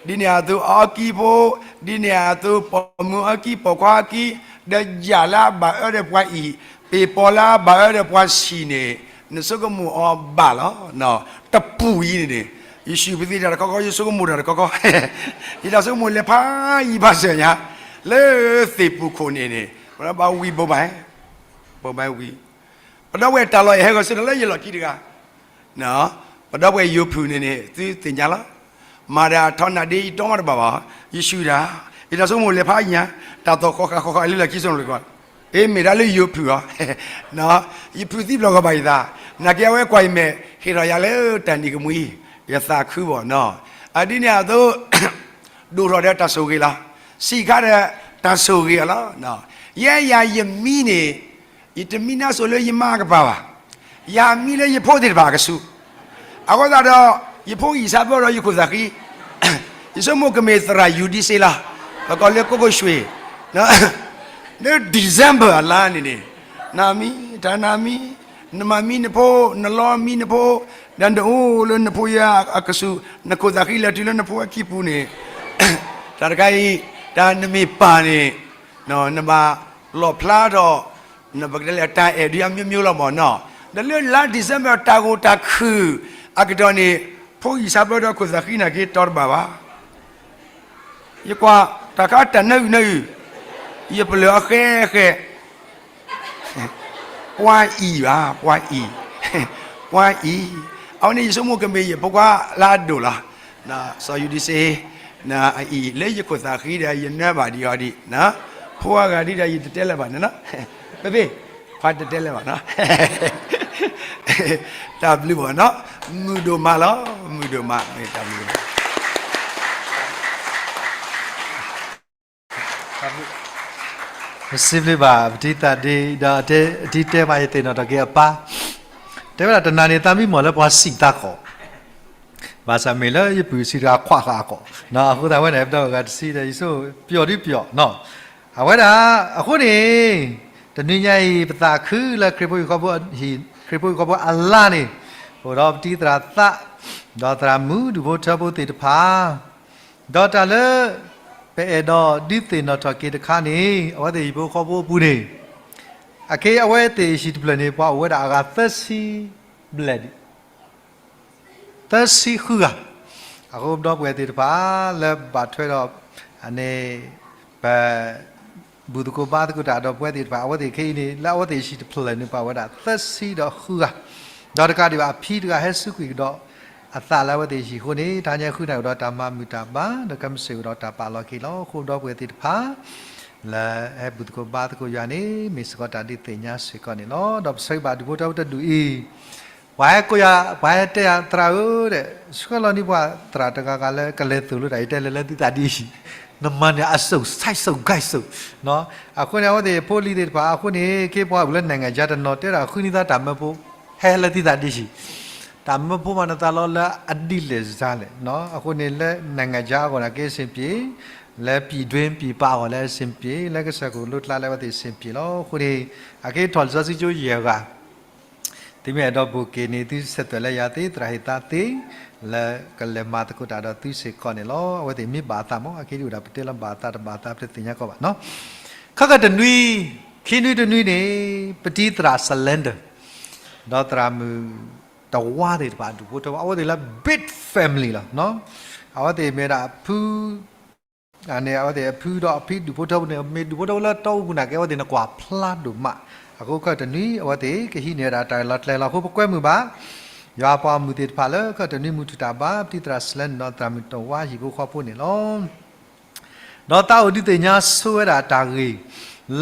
ဒ်န့ၣ်အသိးအီကံဖိ, ဒ်န့ၣ်အသိးပိာ်မုၣ်အီကံ ပိာ်ခွါအီကံ, ဒီးယၢ်လၢအဘၣ်အၢဒီးပှၤအံၤ, ပ့ၢ်ပီၤလၢအဘၣ်အၢဒီးပှၤဆံးန့ၣ်, နဆိကမိၣ်အီၤဘၣ်လီၤ. တပူၤအံၤန့ၣ်န့ၣ်, ယ့ၣ်ၡူးပသံတၢ်တခီခီ ယဆိကမိၣ်တၢ်တခီခီ, ယတၢ်ဆိကမိၣ်လဲၤဖးယံၤဖးစၢၤညါ, လၢသ့ၣ်ပူၤခိၣ်န့ၣ်န့ၣ်, ပဘၣ်ဝံၤဘိးဘၣ်, ဘိးဘၣ်ဝံၤ, ပဒီပုၢ်ဝဲၢ်တၢ်လီၢ်အဲၣ်ဟဲဂီၤစ့ၢ်ကီးလၢယလီၢ်ခံတဂၤ ပဒီပုၢ်ဝဲၢ်ယိၤဖုၣ်န့ၣ်န့ၣ် သုသ့ၣ်ညါလီၤ. မၤဒၣ်ထီနၢ်ဒ့ယတီမးတဘၣ်ဘၣ်, ယ့ၣ်ၡူးဒၣ်, ယတၢ်ဆိကမိၣ်လဲၤဖးညါ, တၢ်သီၣ်ဃီဃာ်ဃီဃာ်လၢလီၢ်ခံစိၤလီၤကီး, အ့ မ့ၢ်ဒၣ်လၢယိၤဖုၣ်အီၤ, ယဖုၣ်သံဘျီကီးဘၣ်ယသး, နာ်က့အဝဲကွၢ်အံၤမဲာ်, ဟ့ၣ်ထီၣ်ယၤလၢတၢ်နံၤကမှံ, ယသးခုဘၣ်နီၤ, အဒ်န့ၣ်အသိး ဒိၣ်ထီၣ်ဒီးတၢ်ဆိၣ်ဂ့ၤလီၤ, ဆံးခါဒီးတၢ်ဆိၣ်ဂ့ၤအီၤလီၤ. ယဲယၤယမံန့ၣ် ယတမံနါစိၤလၢယမါအကပၤဘၣ်, ယမံလၢယဖိသ့ၣ်တဖၣ်အကဆူး, အဃိသတးဒီး ယဖိဂံၢ်စၢ်ဘၢဒီးယခိၣ်သးဃံ, ယဆိကမိၣ်ကမ့ၢ်သရၣ်ယူၤဒံစ့လီၤ, ပကိးလၢကိကိၣ်ရွှ့ၣ်, လၢ December အလါန့ၣ်န့ၣ်, နမံ, တၢ်နမံ, နမၤမံနဖိ, နလီမံနဖိ, ဒီးနအိၣ်လၢနဖိယဲအကဆူး, နခိၣ်သးဃံလဲၤတုၤလၢနဖိအခံပူၤန့ၣ်, တၢ်တခါအံၤ, တၢ်နမ့ၢ်ပၢ်န့ၣ် နဘၣ်လီၣ်ဖျါထီၣ်, နပကတဲလဲၣ် တၢ်အဲၣ်ဒုးအမျိုးမျိုးလီၤမ့ၢ်နီၤ, ဒီးလၢလါ December တၢ်ဂိၢ်တၢ်ခုၣ်အကတီၢ်န့ၣ်, ဖိဂံၢ်စၢ်ဘၢဒီးခိၣ်သးဃံနာ်က့တီတဘၣ်ဘၣ်. ယကွၢ်တၢ်ခါတၢ်နၢအုၣ်နၢအုၣ်, ယပလၢၢ်အဃဲဃဲ, ပှၤအံၤဘၣ်, ပှၤအံၤ, ပှၤအံၤ, အဝဲန့ၣ်ယဆိကမိၣ်ကမ့ၢ်ယဖိခွါလၢအဒိၣ်လီၤ. စီၤယူၤဒံစ့, အအံၤလၢယခိၣ်သးဃံဒီး ယနၢဘၣ်ဒံးအီၤဒံး, ဖိအဂၤဒ်ဒီး ယတတဲလၢၤဘၣ်န့ၣ်လီၤ. ပသ့ၣ်, ပှၤတတဲလၢၤဘၣ်နီၤ. တၢ်ဘျုးဘၣ်နီၤ, မုာ်ဒိၣ်မးလီၤ, မုာ်ဒိၣ်မး, မ့ၢ်တၢ်ဘျုး ပစံးဘျုးဘၣ် ပတံၤသးဒ့ ဒီးအတံၤတဲဘၣ်ယသ့ၣ်နီၣ်ထီၣ်က့ၤအပၢ်, တဲဝဲဒၣ်တနၤန့ၣ် သးမံမီၢ်လၢပှၤစံးသးဃီ, ဘၣ်ဆၣ်မ့ၢ်လၢယပုၢ်ဆံးတဂၤခွးဃာ်အဃီ, အဃိသတးဝဲန့ၣ် ပဒီပုၢ်ဝဲၢ်တဆံဒီး ယဆိပျီၣ်ဒုပျီၣ်နီၤ, အဝဲဒၣ်, အဃိန့ၣ်, တနွံညါအံၤ ပသးခုလၢခရံာ်ဖိဟံၣ်ဃီဖိ, ခရံာ်ဖိဟံၣ်ဃီဖိအလါန့ၣ်, အိၣ်ဒီးပတံၤသရၣ်သး, ဒီးသရၣ်မုၣ်ဒူၣ်ဖိထၢဖိသ့ၣ်တဖၣ် ဒီးတၢ်လၢ ပအဲၣ်ဒိးဒုးသ့ၣ်နီၣ်ထီၣ်က့ၤတခါန့ၣ် အဝဲသ့ၣ်ဟံၣ်ဖိဃီဖိအပူၤန့ၣ်, အခဲအံၤအဝဲသ့ၣ်ဟံၣ်တဖျၢၣ်န့ၣ် ပှၤအိၣ်ဝဲဒၣ်အဂၤသၢဆံဘျဲၣ်ဒံး, သၢဆံဃုဂၤ, အဃိဒီပုၢ်ဝဲၢ်သ့ၣ်တဖၣ် လၢဘၣ်ထွဲဒီး န့ၣ် ပ ဘူၣ်သကိးဘါသကိးတၢ်ဒီးပဝဲသ့ၣ်တဖၣ် အဝဲသ့ၣ်ခဲအံၤန့ၣ် လၢအဝဲသ့ၣ်ဟံၣ်တဖျၢၣ်န့ၣ် ပှၤဝဲဒၣ်သၢဆံဒီးဃုဂၤ, ဒီးတကးဒံးဘၣ် အဖံတဂၤဟဲစူးကွံာ်ကဒီးအသးလၢအဝဲသ့ၣ်ဟံၣ်အဃိန့ၣ် တဟါညါဃုနၣ်ရံၣ်ဒီးတၢ်မၤမုာ်တၢ်ဘါ ဒီးကမ့ၢ်စ့ၢ်ကီးဒီးတၢ်ပာ်လီၤက့ၤလီၤ. အဃိဒီပုၢ်ဝဲၢ်သ့ၣ်တဖၣ် လၢဟဲဘူၣ်သကိးဘါသကိးယွၤန့ၣ် မ့ၢ်စ့ၢ်ကီးတၢ်ဒုးသ့ၣ်ညါစ့ၢ်ကီးန့ၣ်လီၤ. ဒီးပဆၢဂ့ၤဘၣ်ဒူၣ်ဖိထၢဖိတဒူၣ်အံၤ ပှၤဟဲကိးယၤ ပှၤဟဲတဲယၤ သရၣ်ဧၢ, ဆှၢလီၤန့ၢ်ပှၤသရၣ်တဂၤဂၤလၢကလဲၤသိၣ်လိတၢ် ယတဲလဲၤလၢသုသးဒ်အံၤ, နမၤန့ၣ်အစိၣ် စဲစိၣ် ဂဲစိၣ်, အဃိန့ၣ် အဝဲသ့ၣ်ဖိလံၤသ့ၣ်တဖၣ် အဃိန့ၣ် က့ၤပှၤအိၣ်လၢ နိုင်ငံခြား တနီၤတဲဒၣ်ဃုန့ၢ်သးတၢ်မၢဖိ ဟဲလၢသုသးဒ်အံၤ, တၢ်မၢဖိမၤနသးလီၤလၢအဒ်လဲၣ်စါလဲၣ်, အဃိန့ၣ်လၢ နိုင်ငံခြား အဂီၢ်န့ၣ် က့ၤအဆင်ပြေ, လၢ ပြည်တွင်း ပြည်ပ အဂီၢ်လၢအဆင်ပြေ, လၢကစၢၢ်ခိၣ်လိကျါလၢအဝဲသ့ၣ်အဆင်ပြေလီၤ. အဃိန့ၣ် အက့ၤထီၣ်လံာ်စီဆှံကၠိယဲၢ်ဂၤ သုမ့ၢ်အဲၣ်ဒိးဘိးက့ၤန့ၣ် သုဆဲးသွဲးလၢယၤသ့, သရၣ်ဟ့ၣ်သါသ့, လၢကလဲၤမၤသကိးတၢ်ဒီးသုစ့ၢ်ကီးန့ၣ်လီၤ. အဝဲသ့ၣ်မ့ၢ်ဘၣ်အသးမး, အခဲဒ်ဝဲဒၣ်ပတဲလၢဘၣ်အသးတဘၣ်အသးပတသ့ၣ်ညါကီးဘၣ်နီၤ. ခဲကတနွံ, ခံနွံတနွံန့ၣ်, ပတံၤသရၣ် Solander ဒီးသရၣ်မုၣ်တဝါသ့ၣ်တဖၣ်ဒူၣ်ဖိထၢဖိ, အဝဲသ့ၣ်လၢ big family လီၤ. အဝဲသ့ၣ်မ့ၢ်ဝဲဒၣ်အဖု အန့ၣ် အဝဲသ့ၣ်အဖုဒီးအဖံဒူၣ်ဖိထၢဖိန့ၣ် မ့ၢ်ဒူၣ်ဖိထၢဖိလၢတီအူပူၤနာ်က့ အဝဲသ့ၣ်န့ၣ်ကွၢ်ဖျါဒိၣ်မး. အဃိခဲကတနွံ အဝဲသ့ၣ်ကဟံးန့ၢ်ဝဲဒၣ်တၢ်လီၤကျဲလီၤ. အဃိပကွဲမုာ်ဘၣ် ယွၤပှၤမုၣ်သ့ၣ်တဖၣ်လၢ ခဲကတနွံမုၢ်ထူၣ်တၢ်ဘါ ပတံၤသရၣ် Solander ဒီးသရၣ်မုၣ်တဝါဟံၣ်ဖိဃီဖိန့ၣ်လီၤ. ဒီးသးအိၣ်ဒုးသ့ၣ်ညါဆိဝဲဒၣ်တၢ်ဂ့ၢ်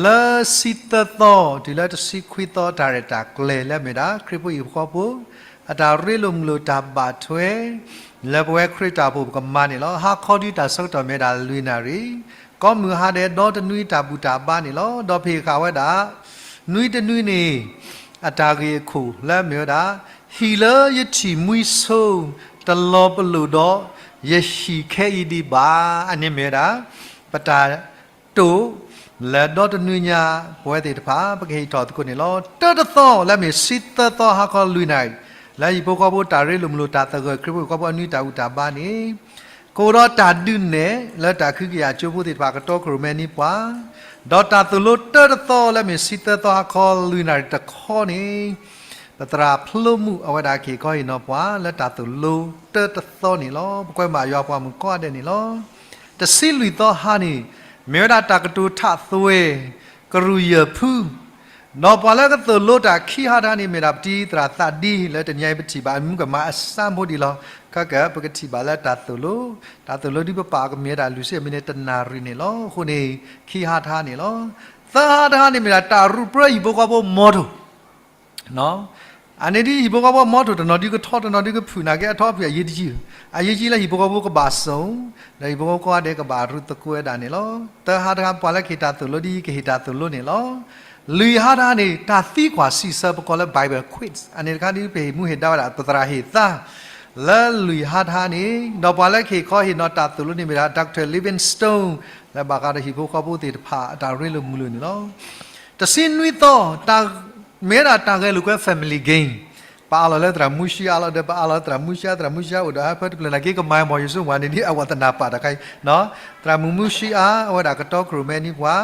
လၢဆံသၢသီ တုၤလၢတဆံခွံသီ တၢ်ရဲၣ်တၢ်ကျဲၤလၢအမ့ၢ်ဒၣ် ခရံာ်ဖိဟံၣ်ဖိဃီဖိ အတၢ်ရ့လိာ်မုာ်လိာ်တၢ်ဘၣ်ထွဲ လၢပဝဲခရံာ်တၢ်အိၣ်ဖှိၣ်ပကမၤန့ၣ်လီၤ. ဟါခီဒုတၢ်ဆၢကတီၢ်မ့ၢ်ဒၣ်လွံၢ်နၣ်ရံၣ်, ကိးမုၢ်ဟါဒဲးဒီတနွံတၢ်ဘူၣ်တၢ်ဘါန့ၣ်လီၤ. ဒီးပဟ့ၣ်ဃာ်ဝဲဒၣ် နွံတနွံန့ၣ် အတၢ်ဂ့ၢ်အခိၣ်လၢအမ့ၢ်ဝဲဒၣ် ဟံၣ်လၢယထံၣ်မှံဆိ တလီၤပလိာ်ဒီး ယဟံၣ်ခဲအံၤဒံးဘၣ်. အန့ၣ်မ့ၢ်ဝဲဒၣ် ပတၢ်တိာ် လၢဒီတနွံညါ ပဝဲသ့ၣ်တဖၣ် ပကဟ့ၣ်ထီၣ်သကိးန့ၣ်လီၤ. တၢတသီ လၢအမ့ၢ်ဆံသၢသီဟါခီလွံၢ်နၣ်ရံၣ် လၢဟံၣ်ဖိဃီဖိတၢ်ရ့လိာ်မုာ်လိာ်တၢ်သဂၢၢ် ခရံာ်ဖိဟံၣ်ဖိဃီဖိအနွံတၢ်ဘူၣ်တၢ်ဘါန့ၣ် ကအိၣ်ဒီးတၢ်ဒုးနဲၣ်လၢတၢ်ခုကယၤကၠိဖိသ့ၣ်တဖၣ် ကတီခိၣ်ရိၣ်မဲနံပှၤ, ဒီးတၢ်သိၣ်လိတၢတသီ လၢအမ့ၢ်ဆံသၢသီဟါခီလွံၢ်နၣ်ရံၣ်တခီန့ၣ် ပသရၣ်ဖျိမုၣ်အဝဲဒၣ်ကဟ့ၣ်ခီဟ့ၣ်နီၤပှၤ လၢတၢ်သိၣ်လိတၢတသီန့ၣ်လီၤ. ပကွဲမုာ်ယွၤပှၤမုၣ်ကိးဂၤဒဲးန့ၣ်လီၤ. တဆံလွံၢ်သီဟါန့ၣ် မ့ၢ်ဝဲဒၣ်တၢ်ကတိၤထးသွဲ ကရူၢ်ယဲၢ်ဖု ဒီးပှၤလၢကသိၣ်လိတၢ်ခံဟါတဟါန့ၣ် မ့ၢ်ဒၣ်ပတံၤသရၣ်သးဒံ လၢတနံၤအံၤပထံၣ်ဘၣ် အမုၢ်ကမၤအစၢဖိဒံးလီၤ. ခဲကပကထံၣ်ဘၣ်လၢတၢ်သိၣ်လိ, တၢ်သိၣ်လိဒ်ပပာ်ကမ့ၢ်ဝဲဒၣ်လွံၢ်ဆံအမံးနံးန့ၣ် တနၣ်ရံၣ်န့ၣ်လီၤ. အဃိန့ၣ် ခံဟါတဟါန့ၣ်လီၤ. သၢဟါတဟါန့ၣ်မ့ၢ်ဒၣ်တၢ်ရူၢ်ပြၢဟံၣ်ဖိဃီဖိမီထိၣ် အန့ၣ်ဒ်ဟံၣ်ဖိဃီဖိမီထိၣ် တနီၤဒုးကထီ တနီၤဒုးကဖုၣ်နာ်က့ အထီဖုၣ်အရေးကြီး, အရေးကြီးလၢဟံၣ်ဖိဃီဖိကဘၣ်စိာ်, ဒီးဟံၣ်ဖိဃီဖိကိးဂၤဒဲးကဘၣ်ရူၢ်သကိးဝဲဒၣ်န့ၣ်လီၤ. သၢဟါတဟါပှၤလၢကဟ့ၣ်တၢ်သိၣ်လိဒ်အံၤ ကဟ့ၣ်တၢ်သိၣ်လိန့ၣ်လီၤ. လွံၢ်ဟါတဟါန့ၣ် တၢ်သံကွၢ်စံးဆၢ ပကိးလၢ Bible quiz အန့ၣ်တခါဒ်ပဟ့ၣ်မူဟ့ၣ်ဒါဝဲဒၣ် ပသရၣ်ဟ့ၣ်သါ လၢလွံၢ်ဟါတဟါန့ၣ်, ဒီးပှၤလၢကဟ့ၣ်ခီဟ့ၣ်နီၤတၢ်သိၣ်လိန့ၣ်မ့ၢ်ဒၣ် Doctor Livingstone လၢဘၣ်ဃးဒီးဟံၣ်ဖိဃီဖိသ့ၣ်တဖၣ်အတၢ်ရ့လိာ်မုာ်လိာ်န့ၣ်လီၤ. တဆံနွံသီ တၢ် မ့ၢ်ဝဲဒၣ်တၢ်ဂဲၤလိာ်ကွဲ family game ပအးလီၤလၢသရၣ်မူၡံအါလီၤဒီး ပအးလီၤလၢသရၣ်မူၡံအါ သရၣ်မူၡံအါအိၣ်ဒီးဟၢဖၢတဖျၢၣ်နာ်က့ ကမၤမီၤယိၤစိဝၤန့ၣ်ဒ်အဝဲသနာ်ပာ်တခါအံၤ, သရၣ်မုၣ်မူၡံအါ အဝဲဒၣ်ကတီခိၣ်ရိၣ်မဲနံပှၤ,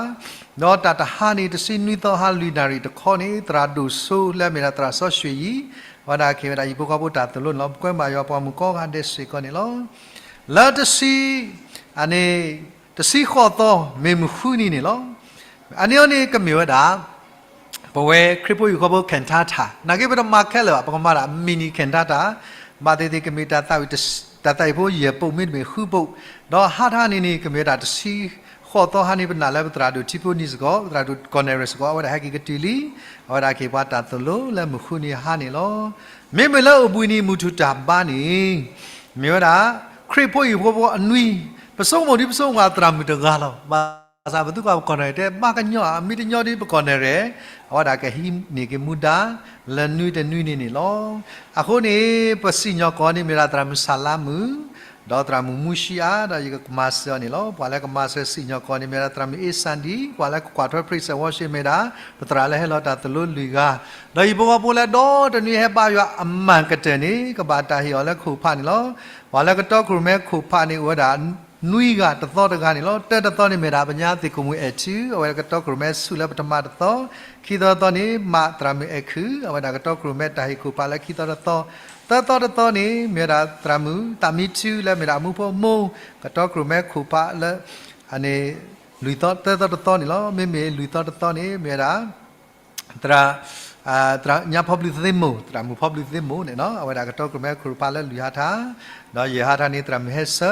ဒီးတၢ်တဟါန့ၣ် တဆံနွံသီဟါလွံၢ်နၣ်ရံၣ်တခီန့ၣ် သရၣ်ဒိၣ်စိလၢအမ့ၢ်ဒၣ်သရၣ်စီဆှံယံၤ အဝဲဒၣ်ကဟ့ၣ်ဝဲဒၣ်ဟံၣ်ဖိဃီဖိတၢ်သိၣ်လိန့ၣ်လီၤ. ပကွဲမုာ်ယွၤပှၤမုၣ်ကိးဂၤဒဲးစ့ၢ်ကီးန့ၣ်လီၤ. လၢတဆံ အန့ၣ် တဆံဃိးသီ မ့ၢ်မုၢ်ဃုနံၤန့ၣ်လီၤ. အန့ၣ်အီၤန့ၣ်ကမ့ၢ်ဝဲဒၣ် ပဝဲခရံာ်ဖိဟံၣ်ဖိဃီဖိ cantata နာ်က့ပတမၤခဲလၢာ်ဘၣ် ပကမၤဒၣ် mini cantata ဘၣ်သ့ၣ်သ့ၣ်ကမ့ၢ်တၢ်သးဝံၣ် တၢ်သးဝံၣ်ဖိယဲၢ်ပိာ်မ့တမ့ၢ်ဃုပိာ်, ဒီးဟါတဟါန့ၣ်န့ၣ် ကမ့ၢ်ဝဲဒၣ်တဆံဃိးသီဟါန့ၣ် ပနာ်လၢပသရၣ်ဒိၣ်ထံဖိနံၤစ့ၢ်ကီး ပသရၣ်ဒိၣ်ကီၢ်နဲၣ်ရဲၣ်စ့ၢ်ကီး အဝဲဒၣ်ဟဲက့ၤကတုၤလံ, အဝဲဒၣ်ကဟ့ၣ်ပှၤတၢ်သိၣ်လိလၢမုၢ်ဃုနံၤဟါန့ၣ်လီၤ. မ့မ့ၢ်လၢအိၣ်ဘှံးနံၤမုၢ်ထူၣ်တၢ်ဘါန့ၣ် မ့ၢ်ဝဲဒၣ် ခရံာ်ဖိဟံၣ်ဖိဃီဖိအနွံ, ပဆိကမိၣ်ဒ်ပဆိကမိၣ်သရၣ်မုၣ်တဂၤလီၤ. ဘၣ်ဆၣ်ပသူကွၢ်ပကီၢ်နဲၣ်ရဲၣ်တဲ ဘၣ်ကညီဧါ မ့ၢ်တညီဒ်ပကီၢ်နဲၣ်ရဲၣ်, အဝဲဒၣ်ကဟံးန့ၢ်က့ၤမူဒါ လၢနွံတနွံန့ၣ်န့ၣ်လီၤ. အဃိန့ၣ် ပစံၣ်ညီၣ်ကွီၢ်န့ၣ်မ့ၢ်ဒၣ်သရၣ်မုၣ်ဆၣ်လါမုၣ် ဒီးသရၣ်မုၣ်မူၡံအါ ဒီးယကမၤစၢၤအီၤန့ၣ်လီၤ. ပှၤလၢကမၤစၢၤစံၣ်ညီၣ်ကွီၢ်န့ၣ်မ့ၢ်ဒၣ်သရၣ်မုၣ်အ့စၣ်ဒံ, ပှၤလၢကကွၢ်ထွဲ praise and worship မ့ၢ်ဒၣ် ပသရၣ်လၢဟဲလီၤတၢ်သိၣ်လိလွံၢ်ဂၤ, ဒီးဟံၣ်ဖိဃီဖိလၢဒီတနွံဟဲဘါယွၤအမၤကတၢၢ်န့ၣ် ကဘၣ်တၢ်ဟ့ၣ်အီၤလၢခိၣ်ဖးန့ၣ်လီၤ. ပှၤလၢကတီခိၣ်ရိၣ်မဲခိၣ်ဖးန့ၣ် အိၣ်ဝဲဒၣ်နွံဂၤ တသီတဂၤန့ၣ်လီၤ. တၢတသီန့ၣ်မ့ၢ်ဒၣ်ပညါသ့ၣ်ခိၣ်မုၣ်အဲၣ်ထူ အဝဲဒၣ်ကတီခိၣ်ရိၣ်မဲဆူၣ်လၢပထမတသီ, ခံသီတသီန့ၣ် မးသရၣ်မုၣ်အဲၣ်ခုၣ် အဝဲဒၣ်ကတီခိၣ်ရိၣ်မဲတၢ်ဟ့ၣ်ခိၣ်ဖးလၢခံသီတသီ, သၢသီတသီန့ၣ် မ့ၢ်ဝဲဒၣ်သရၣ်မုၣ်သးမံထူလၢမ့ၢ်ဒၣ်အမူဖိအမိၢ် ကတီခိၣ်ရိၣ်မဲခိၣ်ဖးလၢ အန့ၣ် လွံၢ်သီ သၢသီတသီန့ၣ်လီၤ. မ့မ့ၢ်လွံၢ်သီတသီန့ၣ် မ့ၢ်ဝဲဒၣ် သရၣ် သရၣ်ညါဖီဘျုးသ့ၣ်မိၢ် သရၣ်မုၣ်ဖီဘျုးသ့ၣ်မိၢ်န့ၣ်လီၤ. အဝဲဒၣ်ကတီခိၣ်ရိၣ်မဲခိၣ်ဖးလၢလွံၢ်ဟါထါ, ဒီးယဲၢ်ဟါထါန့ၣ် သရၣ်မုၣ်ဟဲစၢ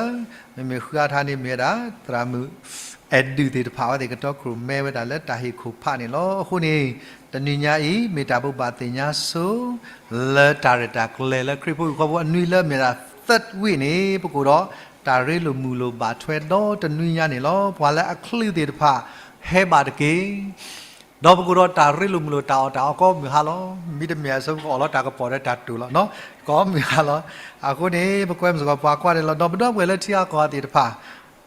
ၤ, မ့မ့ၢ်ဃုဟါထါန့ၣ်မ့ၢ်ဝဲဒၣ် သရၣ်မုၣ်အဲၣ်ဒုးသ့ၣ်တဖၣ် အဝဲသ့ၣ်ကတီခိၣ်ရိၣ်မဲဝဲဒၣ်လၢတၢ်ဟ့ၣ်ခိၣ်ဖးန့ၣ်လီၤ. အဃိန့ၣ် တနံၤညါအံၤ မ့ၢ်တၢ်ဘိးဘၣ်သ့ၣ်ညါဆိ လၢတၢ်ရဲၣ်တၢ်ကျဲၤလၢခရံာ်ဖိဟံၣ်ဖိဃီဖိအနွံလၢမ့ၢ်ဒၣ် third week န့ၣ် ပကအိၣ်ဒီးတၢ်ရ့လိာ်မုာ်လိာ်ဘၣ်ထွဲဒီတနွံညါန့ၣ်လီၤ. ပှၤလၢအချုးသ့ၣ်တဖၣ် ဟဲဘၣ်တက့ၢ်. ဒီးပကအိၣ်ဒီးတၢ်ရ့လိာ်မုာ်လိာ်တၢ်အီၣ်တၢ်အီကိးမုၢ်ဟါလီၤ. မ့တမ့ၢ်အဆၢ ပကအီၣ်လီၤတၢ်ကပီၤဒီးတၢ်တိာ်လီၤနီၤ ကိးမုၢ်ဟါလီၤ. အဃိန့ၣ် ပကွဲမုာ်စ့ၢ်ကီးပှၤကွၢ်ဒဲးလီၤ. ဒီးပဒီပုၢ်ဝဲၢ်လၢထံအါကီၢ်အါသ့ၣ်တဖၣ်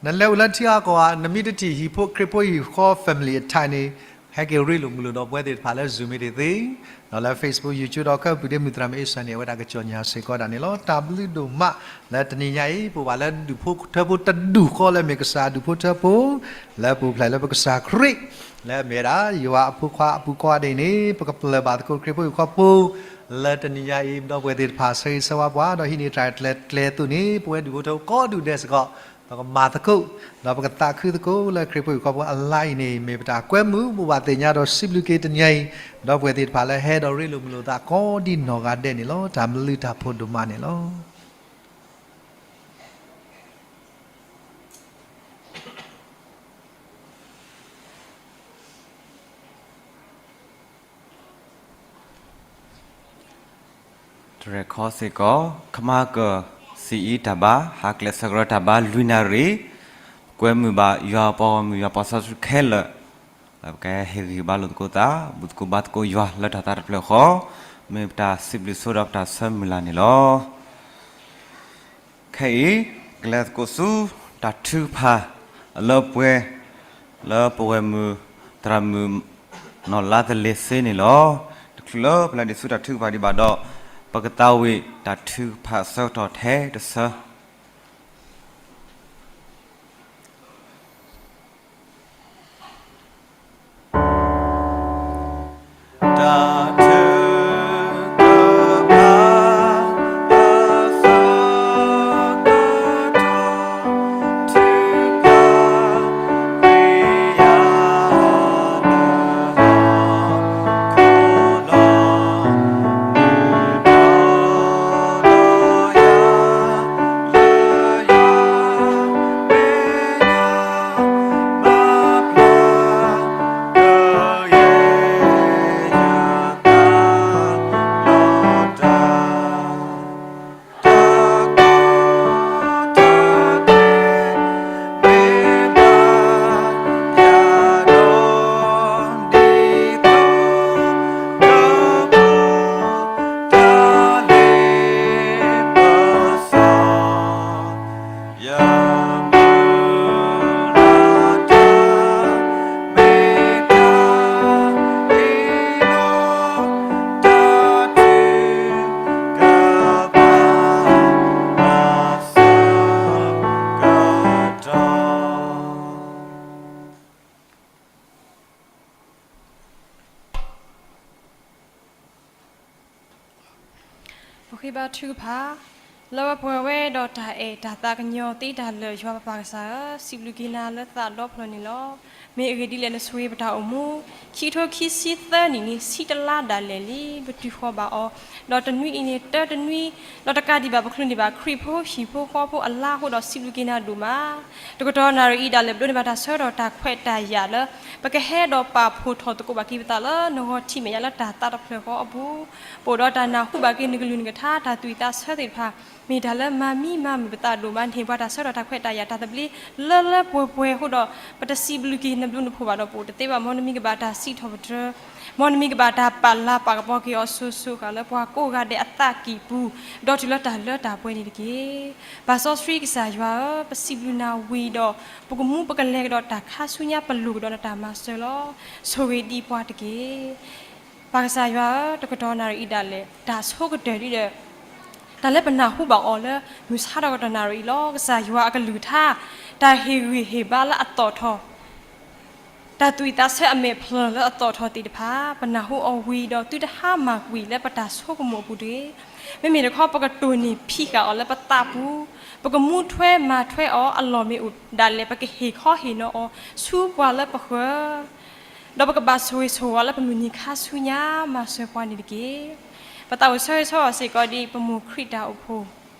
နလဲၤအိၣ်လၢထံအါကီၢ်ဧါ, နမ့ၢ်တထံၣ်ဟံၣ်ဖိခရံာ်ဖိဟံၣ်ဃီ family အထါန့ၣ် ဟဲက့ၤရ့လိာ်မုာ်လိာ်ဒီးပဝဲသ့ၣ်တဖၣ်လၢ Zoom မ့ၢ်တသ့, ဒီးလၢ Facebook, YouTube ဒီးခဲအံၤ ပူၤဒ့မုၢ်သရၣ်မုၣ်အ့ၣ်စၢၤန့ၣ် အဝဲဒၣ်ကစီၤညါစ့ၢ်ကီးဒၣ်န့ၣ်လီၤ. တၢ်ဘျုးဒိၣ်မးလၢတနံၤညါအံၤ ပဝဲလၢဒူၣ်ဖိထၢဖိတဒူၣ်ဃီလၢအမ့ၢ်ကစၢ်ဒူၣ်ဖိထၢဖိ လၢပူၤဖျဲးလၢပကစၢ်ခရံာ် လၢအမ့ၢ်ဝဲဒၣ် ယွၤအဖိခွါအဖိခွါဒ်န့ၣ် ပကပျၢ်ဘၣ်သကိးခရံာ်ဖိဟံၣ်ဖိဃီဖိ လၢတနံၤညါအံၤ ဒီပုၢ်ဝဲၢ်သ့ၣ်တဖၣ် ဆၢဂ့ၤဆၢဝါပှၤ ဒီးဟံးန့ၢ်တၢ်ရဲၣ်တၢ်ကျဲၤအသိးန့ၣ် ပဝဲဒူၣ်ဖိထၢဖိကိးဒူၣ်ဒဲးစ့ၢ်ကီး ပကမၤသကိး ဒီးပကသးခုသကိးလၢခရံာ်ဖိဟံၣ်ဖိဃီဖိအလါအံၤန့ၣ် မ့ၢ်ပတၢ်ကွဲမုာ်ဘိးဘၣ်သ့ၣ်ညါဒီးစံးဘျုးက့ၤတနံၤအံၤ ဒီပုၢ်ဝဲၢ်သ့ၣ်တဖၣ်လၢဟဲဒီးရ့လိာ်မုာ်လိာ်သးကိးဒ်နီၢ်ဂၤဒဲးန့ၣ်လီၤ. တၢ်ဘျုးတၢ်ဖှိၣ်ဒိၣ်မးန့ၣ်လီၤ. တရဲၣ်ခီစ့ၢ်ကီး ခမါကၢၢ် စံးအံၤတၢ်ဘါ ဟးကျဲးစၢးကရၢတၢ်ဘါလွံၢ်နၣ်ရံၣ်, ကွဲမုာ်ဘၣ်ယွၤပှၤဂီၢ်မုၢ်ယွၤပှၤစီဆှံခဲလၢာ်, လၢပကဟဲဟ့ၣ်ဂံၢ်ဘါလိာ်သကိးသး ဘူၣ်သကိးဘါသကိးယွၤလၢတၢ်သးတဖျၢၣ်ဃီ, မ့ၢ်ပတၢ်စံးဘျုးဆိဒီးပတၢ်ဆၢမုၢ်လၢ်န့ၣ်လီၤ. ခဲအံၤ ကလဲၤသကိးဆူ တၢ်ထုကဖၣ် လၢပှဲၤ လၢပဝဲၢ်မုၢ် သရၣ်မုၣ် နီၢ်လါသလ့ၤစ့န့ၣ်လီၤ. တချုးလၢပလဲၤဒံးဆူတၢ်ထုကဖၣ်ဒံးဘၣ်ဒီး ပကသးဝံၣ်တၢ်ထုကဖၣ်အဆၢကတီၢ်ထဲတဆၢ ပဃ့ဘါထုကဖၣ်, လၢပှဲၤဝဲဒီးတၢ်အဲၣ်တၢ်သးကညီၤသ့တၢ်လၢာ် ယွၤပပၢ်ကစၢ်ဧၢ, စံးဘျုးက့ၤနၤလၢသးဒီဖျၢၣ်န့ၣ်လီၤ. မ့ၢ်အဂ့ၢ်ဒ်လဲၣ် နဆိၣ်ဂ့ၤပတၢ်အိၣ်မူ, ခံကထိခံဆံသၢနံၣ်န့ၣ် ဆံတလါဒၣ်လဲာ်လံ ပတုၤဃီၤဘၣ်အီၤ, ဒီးတနွံအံၤန့ၣ် တၢတနွံ, ဒီးတကးဒံးဘၣ် ပချုးန့ၢ်ဘၣ်ခရံာ်ဖိဟံၣ်ဖိဃီဖိအလါအဃိဒီး စံးဘျုးက့ၤနၤဒိၣ်မး တကတီၢ်နၣ်ရံၣ်အံၤဒၣ်လဲာ် ပဒိးန့ၢ်ဘၣ်တၢ်ဆၢကတီၢ်တၢ်ခွဲးတၢ်ယာ်လၢ ပကဟဲဒီးပာ်ဖှိၣ်ထီၣ်သကိးဘၣ်က့ၤပသးလၢနဂီၢ်ထံးမဲာ်ညါလၢတၢ်သးတဖျၢၣ်ဃီအပူၤ, ပအိၣ်ဒီးတၢ်နၢ်ဟူဘၣ်က့ၤနကလုၢ်နကထါ တၢ်သူၣ်ဝံၣ်သးဆၢသ့ၣ်တဖၣ် မ့ၢ်တၢ်လၢမၤမံမၤမုာ်ပသးဒိၣ်မးန့ၢ်ပှၤတၢ်ဆၢကတီၢ်တၢ်ခွဲးတၢ်ယာ်တၢ်သဘျ့ လၢလၢပှဲၤပှဲၤအဃိဒီး ပတစံးဘျုးက့ၤနဘျုးနဖှိၣ်ဘၣ်ဒီး ပအိၣ်တသ့ဘၣ် မ်နမံၤကဘၣ်တၢ်စံးထီၣ်ပတြၢၤ မ်နမံၤကဘၣ်တၢ်ပာ်လၤပာ်ကပီၤက့ၤအီၤစိၤစိၤဃၣ်လၢပှၤကိးဂၤဒဲးအသးကံၢ်ပူၤ ဒီးတုၤလၢတၢ်လၢတၢ်ပှဲၤန့ၣ်တက့ၢ်. ပၢ်စီဆှံကစၢ်ယွၤဧၢ, ပစံးဘျုးနၤဝံၤဒီး ပကမူပကလဲၤကဒီးတၢ်ခါဆူညါ ပလိၣ်ကဒီးနတၢ်မၤစၢၤလီၤ. ဆိၣ်ဂ့ၤဒံးပှၤတက့ၢ်. ပၢ်ကစၢ်ယွၤဧၢ, တကတီၢ်နၣ်ရံၣ်အံၤဒၣ်လဲာ် တၢ်ဆိကတၢၢ်ဒ်ဒီး တၢ်လၢပနၢ်ဟူဘၣ်အီၤလၢ မုၢ်ဆါတကတီၢ်နၣ်ရံၣ်အံၤလီၤ. ကစၢ်ယွၤအကလုၢ်ကထါ တၢ်ဟ့ၣ်ဂံၢ်ဟ့ၣ်ဘါလၢအသီၣ်ထီၣ် တၢ်သူၣ်ဝံၣ်သးဆၢအမဲာ်ဖျၢၣ်လၢအသီၣ်ထီၣ်သ့ၣ်တဖၣ် ပနၢ်ဟူအီၤဝံၤဒီး သုတဟါမၢ်ကွံာ်လၢပတၢ်ဆိကမိၣ်အပူၤတဂ့ၤ. မ့မ့ၢ်တခီ ပကတိၢ်နီၣ်ဖံးဃာ်အီၤလၢပသးပူၤ, ပကမူထွဲမၤထွဲအီၤအလီၢ်မ့ၢ်အိၣ်ဒၣ်လဲာ် ပကဟ့ၣ်ခီဟ့ၣ်နီၤအီၤဆူပှၤလၢပဃၢၤ ဒီးပကဘၣ်ဆိၣ်ဂ့ၤဆိၣ်ဝါလၢပမုၢ်နံၤခါဆူညါ မၤစၢၤပှၤန့ၣ်တက့ၢ်. ပသးအိၣ်ဆၢဂ့ၤဆၢဝါစ့ၢ်ကီးဒ်ပမိၢ်ခရံာ်တၢ်အိၣ်ဖှိၣ်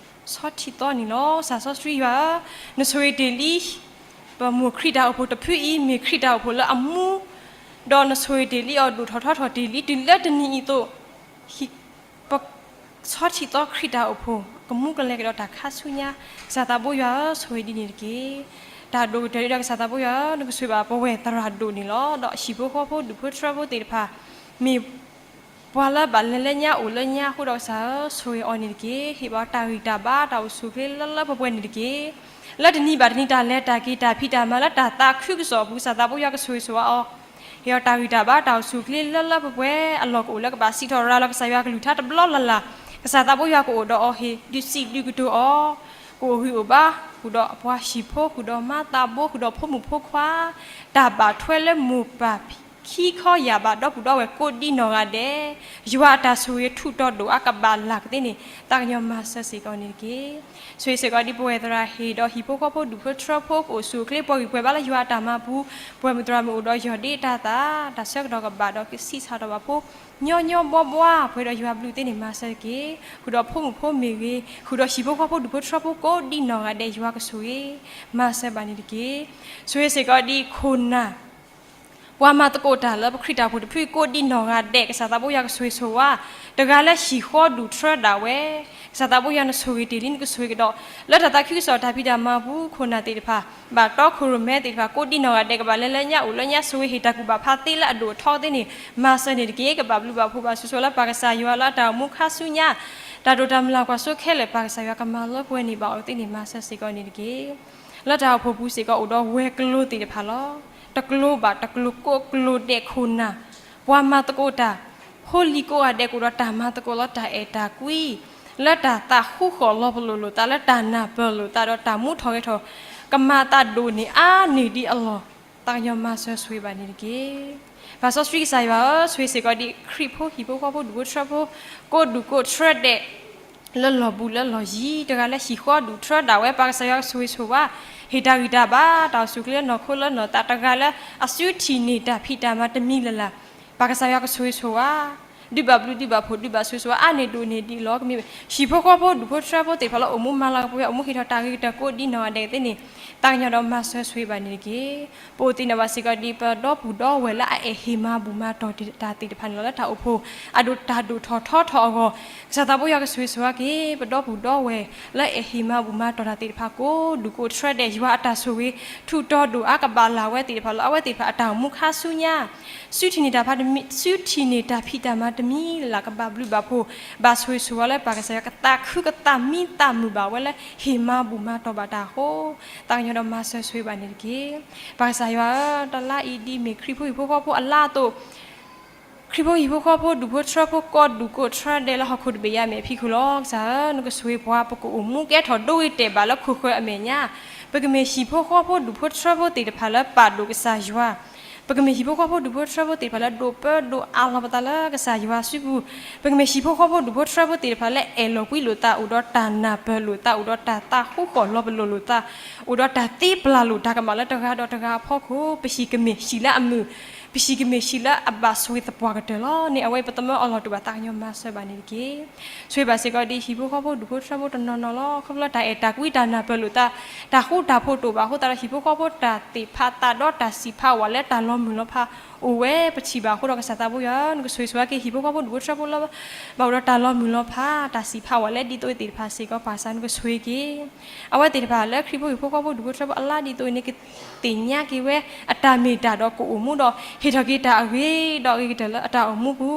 ဆီထံၣ်သီန့ၣ်လီၤ. ကစၢ်စီဆှံယွၤဧၢ, နဆိၣ်ဂ့ၤတ့ၢ်လံ ပမိၢ်ခရံာ်တၢ်အိၣ်ဖှိၣ်တဖုအံၤ မ့ၢ်ခရံာ်တၢ်အိၣ်ဖှိၣ်လၢအမူ, ဒီးနဆိၣ်ဂ့ၤတ့ၢ်လံအီၤ ဒိၣ်ထီၣ်ထီထီၣ်တ့ၢ်လံ တုၤလၢတနံၤအံၤအသိး ပဆီထံၣ်သီခရံာ်တၢ်အိၣ်ဖှိၣ် ကမူကလဲၤကဒီးတၢ်ခါဆူညါ, ကစၢ်သးဘိယွၤဧၢ, ဆိၣ်ဂ့ၤဒ်န့ၣ်တက့ၢ်. တၢ်ဒိၣ်ကတၢၢ်ဒ်ဒီးကစၢ်သးဘိယွၤဧၢ, နကဆိၣ်ဂ့ၤဘၣ်ပဝဲၢ်သရၣ်ဒိၣ်န့ၣ်လီၤ. ဒီးဟံၣ်ဖိဃီဖိဒူၣ်ဖိထၢဖိသ့ၣ်တဖၣ် မ့ၢ် ပှၤလၢဘၣ်လဲၤလၢညါအိၣ်လၢညါအဃိဒီးကစၢ်ဧၢ, ဆိၣ်ဂ့ၤအီၤန့ၣ်တက့ၢ်. ဟ့ၣ်ဘၣ်တၢ်ဂံၢ်တၢ်ဘါတၢ်အိၣ်ဆူၣ်အိၣ်ချ့လၢလၢပှဲၤပှဲၤန့ၣ်တက့ၢ်. လၢတနံၤဘၣ်တနံၤတၢ်လဲၤတၢ်က့ၤတၢ်ဖံးတၢ်မၤလၢတၢ်သးခုကစီၣ်အပူၤ ကစၢ်သးဘိယွၤကဆိၣ်ဂ့ၤဆိၣ်ဝါအီၤ ဟ့ၣ်အီၤတၢ်ဂံၢ်တၢ်ဘါ တၢ်အိၣ်ဆူၣ်အိၣ်ချ့လၢလၢပှဲၤပှဲၤ အလီၢ်ကအိၣ်လၢကဘၣ်စံးထီၣ်ရၤလီၤကစၢ်ယွၤကလုၢ်ကထါတဘျီလၢ်လၢ်, ကစၢ်သးဘိယွၤကအိၣ်ဒီးအီၤ ဟ့ၣ်ဒုးစံးဒုးကတိၤအီၤ, ကအိၣ်ဂံၢ်အိၣ်ဘါ, ဃုာ်ဒီးအပှၤဟံၣ်ဖိ, ဃုာ်ဒီးမါသးဘိ, ဃုာ်ဒီးဖိမုၣ်ဖိခွါ, တၢ်ဘၣ်ထွဲလၢမိၢ်ပၢ်ခံခီယာ်ဘး ဒီပုၢ်ဒီဝဲၢ်ကိးဒံနီၢ်ဂၤဒဲး, ယွၤအတၢ်ဆိၣ်ဂ့ၤထူးတီၤဒိၣ်အါကဘၣ်လၢ်ကသ့န့ၣ် သးကညီၤမၤစၢၤစ့ၢ်ကီးန့ၣ်တက့ၢ်. ဆိၣ်ဂ့ၤစ့ၢ်ကီးဒ်ပဝဲသရၣ်ဟ့ၣ်ဒီးဟံၣ်ဖိဃီဖိဒူၣ်ဖိထြၢဖိကအိၣ်ဆူၣ်အိၣ်ချ့ ပှၤဂံၢ်ပှဲၤဘါလၢယွၤအတၢ်မၤပူၤ, ပှဲၤမုၢ်သရၣ်မုၣ်အိၣ်ဒီးယီၢ်ဒ့တၢ်သၣ်, တၢ်ဆၢကတီၢ်ကဘၣ်ဒီးကဆံးစၢ်ထီၣ်ဘၣ်ဖိ, ညီညီဘှီဘှီ ပှဲၤဒီးယွၤဘျုးသ့န့ၣ် မၤစၢၤတက့ၢ်. ဃုာ်ဒီးဖိမုၣ်ဖိမ့ၢ်ဂ့ၤ, ဃုာ်ဒီးဟံၣ်ဖိဃီဖိဒူၣ်ဖိထြၢဖိကိးဒံနီၢ်ဂၤဒဲး ယွၤကဆိၣ်ဂ့ၤ မၤစၢၤဘၣ်န့ၣ်တက့ၢ်. ဆိၣ်ဂ့ၤစ့ၢ်ကီးဒ်ခိၣ်နၢ် ပှၤမၤသကိးတၢ်လၢပခရံာ်တၢ်အိၣ်ဖှိၣ်တဖုကိးဒံနီၢ်ဂၤဒဲး ကစၢ်သးဘိယွၤကဆိၣ်ဂ့ၤဆိၣ်ဝါ, တဂၤလၢဟံၣ်ဃီဒူၣ်ထြၢဒၣ်ဝဲ, ကစၢ်သးဘိယွၤနဆိၣ်ဂ့ၤတ့ၢ်လံနကဆိၣ်ဂ့ၤကဒီး, လၢတၢ်သးခုကစီၣ်တၢ်ဖံးတၢ်မၤပူၤ ခိၣ်နၢ်သ့ၣ်တဖၣ် ဘၣ်တီခိၣ်ရိၣ်မဲသ့ၣ်တဖၣ် ကိးဒံနီၢ်ဂၤဒဲး ကဘၣ်လဲၤလၢညါအိၣ်လၢညါ ဆိၣ်ဂ့ၤဟ့ၣ်တၢ်ကူၣ်ဘၣ်ဖးသ့လၢအဒိၣ်အထီသ့န့ၣ် မၤစၢၤန့ၣ်တက့ၢ်. ကဘၣ်ဘျုးဘၣ်ဖှိၣ်ဘၣ်ဆိၣ်ဂ့ၤဆိၣ်ဝါလၢပၢ်ကစၢ်ယွၤလၢအတၢ်အိၣ်မူခါဆူညါ, တၢ်ဒိၣ်တၢ်မုၢ်လၢ်ကွၢ်စိခဲလၢာ် ပၢ်ကစၢ်ယွၤကမၤလၢပှဲၤန့ၢ်ဘၣ်အီၤသ့န့ၣ် မၤစၢၤစ့ၢ်ကီးန့ၣ်တက့ၢ်. လၢတၢ်အိၣ်ဖှိၣ်ပူၤစ့ၢ်ကီးအိၣ်ဒီးဝဲၤကျိၤသ့ၣ်တဖၣ်လီၤ. တကျိၤဘၣ်တကျိၤ ကိးကျိၤဒဲးခိၣ်နၢ်, ပှၤမၤသကိးတၢ်, ဖိလံၤကိးဂၤဒဲး ကအိၣ်ဒီးတၢ်မၤသကိးလၢတၢ်အဲၣ်တၢ်ကွံ, လၢတၢ်သးဃူဃီၣ်လီၤပလိာ်လိာ်သး လၢတၢ်နၢ်ပၢၢ်လိာ်သးဒီးတၢ်မူထီၣ်ဂဲၤထီၣ် ကမၤသးဒိၣ်န့ၢ်အါန့ၢ်ဒံးအလီၢ်, သးကညီၤမၤစၢၤဆိၣ်ဂ့ၤဘၣ်န့ၣ်တက့ၢ်. ပၢ်စီဆှံကစၢ်ယွၤဧၢ, ဆိၣ်ဂ့ၤစ့ၢ်ကီးဒ်ခရံာ်ဖိဟံၣ်ဖိဃီဖိဒူၣ်ဖိထြၢဖိ ကိးဒူၣ်ကိးထြၢဒဲး လၢလီၢ်ဘူးလၢလီၢ်ယံၤ တဂၤလၢဟံၣ်ဃီဒူၣ်ထြၢဒၣ်ဝဲ ပၢ်ကစၢ်ယွၤကဆိၣ်ဂ့ၤဆိၣ်ဝါ, ဟ့ၣ်တၢ်ဂံၢ်တၢ်ဘါ တၢ်အိၣ်ဆူၣ်အိၣ်ချ့လၢနီၢ်ခိလၢနီၢ်သး တဂၤလၢအစုထံၣ်န့ၢ်တၢ်ဖံးတၢ်မၤတမံၤလၢ်လၢ်, ပၢ်ကစၢ်ယွၤကဆိၣ်ဂ့ၤဆိၣ်ဝါ, ဒုးဘၣ်ဘျုးဒုးဘၣ်ဖှိၣ် ဒုးဘၣ်ဆိၣ်ဂ့ၤဆိၣ်ဝါ အါန့ၢ်ဒိၣ်န့ၢ်ဒံးလီၤ. ကမ့ၢ်ဟံၣ်ဖိဃီဖိဒူၣ်ဖိထြၢဖိသ့ၣ်တဖၣ်လၢအိၣ်မူမၤလၤကပီၤ အိၣ်မူဟ့ၣ်ထီၣ်တၢ်ဂ့ၤကတၢၢ်ကိးဒံနီၢ်ဂၤဒဲးသ့န့ၣ် သးကညီၤဒီးမၤစၢၤဆိၣ်ဂ့ၤဘၣ်န့ၣ်တက့ၢ်. ပအိၣ်သ့ၣ်နီၣ်ဘၣ်စ့ၢ်ကီးဒ် ပဒီပုၢ်ဒီဝဲၢ်လၢအအဲၣ်ဟ့ၣ်မၤဘူၣ်မၤတီၢ်တၢ်သ့ၣ်တဖၣ်န့ၣ်လီၤ. လၢတၢ်အိၣ်ဖှိၣ် အဒိၣ်တၢ်ဒိၣ်ထီၣ်ထီထီၣ်အဂီၢ်, ကစၢ်သးဘိယွၤကဆိၣ်ဂ့ၤဆိၣ်ဝါက့ၤ ပဒီပုၢ်ဒီဝဲၢ်လၢအဲၣ်ဟ့ၣ်မၤဘူၣ်မၤတီၢ်တၢ်သ့ၣ်တဖၣ် ကိးဒူၣ်ကိးထြၢဒဲး ယွၤအတၢ်ဆိၣ်ဂ့ၤ ထူးတီၤဒိၣ်အါကဘၣ်လၢ်ဝဲသ့ၣ်တဖၣ်လၢအဝဲသ့ၣ်တဖၣ်အတၢ်အိၣ်မူခါဆူညါ စုထံၣ်န့ၢ်တၢ်ဖံးတၢ်မၤတမံၤလၢ်လၢ် ကဘၣ်ဘျုးဘၣ်ဖှိၣ် ဘၣ်ဆိၣ်ဂ့ၤဆိၣ်ဝါလၢပၢ်ကစၢ်ယွၤကသးခုကသးမံသးမုာ်ဘၣ်ဝဲလၢဟ့ၣ်မၤဘူၣ်မၤတီၢ်ဘၣ်တၢ်အဃိ, သးကညီၤဒီးမၤစၢၤဆိၣ်ဂ့ၤဘၣ်န့ၣ်တက့ၢ်. ပၢ်ကစၢ်ယွၤဧၢ, တလါအံၤဒ်အမ့ၢ် ခရံာ်ဖိဟံၣ်ဖိဃီဖိအလါအသိး, ခရံာ်ဖိဟံၣ်ဖိဃီဖိဒူၣ်ဖိထြၢဖိကိးဒူၣ်ကိးထြၢဒဲးလၢဟီၣ်ခိၣ်တဘ့ၣ်အံၤ အမ့ၢ်အဖံခိၣ်လီၤ. ကစၢ်ဧၢ, နကဆိၣ်ဂ့ၤပှၤ ပကအိၣ်မူကဲထီၣ်ဒိဂ့ၤတဲာ်ဘၣ်လၢခိၣ်ဃၢၤအမဲာ်ညါ, ပကမ့ၢ်ဟံၣ်ဖိဃီဖိဒူၣ်ဖိထြၢဖိသ့ၣ်တဖၣ်လၢပာ်ဒိၣ်ကစၢ်ယွၤ, ပကမ့ၢ်ဟံၣ်ဖိဃီဖိဒူၣ်ဖိထြၢဖိသ့ၣ်တဖၣ်လၢဒိးပၢဒိးအးလီၤပသးလၢကစၢ်ယွၤစုပူၤ, ပကမ့ၢ်ဟံၣ်ဖိဃီဖိဒူၣ်ဖိထြၢဖိသ့ၣ်တဖၣ်လၢအဲၣ်လီၤကွံလိာ်သး အိၣ်ဒီးတၢ်နၢ်ပၢၢ်လိာ်သး အိၣ်ဒီးတၢ်သးဃူဃီၣ်လီၤပလိာ်လိာ်သး, အိၣ်ဒီးတၢ်သ့ပျၢ်လိာ်တၢ်ကမၣ်လၢတဂၤဒီးတဂၤအဖီခိၣ်, ပဟံၣ်ကမ့ၢ်ဟံၣ်လၢအမုာ်, ပဟံၣ်ကမ့ၢ်ဟံၣ်လၢအဘၣ်ဆိၣ်ဂ့ၤသပှၢ်ကတၢၢ်လီၤန့ၣ် အဝဲပသမၢအလီၢ်တအိၣ်ဘၣ် သးကညီၤမၤစၢၤဘၣ်န့ၣ်တက့ၢ်. ဆိၣ်ဂ့ၤဘၣ်စ့ၢ်ကီးဒ်ဟံၣ်ဖိဃီဖိဒူၣ်ဖိထြၢဖိတနီၤနီၤလီၤ. ခီဖျိလၢတၢ်အဲၣ်တၢ်ကွံတၢ်နၢ်ပၢၢ်လိာ်သး, တၢ်ဃူတၢ်ဖိးတအိၣ်ဘၣ်အဃိသတးဒီး ဟံၣ်ဖိဃီဖိတၢ်သ့ၣ်ဖးသးဒီးတၢ်စံးဖးဝဲလၢတၢ်လီၤမုၢ်လီၤဖး အိၣ်ဝဲပထံၣ်ဘၣ်အဃိဒီး ကစၢ်သးဘိယွၤဧၢ, နကဆိၣ်ဂ့ၤဆိၣ်ဝါက့ၤဟံၣ်ဖိဃီဖိဒူၣ်ဖိထြၢဖိလၢ ဘၣ်အိၣ်ဒီးတၢ်လီၤမုၢ်လီၤဖး တၢ်စံးဖးဝဲလၢဒ်သိးအံၤသ့ၣ်တဖၣ်စ့ၢ်ကီး ပၢ်ကစၢ်နကဆိၣ်ဂ့ၤက့ၤ အဝဲသ့ၣ်တဖၣ်လၢခရံာ်ဖိဟံၣ်ဖိဃီဖိဒူၣ်ဖိထြၢဖိအလါဒ်သိးအံၤန့ၣ် ကသ့ၣ်ညါက့ၤဝဲ အတၢ်မ့ၢ်တၢ်ဒီးကအိၣ်မူဒီး ဟ့ၣ်ထီၣ်က့ၤတၢ်အဂ့ၤဒီးအဂ့ၤကတၢၢ်လၢအတၢ်အိၣ်မူပူ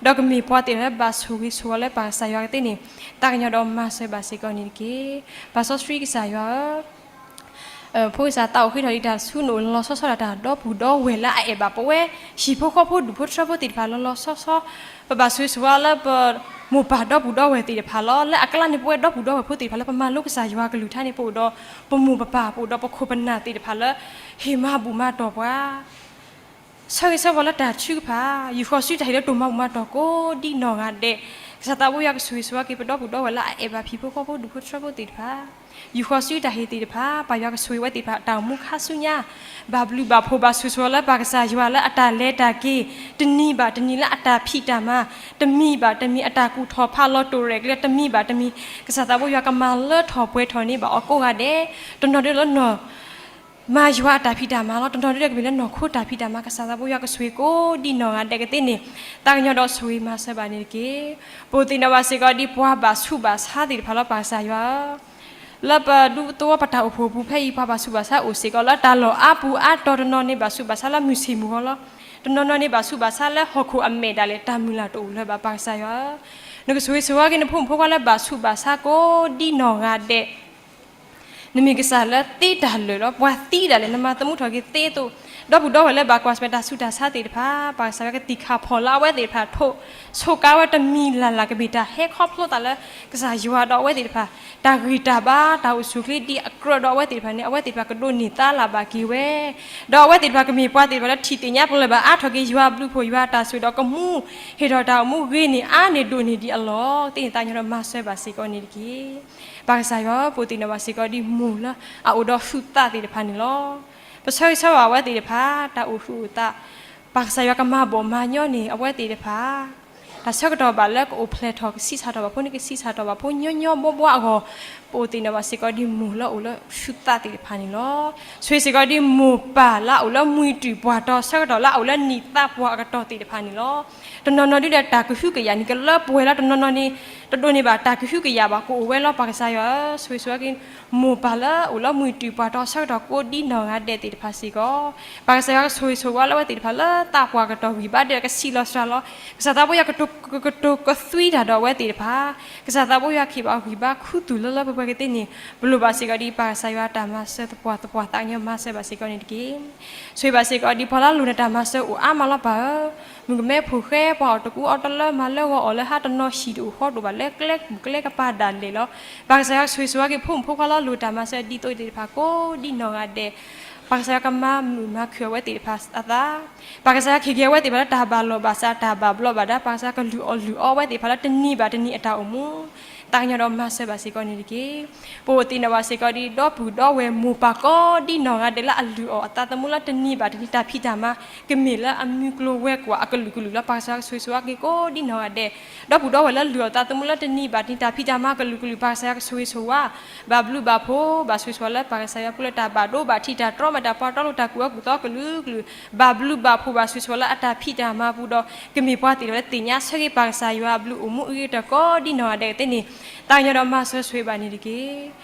ၤ, ဒီးကမ့ၢ်ပှၤသ့ၣ်တဖၣ်လၢဘၣ်ဆိၣ်ဂ့ၤဆိၣ်ဝါလၢပၢ်ကစၢ်ယွၤကသ့န့ၣ် သးကညီၤဒီးမၤစၢၤဘၣ်စ့ၢ်ကီးန့ၣ်တက့ၢ်. ပၢ်စီဆှံကစၢ်ယွၤဧၢ, ဖိကစၢ်သးအိၣ်ဃ့ထီၣ်ဒံးတၢ်ဆူနအိၣ်လီၤဆီဆီဒၣ်တၢ် ဒီပုၢ်ဒီဝဲၢ်လၢအအဲၣ်ဘၣ်ပဝဲ ဟံၣ်ဖိဃီဖိဒူၣ်ဖိထြၢဖိသ့ၣ်တဖၣ်လီၤလီၤဆီဆီ, ပဘၣ်ဆိၣ်ဂ့ၤဆိၣ်ဝါလၢပမိၢ်ပၢ်ဒီပုၢ်ဒီဝဲၢ်သ့ၣ်တဖၣ်လီၤ. လၢအကျါန့ၣ် ပဝဲဒီပုၢ်ဒီဝဲၢ်ဖိသ့ၣ်တဖၣ်လၢပမၤလိကစၢ်ယွၤကလုၢ်ကထါန့ၣ် ပအိၣ်ဒီးပမိၢ်ပပၢ် ပအိၣ်ဒီးပခိၣ်ပနၢ်သ့ၣ်တဖၣ်လၢ ဟ့ၣ်မၤဘူၣ်မၤတီၢ်ပှၤ ဆၢဂ့ၤဆၢဝါလၢတၢ်ထုကဖၣ်, ယူာ်ဃီၤဆူတၢ်ဟ့ၣ်လၢတိၢ်မၤဘူၣ်မၤတီၢ်ကိးဒ်နီၢ်ဂၤဒဲး, ကစၢ်သးဘိယွၤကဆိၣ်ဂ့ၤဆိၣ်ဝါက့ၤ ပဒီပုၢ်ဒီဝဲၢ်လၢအအဲၣ်ဘၣ်ဟံၣ်ဖိဃီဖိဒူၣ်ဖိထြၢဖိသ့ၣ်တဖၣ်, ယူာ်ဃီၤဆူတၢ်ဟ့ၣ်သ့ၣ်တဖၣ်, ပၢ်ယွၤကဆိၣ်ဂ့ၤဝဲသ့ၣ်တဖၣ် တၢ်အိၣ်မူခါဆူညါ, ဘၣ်ဘျုးဘၣ်ဖှိၣ်ဘၣ်ဆိၣ်ဂ့ၤဆိၣ်ဝါလၢပၢ်ကစၢ်ယွၤလၢအတၢ်လဲၤတၢ်က့ၤ, တနံၤဘၣ်တနံၤလၢအတၢ်ဖံးတၢ်မၤ, တမံၤဘၣ်တမံၤ အတၢ်ကူၣ်ထီၣ်ဖးလီၤတိၢ်ရဲၣ်ကျဲၤ တမံၤဘၣ်တမံၤ, ကစၢ်သးဘိယွၤကမၤလၢထီၣ်ပှဲၤထီၣ်န့ၢ်ဘၣ်အီၤကိးဂၤဒဲး, တနီၤဒုးလၢနီၢ် မၤယွၤအတၢ်ဖံးတၢ်မၤလီၤ. တနီၤဒုးကမ့ၢ်လၢနီၢ်ခိတၢ်ဖံးတၢ်မၤ ကစၢ်သးဘိယွၤကဆိၣ်ဂ့ၤကိးဒ်နီၢ်ဂၤဒဲးကသ့န့ၣ်, သးကညီၤဒီးဆိၣ်ဂ့ၤမၤစၢၤဘၣ်န့ၣ်တက့ၢ်. ပအိၣ်သ့ၣ်နီၣ်ဘၣ်စ့ၢ်ကီးဒ်ပှၤဘၣ်ဆူးဘၣ်ဆါသ့ၣ်တဖၣ်လီၤ ပၢ်ကစၢ်ယွၤဧၢ, လၢပဒူသဝီပတၢ်အိၣ်ဖှိၣ်ပူၤဖဲအံၤ ပှၤဘၣ်ဆူးဘၣ်ဆါအိၣ်စ့ၢ်ကီးလၢတၢ်လီၢ်အါပူၤအါတီၤ တနီၤန့ၣ်ဘၣ်ဆူးဘၣ်ဆါလၢမုၢ်ဆ့ၣ်မုၢ်ဂီၤလီၤ. တနီၤနီၤန့ၣ်ဘၣ်ဆူးဘၣ်ဆါလၢဟီၣ်ခိၣ်အမဲာ်ဒၣ်လဲာ် တၢ်မုၢ်လၢ်တအိၣ်လၢၤဘၣ် ပၢ်ကစၢ်ယွၤဧၢ, နကဆိၣ်ဂ့ၤဆိၣ်ဝါက့ၤနဖိမုၣ်ဖိခွါလၢဘၣ်ဆူးဘၣ်ဆါကိးဒ်နီၢ်ဂၤဒဲး နမ့ၢ်ကစၢ်လၢသ့တၢ်လၢာ်လီၤ. ပှၤသံဒၣ်လဲာ် နမၤသမူထီၣ်က့ၤသ့အသိး, ဒီပုၢ်ဒီဝဲၢ်လၢဘၣ်ကွၢ်ဆၢၣ်မဲာ်တၢ်ဆူးတၢ်ဆါသ့ၣ်တဖၣ်, ပၢ်ကစၢ်ယွၤကသ့ၣ်ခၣ်ဖီၣ်လၢအဝဲသ့ၣ်တဖၣ်ထိး, ဆိးကါဝဲတမံၤလၢ်လၢ် ကမ့ၢ်တၢ်ဟဲခီဖျိသးလၢ ကစၢ်ယွၤဒီးအဝဲသ့ၣ်တဖၣ် တၢ်ဂံၢ်တၢ်ဘါ တၢ်အိၣ်ဆူၣ်အိၣ်ချ့ဒ်အကြၢးဒီးအဝဲသ့ၣ်တဖၣ်န့ၣ် အဝဲသ့ၣ်တဖၣ်ကဒိးန့ၢ်သါလၢ်ဘၣ်က့ၤဝဲ, ဒီးအဝဲသ့ၣ်တဖၣ်ကမ့ၢ်ပှၤသ့ၣ်တဖၣ်လၢထံၣ်သ့ၣ်ညါပလၢၢ်ဘၣ်အါထီၣ်က့ၤယွၤအဘျုးအဖှိၣ် ယွၤအတၢ်ဆိၣ်ဂ့ၤဒီးကမူ ဟ့ၣ်ထီၣ်တၢ်အိၣ်မူဂ့ၤန့ၢ်အါန့ၢ်ဒိၣ်န့ၢ်ဒံးအလီၢ်, သ့ၣ်န့ၣ်သးကညီၤဒီးမၤစၢၤဘၣ်စ့ၢ်ကီးန့ၣ်တက့ၢ်. ပၢ်ကစၢ်ယွၤဧၢ, ပအိၣ်သ့ၣ်နီၣ်ဘၣ်စ့ၢ်ကီးဒ်မိၢ်လၢအအိၣ်ဒီးဟုးသးသ့ၣ်တဖၣ်န့ၣ်လီၤ. ပဆၢဂ့ၤဆၢဝါအဝဲသ့ၣ်တဖၣ် တၢ်အိၣ်ဟုးအိၣ်သး, ပၢ်ကစၢ်ယွၤကမၤဘီၣ်မၤညီန့ၢ်အဝဲသ့ၣ်တဖၣ် တၢ်ဆၢကတီၢ်ဘၣ်လၢကအိၣ်ဖျဲၣ်ထီၣ် ကဆံးစၢ်ထီၣ်ဘၣ်ဖိန့ၣ် ကဆံးစၢ်ထီၣ်ဘၣ်ဖိညီညီဘှီဘှီအဂီၢ်, ပအိၣ်သ့ၣ်နီၣ်ဘၣ်စ့ၢ်ကီးဒ်မိၢ်လၢအိၣ်လၢဟုးသးသ့ၣ်တဖၣ်န့ၣ်လီၤ. ဆိၣ်ဂ့ၤစ့ၢ်ကီးဒ်မိၢ်ပၢ်လၢအအိၣ်လၢမှံတုၤပှၢ်တီၤ ဆၢကတီၢ်လၢအအိၣ်လၢနံၣ်သးပှၢ်အကတီၢ်သ့ၣ်တဖၣ်န့ၣ်လီၤ. တနီၤနီၤဒ်ဒီးတၢ်ကဟုကယာ်န့ၣ် ကလၢပှဲၤလီၤ, တနီၤနီၤန့ၣ် တဒိးန့ၢ်ဘၣ်တၢ်ကဟုကယာ်ဘၣ် ကအိၣ်ဝဲလီၤ. ပၢ်ကစၢ်ယွၤဧၢ, ဆိၣ်ဂ့ၤဆိၣ်ဝါက့ၤ မိၢ်ပၢ်လၢအိၣ်လၢမှံတုၤပှၢ်တီၤ ဆၢကတီၢ်ကိးဒ်နီၢ်ဂၤဒဲးသ့ၣ်တဖၣ်စ့ၢ်ကီး, ပၢ်ကစၢ်ယွၤကဆိၣ်ဂ့ၤဆိၣ်ဝါလၢအဝဲသ့ၣ်တဖၣ်လၢသးပှၢ်ကတီၢ်ဂံၢ်ဘါဒဲးဒီးကဆံးလီၤစှၤလီၤ. ကစၢ်သးဘိယွၤ ကတိၤကတိၤကသွံတၢ်ဒီးအဝဲသ့ၣ်တဖၣ်, ကစၢ်သးဘိယွၤ ကဟ့ၣ်ဘၣ်အဂံၢ်ဘါခူသူၣ်လၢလၢပှဲၤပှဲၤကသ့န့ၣ် ပလိၣ်ဘၣ်စ့ၢ်ကီးဒ်ပၢ်ကစၢ်ယွၤတၢ်မၤစၢၤသပှၢ်သပှၢ် သးကညီၤမၤစၢၤဘၣ်စ့ၢ်ကီးန့ၣ်တက့ၢ်. ဆိၣ်ဂ့ၤဘၣ်စ့ၢ်ကီးဒ်ပှၤလၢအလိၣ်နတၢ်မၤစၢၤအိၣ်အါမးလီၤပၢ်ဧၢ, မုၣ်ကမဲဖိဃဲ ပှၤအီၣ်တကူအီတလၢ မၤလၢဂီၤအီၣ်လၢဟါ တနီၤဟံၣ်တအိၣ်ဃီတအိၣ်ဘၣ်လၢကျဲမုၢ်ကျဲကပၤဒၣ်လဲာ်လီၤ. ပၢ်ကစၢ်ယွၤကဆိၣ်ဂ့ၤဆိၣ်ဝါက့ၤ ဖိမုၣ်ဖိခွါလၢအလိၣ်တၢ်မၤစၢၤဒ်သိးသ့ၣ်တဖၣ်ကိးဒ်နီၢ်ဂၤဒဲး, ပၢ်ကစၢ်ယွၤကမၤမုာ်မၤခုၣ်အဝဲသ့ၣ်တဖၣ်အသး, ပၢ်ကစၢ်ယွၤကဟ့ၣ်က့ၤအဝဲသ့ၣ်တဖၣ်လၢတၢ်ဘၣ်လီၢ်ဘၣ်စး တၢ်ဘၣ်ဘျီးဘၣ်ဒါ, ပၢ်ကစၢ်ယွၤကလုၢ်အီၣ်လုၢ်အီအဝဲသ့ၣ်တဖၣ်လၢတနံၤဘၣ်တနံၤအတၢ်အိၣ်မူ သးကညီၤဒီးမၤစၢၤဘၣ်စ့ၢ်ကီးန့ၣ်တက့ၢ်. ပအိၣ်သ့ၣ်နီၣ်ဘၣ်စ့ၢ်ကီးဒ်ဒီပုၢ်ဒီဝဲၢ်မိၢ်ပၢ်ကိးဒ်နီၢ်ဂၤဒဲးလၢအလုၢ်အီၣ်အသးသမူလၢတနံၤဘၣ်တနံၤ တၢ်ဖံးတၢ်မၤ ကမ့ၢ်လၢအမုၢ်ကျိၤဝဲၤကွာ်အကလုာ်ကလုာ်လီၤ. ပၢ်ကစၢ်ယွၤကဆိၣ်ဂ့ၤဆိၣ်ဝါက့ၤကိးဒ်နီၢ်ဂၤဒဲး, ဒီပုၢ်ဒီဝဲၢ်လၢလုၢ်အီၣ်သးသမူလၢတနံၤဘၣ်တနံၤ တၢ်ဖံးတၢ်မၤကလုာ်ကလုာ် ပၢ်ကစၢ်ယွၤကဆိၣ်ဂ့ၤဆိၣ်ဝါ, ဘၣ်ဘျုးဘၣ်ဖှိၣ် ဘၣ်ဆိၣ်ဂ့ၤဆိၣ်ဝါလၢပၢ်ကစၢ်ယွၤအပူၤလၢတၢ်ဘၣ်ဒိဘၣ်ထံး တၢ်တြီမး တၢ်ပှၤတီလိၤ တၢ်ကူၣ်အၢကူၣ်သီကလုာ်ကလုာ်, ဘၣ်ဘျုးဘၣ်ဖှိၣ် ဘၣ်ဆိၣ်ဂ့ၤဆိၣ်ဝါလၢအတၢ်ဖံးတၢ်မၤအပူၤဒီး ကမ့ၢ်ပှၤသ့ၣ်တဖၣ်လၢသ့ၣ်ညါဆၢဂ့ၤပၢ်ကစၢ်ယွၤအဘျုးအိၣ်မူအဂ့ၤကတၢၢ်ကိးဒ်နီၢ်ဂၤဒဲးကသ့န့ၣ်, သးကညီၤဒီးမၤစၢၤဆိၣ်ဂ့ၤဘၣ်န့ၣ်တက့ၢ်.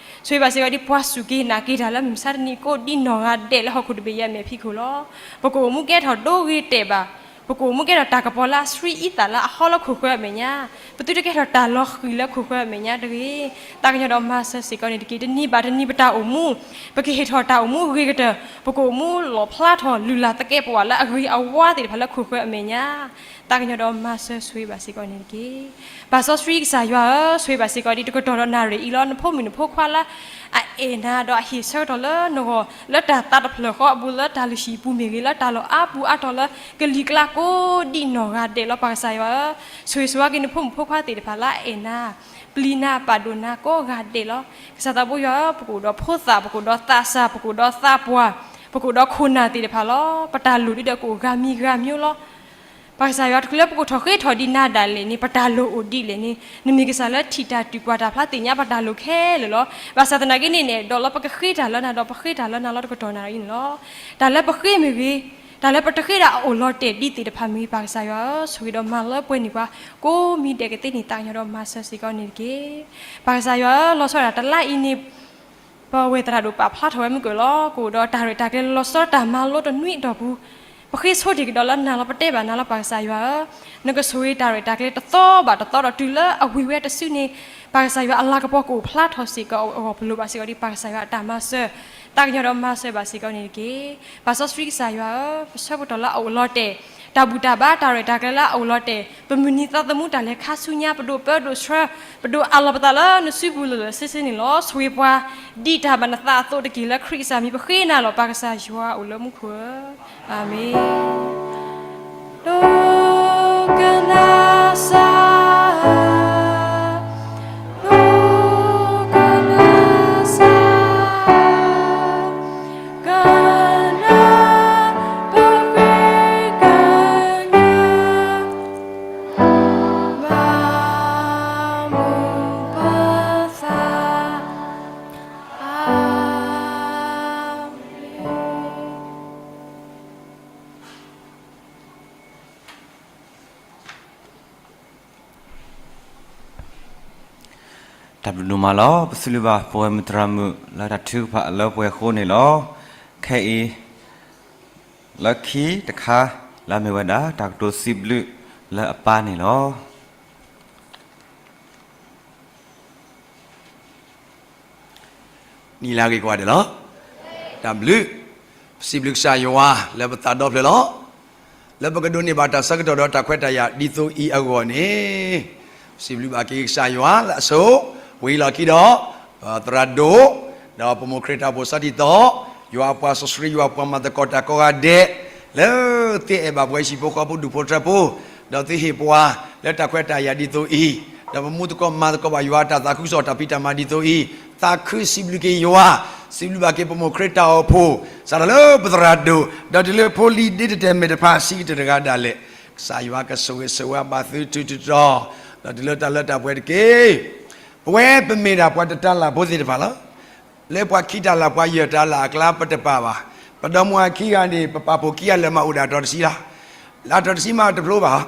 ဆိၣ်ဂ့ၤဘၣ်စ့ၢ်ကီးဒ်ပှၤစူၢ်က့ၤနာ်က့ၤတၢ်လၢမုၢ်မဆါတနံၤကိးဒ်နီၢ်ဂၤဒဲးလၢဟီၣ်ခိၣ်တဘ့ၣ်အံၤအမဲာ်ဖံးခိၣ်လီၤ. ပကအိၣ်မူကဲထီၣ်ဒိဂ့ၤတဲာ်ဘၣ်, ပကအိၣ်မူကဲထီၣ်တၢ်ကပီၤလၢအဆှံအံသၣ်လၢအဟီလၢခိၣ်ဃၢၤအမဲာ်ညါ, ပသုတကဲထီၣ်တၢ်လီၤဃံၤလၢခိၣ်ဃၢၤအမဲာ်ညါတဂ့ၤ. သးကညီၤဒီးမၤစၢၤစ့ၢ်ကီးန့ၣ်တက့ၢ်. တနံၤဘၣ်တနံၤပတၢ်အိၣ်မူ, ပကဟ့ၣ်ထီၣ်တၢ်အိၣ်မူအဂ့ၤကတၢၢ်, ပကအိၣ်မူလီၣ်ဖျါထီၣ်လုၢ်လၢ်သကဲးပဝးလၢအဂ့ၤအဝါသ့ၣ်တဖၣ်လၢခိၣ်ဃၢၤအမဲာ်ညါ သးကညီၤဒီးမၤစၢၤဆိၣ်ဂ့ၤဘၣ်စ့ၢ်ကီးန့ၣ်တက့ၢ်. ပၢ်စီဆှံကစၢ်ယွၤဧၢ, ဆိၣ်ဂ့ၤဘၣ်စ့ၢ်ကီးဒ်တကတီၢ်ဒီးနၣ်ရံၣ်အံၤလီၤ. နဖိမုၣ်နဖိခွါလၢအအဲၣ်နၤဒီးအဟ့ၣ်ဆၢကတီၢ်လၢနဂီၢ် လၢတၢ်သးတဖျၢၣ်ဃီအပူၤ လၢတၢ်လုၢ်ဟံၣ်အပူၤမ့ၢ်ဂ့ၤ, လၢတၢ်လီၢ်အါပူၤအါတီၤလၢကလံၤကျါကိးဒ်နီၢ်ဂၤဒဲးလီၤ. ပၢ်ကစၢ်ယွၤဧၢ, ဆိၣ်ဂ့ၤဆိၣ်ဝါက့ၤနဖိမုၣ်ဖိခွါသ့ၣ်တဖၣ်လၢအအဲၣ်နၤ, ပျံၤနၤပာ်ဒိၣ်နၤကိးဂၤဒဲးလီၤ. ကစၢ်သးဘိယွၤဧၢ, ပကအိၣ်ဒီးဖိသၣ်, ပကအိၣ်ဒီးသးစၢ်, ပကအိၣ်ဒီးသးပှၢ်, ပကအိၣ်ဒီးခိၣ်နၢ်သ့ၣ်တဖၣ်လီၤ. ပတၢ်လိၣ်ဒ်ဒီးကအိၣ်ဂၤမံၤဂၤမံၤလီၤ. ပၢ်ကစၢ်ယွၤ တချုးလၢပကအိၣ်ထီၣ်ဃ့ထီၣ်ဒ်နၤဒၣ်လဲာ်န့ၣ် ပတၢ်လိၣ်အိၣ်ဒ်လဲၣ်န့ၣ် နမ့ၢ်ကစၢ်လၢထံၣ်တၢ်တုၤကွၢ်တၢ်ဖျါသ့ၣ်ညါပတၢ်လိၣ်ခဲလၢာ်လီၤ. ဘၣ်ဆၣ်သနာ်က့န့ၣ် နအဲၣ်ဒိးလၢပကဃ့တၢ်လၢနၤဒီးပဃ့တၢ်လၢနၤလီၤ. တကတီၢ်နၣ်ရံၣ်န့ၣ်လီၤ. တၢ်လၢပဃ့မ့ၢ်ဂ့ၤ, တၢ်လၢပတဃ့တၢ်အအိၣ်လီၤတဲာ်ဒ်သ့ၣ်တဖၣ်မ့ၢ်ဂ့ၤ, ပၢ်ကစၢ်ယွၤဧၢ, ဆိၣ်ဂ့ၤဒီးမၤလၢပှဲၤန့ၢ်ပှၤ ကိးမံၤဒဲးကသ့န့ၣ် သးကညီၤဒီးမၤစၢၤစ့ၢ်ကီးန့ၣ်တက့ၢ်. ပၢ်ကစၢ်ယွၤဧၢ, လီၤဆီဒၣ်တၢ်တလါအံၤန့ၣ် ပဝဲသရၣ်ဒိၣ်ပာ်ဖျါထီၣ်ဝဲမုၢ်ကၢၢ်လီၤ. ကအိၣ်ဒီးတၢ်ရဲၣ်တၢ်ကျဲၤလီၤဆီတၢ်မၤလိတနွံအတီၢ်ပူၤ, ပဃ့ဆိတ့ၢ်ကဒီးလၢနၤလီၤ. ပတဲဘၣ်နၤလီၤ ပၢ်ကစၢ်ယွၤဧၢ, နကဆိၣ်ဂ့ၤတၢ်ရဲၣ်တၢ်ကျဲၤတသီဘၣ်တသီဒီးတုၤလၢအဝံၤဝဲတစုန့ၣ်, ပၢ်ကစၢ်ယွၤအလၤကပီၤကအိၣ်ဖျါထီၣ်စ့ၢ်ကီးအဂီၢ် ပလိၣ်ဘၣ်စ့ၢ်ကီးဒ်ပၢ်ကစၢ်ယွၤအတၢ်မၤစၢၤ, သးကညီၤဒီးမၤစၢၤဘၣ်စ့ၢ်ကီးန့ၣ်တက့ၢ်. ပၢ်စီဆှံကစၢ်ယွၤဧၢ, ပဆၢကတီၢ်လၢအအိၣ်လီၤတဲာ်, တၢ်ဘူၣ်တၢ်ဘါတၢ်ရဲၣ်တၢ်ကျဲၤလၢအအိၣ်လီၤတဲာ်, ပမုၢ်နံၤသးသမူတၢ်လဲၤခါဆူညါ ပဒိၣ်ပၢဒိၣ်ဆှၢ, ပဒိၣ်အးလီၤပသးလၢနစုပူၤလၢာ်လၢာ်ဆ့ဆ့န့ၣ်လီၤ. ဆိၣ်ဂ့ၤပှၤ ဒ်တၢ်ဘၣ်နသးအသိးတက့ၢ်. လၢခရံာ်ကစၢ်မံၤပဃ့နၤလီၤ ပၢ်ကစၢ်ယွၤအိၣ်လၢမူခိၣ်ဧၢ, အၤမ့ၣ်. ဒိကနၣ်စၢ်, ဒိကနၣ်စၢ်, ကနၣ်ပဃ့ကညး ဘၣ်မူပသး, အၤမ့ၣ်. တၢ်ဘျုးဒိၣ်မးလီၤ. ပစံးဘျုးဘၣ်ပဝဲမုၢ်သရၣ်မုၣ်လၢတၢ်ထုကဖၣ်လၢပှဲၤအဃိန့ၣ်လီၤ. ခဲအံၤ လၢခံတခါလၢအမ့ၢ်ဝဲဒၣ် တၢ်ကတိၤစံးဘျုးလၢအပၢ်န့ၣ်လီၤ. နံၤလၢအဂ့ၤကိးဂၤဒဲးလီၤ. တၢ်ဘျုး, ပစံးဘျုးကစၢ်ယွၤလၢပသးဒီဖျၢၣ်လီၤ. လၢပကဒိးန့ၢ်ဘၣ်တၢ်ဆၢကတီၢ်ဒီးတၢ်ခွဲးတၢ်ယာ်ဒ်သိးအံၤအဂီၢ်န့ၣ်, ပစံးဘျုးဘၣ်က့ၤကစၢ်ယွၤလၢအဆိၣ်ဂ့ၤလီၤခံဒီး ပသရၣ်ဒိၣ်, ဒီးပမိၢ်ခရံာ်တၢ်အိၣ်ဖှိၣ်စီၤတံၢ်သီ, ယွၤအပှၤစီဆှံ ယွၤပှၤမၤသကိးတၢ်ကိးဂၤဒဲး, လၢသုအဲၣ်ဘၣ်ပဝဲဟံၣ်ဖိဃီဖိဒူၣ်ဖိထၢဖိ, ဒီးသုဟ့ၣ်ပှၤလၢတၢ်ခွဲးတၢ်ယာ်ဒ်သိးအံၤ, ဒီးပမူသကိးမၤသကိးဘၣ်ယွၤအတၢ်သးခုကစီၣ်တၢ်ဖံးတၢ်မၤဒ်သိးအံၤ, သးခုစံးဘျုးက့ၤယွၤ, စံးဘျုးဘၣ်က့ၤပမိၢ်ခရံာ်တၢ်အိၣ်ဖှိၣ်, စးထီၣ်လၢပသရၣ်ဒိၣ်, ဒီးတုၤလၢဖိလံၤဒ့တတဲာ်မဲာ်တဖၣ်ဆံးကတၢၢ်တဂၤဒၣ်လဲာ်, ကစၢ်ယွၤကဆိၣ်ဂ့ၤဆိၣ်ဝါဘၣ်သုတုၤတုၤတီၤ, ဒီးတုၤလၢတၢ်လၢတၢ်ပှဲၤတက့ၢ်. ပဝဲပမ့ၢ်ဒၣ်ပှၤတတၤလၢ်ဖိသ့ၣ်တဖၣ်လီၤ. လၢပှၤခံတၤလၢ်ပှၤယဲၢ်တၤလၢ်အကျါပတပာ်ဘၣ်. ပဒီမါဝၤခံဂၤန့ၣ် ပပာ်ဖှိၣ်ခံဂၤလၢာ်မးအိၣ်ဒၣ်အတီၤတဆံလီၤ. လၢအတီၤတဆံမးတဖျိဘၣ်,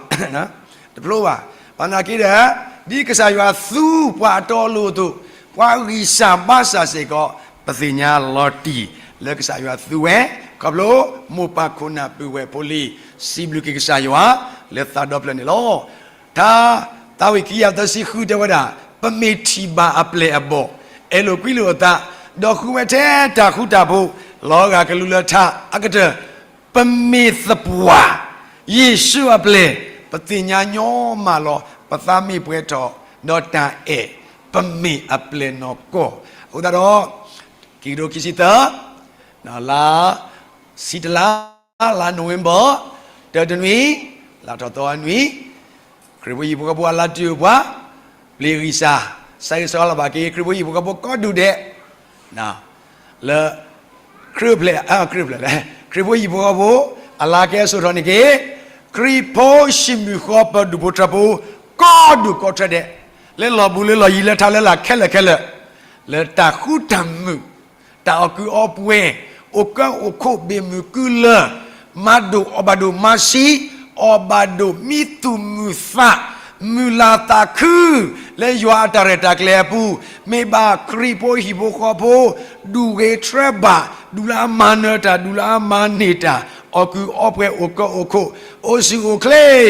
တဖျိဘၣ်. ဘၣ်နာ်က့ဒီး, ဒ်ကစၢ်ယွၤသူပှၤအတီအလိၤအသိး, ပှၤဂံၢ်စၢ်ဘါစၢ်စ့ၢ်ကီး, ပသ့ၣ်ညါလီၤတံၢ်လၢကစၢ်ယွၤသူဝဲ, ခီဖျိမိၢ်ပၢ်ခိၣ်နၢ်ပုၢ်ဝဲၢ်ဖိလံၤ, စံးဘျုးက့ၤကစၢ်ယွၤလၢသးဒီဖျၢၣ်န့ၣ်လီၤ. ထါ, သးဝံၣ်ခံကယၤသၢဆံဃုတဲဝဲဒၣ်, ပမ့ၢ်ထံၣ်ဘၣ်အပျဲၢ်အဘီၣ်, အဲၣ်လိာ်ကွံလိာ်အသး, ဒီးဃုဝဲထဲတၢ်ဃူတၢ်ဖိး, လီၤဂာ်ကလူးလၢထးအကတၢၢ်, ပမ့ၢ်သပှၢ်, ယ့ၣ်ၡူးအပျဲၢ်, ပသ့ၣ်ညါညီမးလီၤ. ပသးမ့ၢ်ပှဲၤထီၣ်, ဒီးတၢ်အဲၣ်, ပမ့ၢ်အပျဲၢ်နီၢ်ကီၢ်. အဃိသတးဒီး, ခံကထိခံဆံသၢ, လါ ဆံတလါ, လါနိၣ်ဝ့ဘၢၣ်, တၢတနွံ, လါထီၣ်သီအနွံ, ခရံာ်ဖိဟံၣ်ဖိဃီဖိအလါတုၤအပှၤ, ပျံၤဂံၢ်စၢ်, ဆၢဂ့ၤဆၢဝါလီၤဘၣ်က့ၤ ခရံာ်ဖိဟံၣ်ဖိဃီဖိကိးဒူၣ်ဒဲး, လၢ ခရံာ်ဖျဲၣ်, ခရံာ်ဖျဲၣ်လဲၣ်, ခရံာ်ဖိဟံၣ်ဖိဃီဖိ, အလါကဲအစိၤထီၣ်န့ၣ်က့ၤ, ခရံာ်ဖိဟံၣ်ဖိဃီဖိဒူၣ်ဖိထၢဖိ, ကိးဒူၣ်ကိးထၢဒဲး, လၢလီၢ်ဘူးလၢလီၢ်ယံၤလၢထးလၢလာ်ခဲလၢာ်ခဲလၢာ်, လၢတၢ်ဃူတၢ်မုာ် တၢ်အီၣ်ကုးအီပှဲၤ, အိၣ်ကၢအိၣ်ခိးဘ့ၣ်မုၢ်ကုလၢၢ်, မၤဒိၣ်အီၣ်ဘၣ်ဒိၣ်မၤဆံး, အီၣ်ဘၣ်ဒိၣ်မံသူၣ်မုာ်သး, မုာ်လၤသးခု, လၢယွၤအတၢ်ရဲၣ်တၢ်ကျဲၤအပူၤ, မ့ၢ်ဘၣ်ခရံာ်ဖိဟံၣ်ဖိဃီဖိ, ဒူၣ်ဂ့ၤထြၢဘၣ်, ဒူၣ်လၢအမၤနၢၤတၢ်, ဒူၣ်လၢအမၤန့ၢ်တၢ်, အီၣ်ကုးအီပှဲၤအိၣ်ကၢအိၣ်ခိး, အိၣ်ဆူၣ်အိၣ်ချ့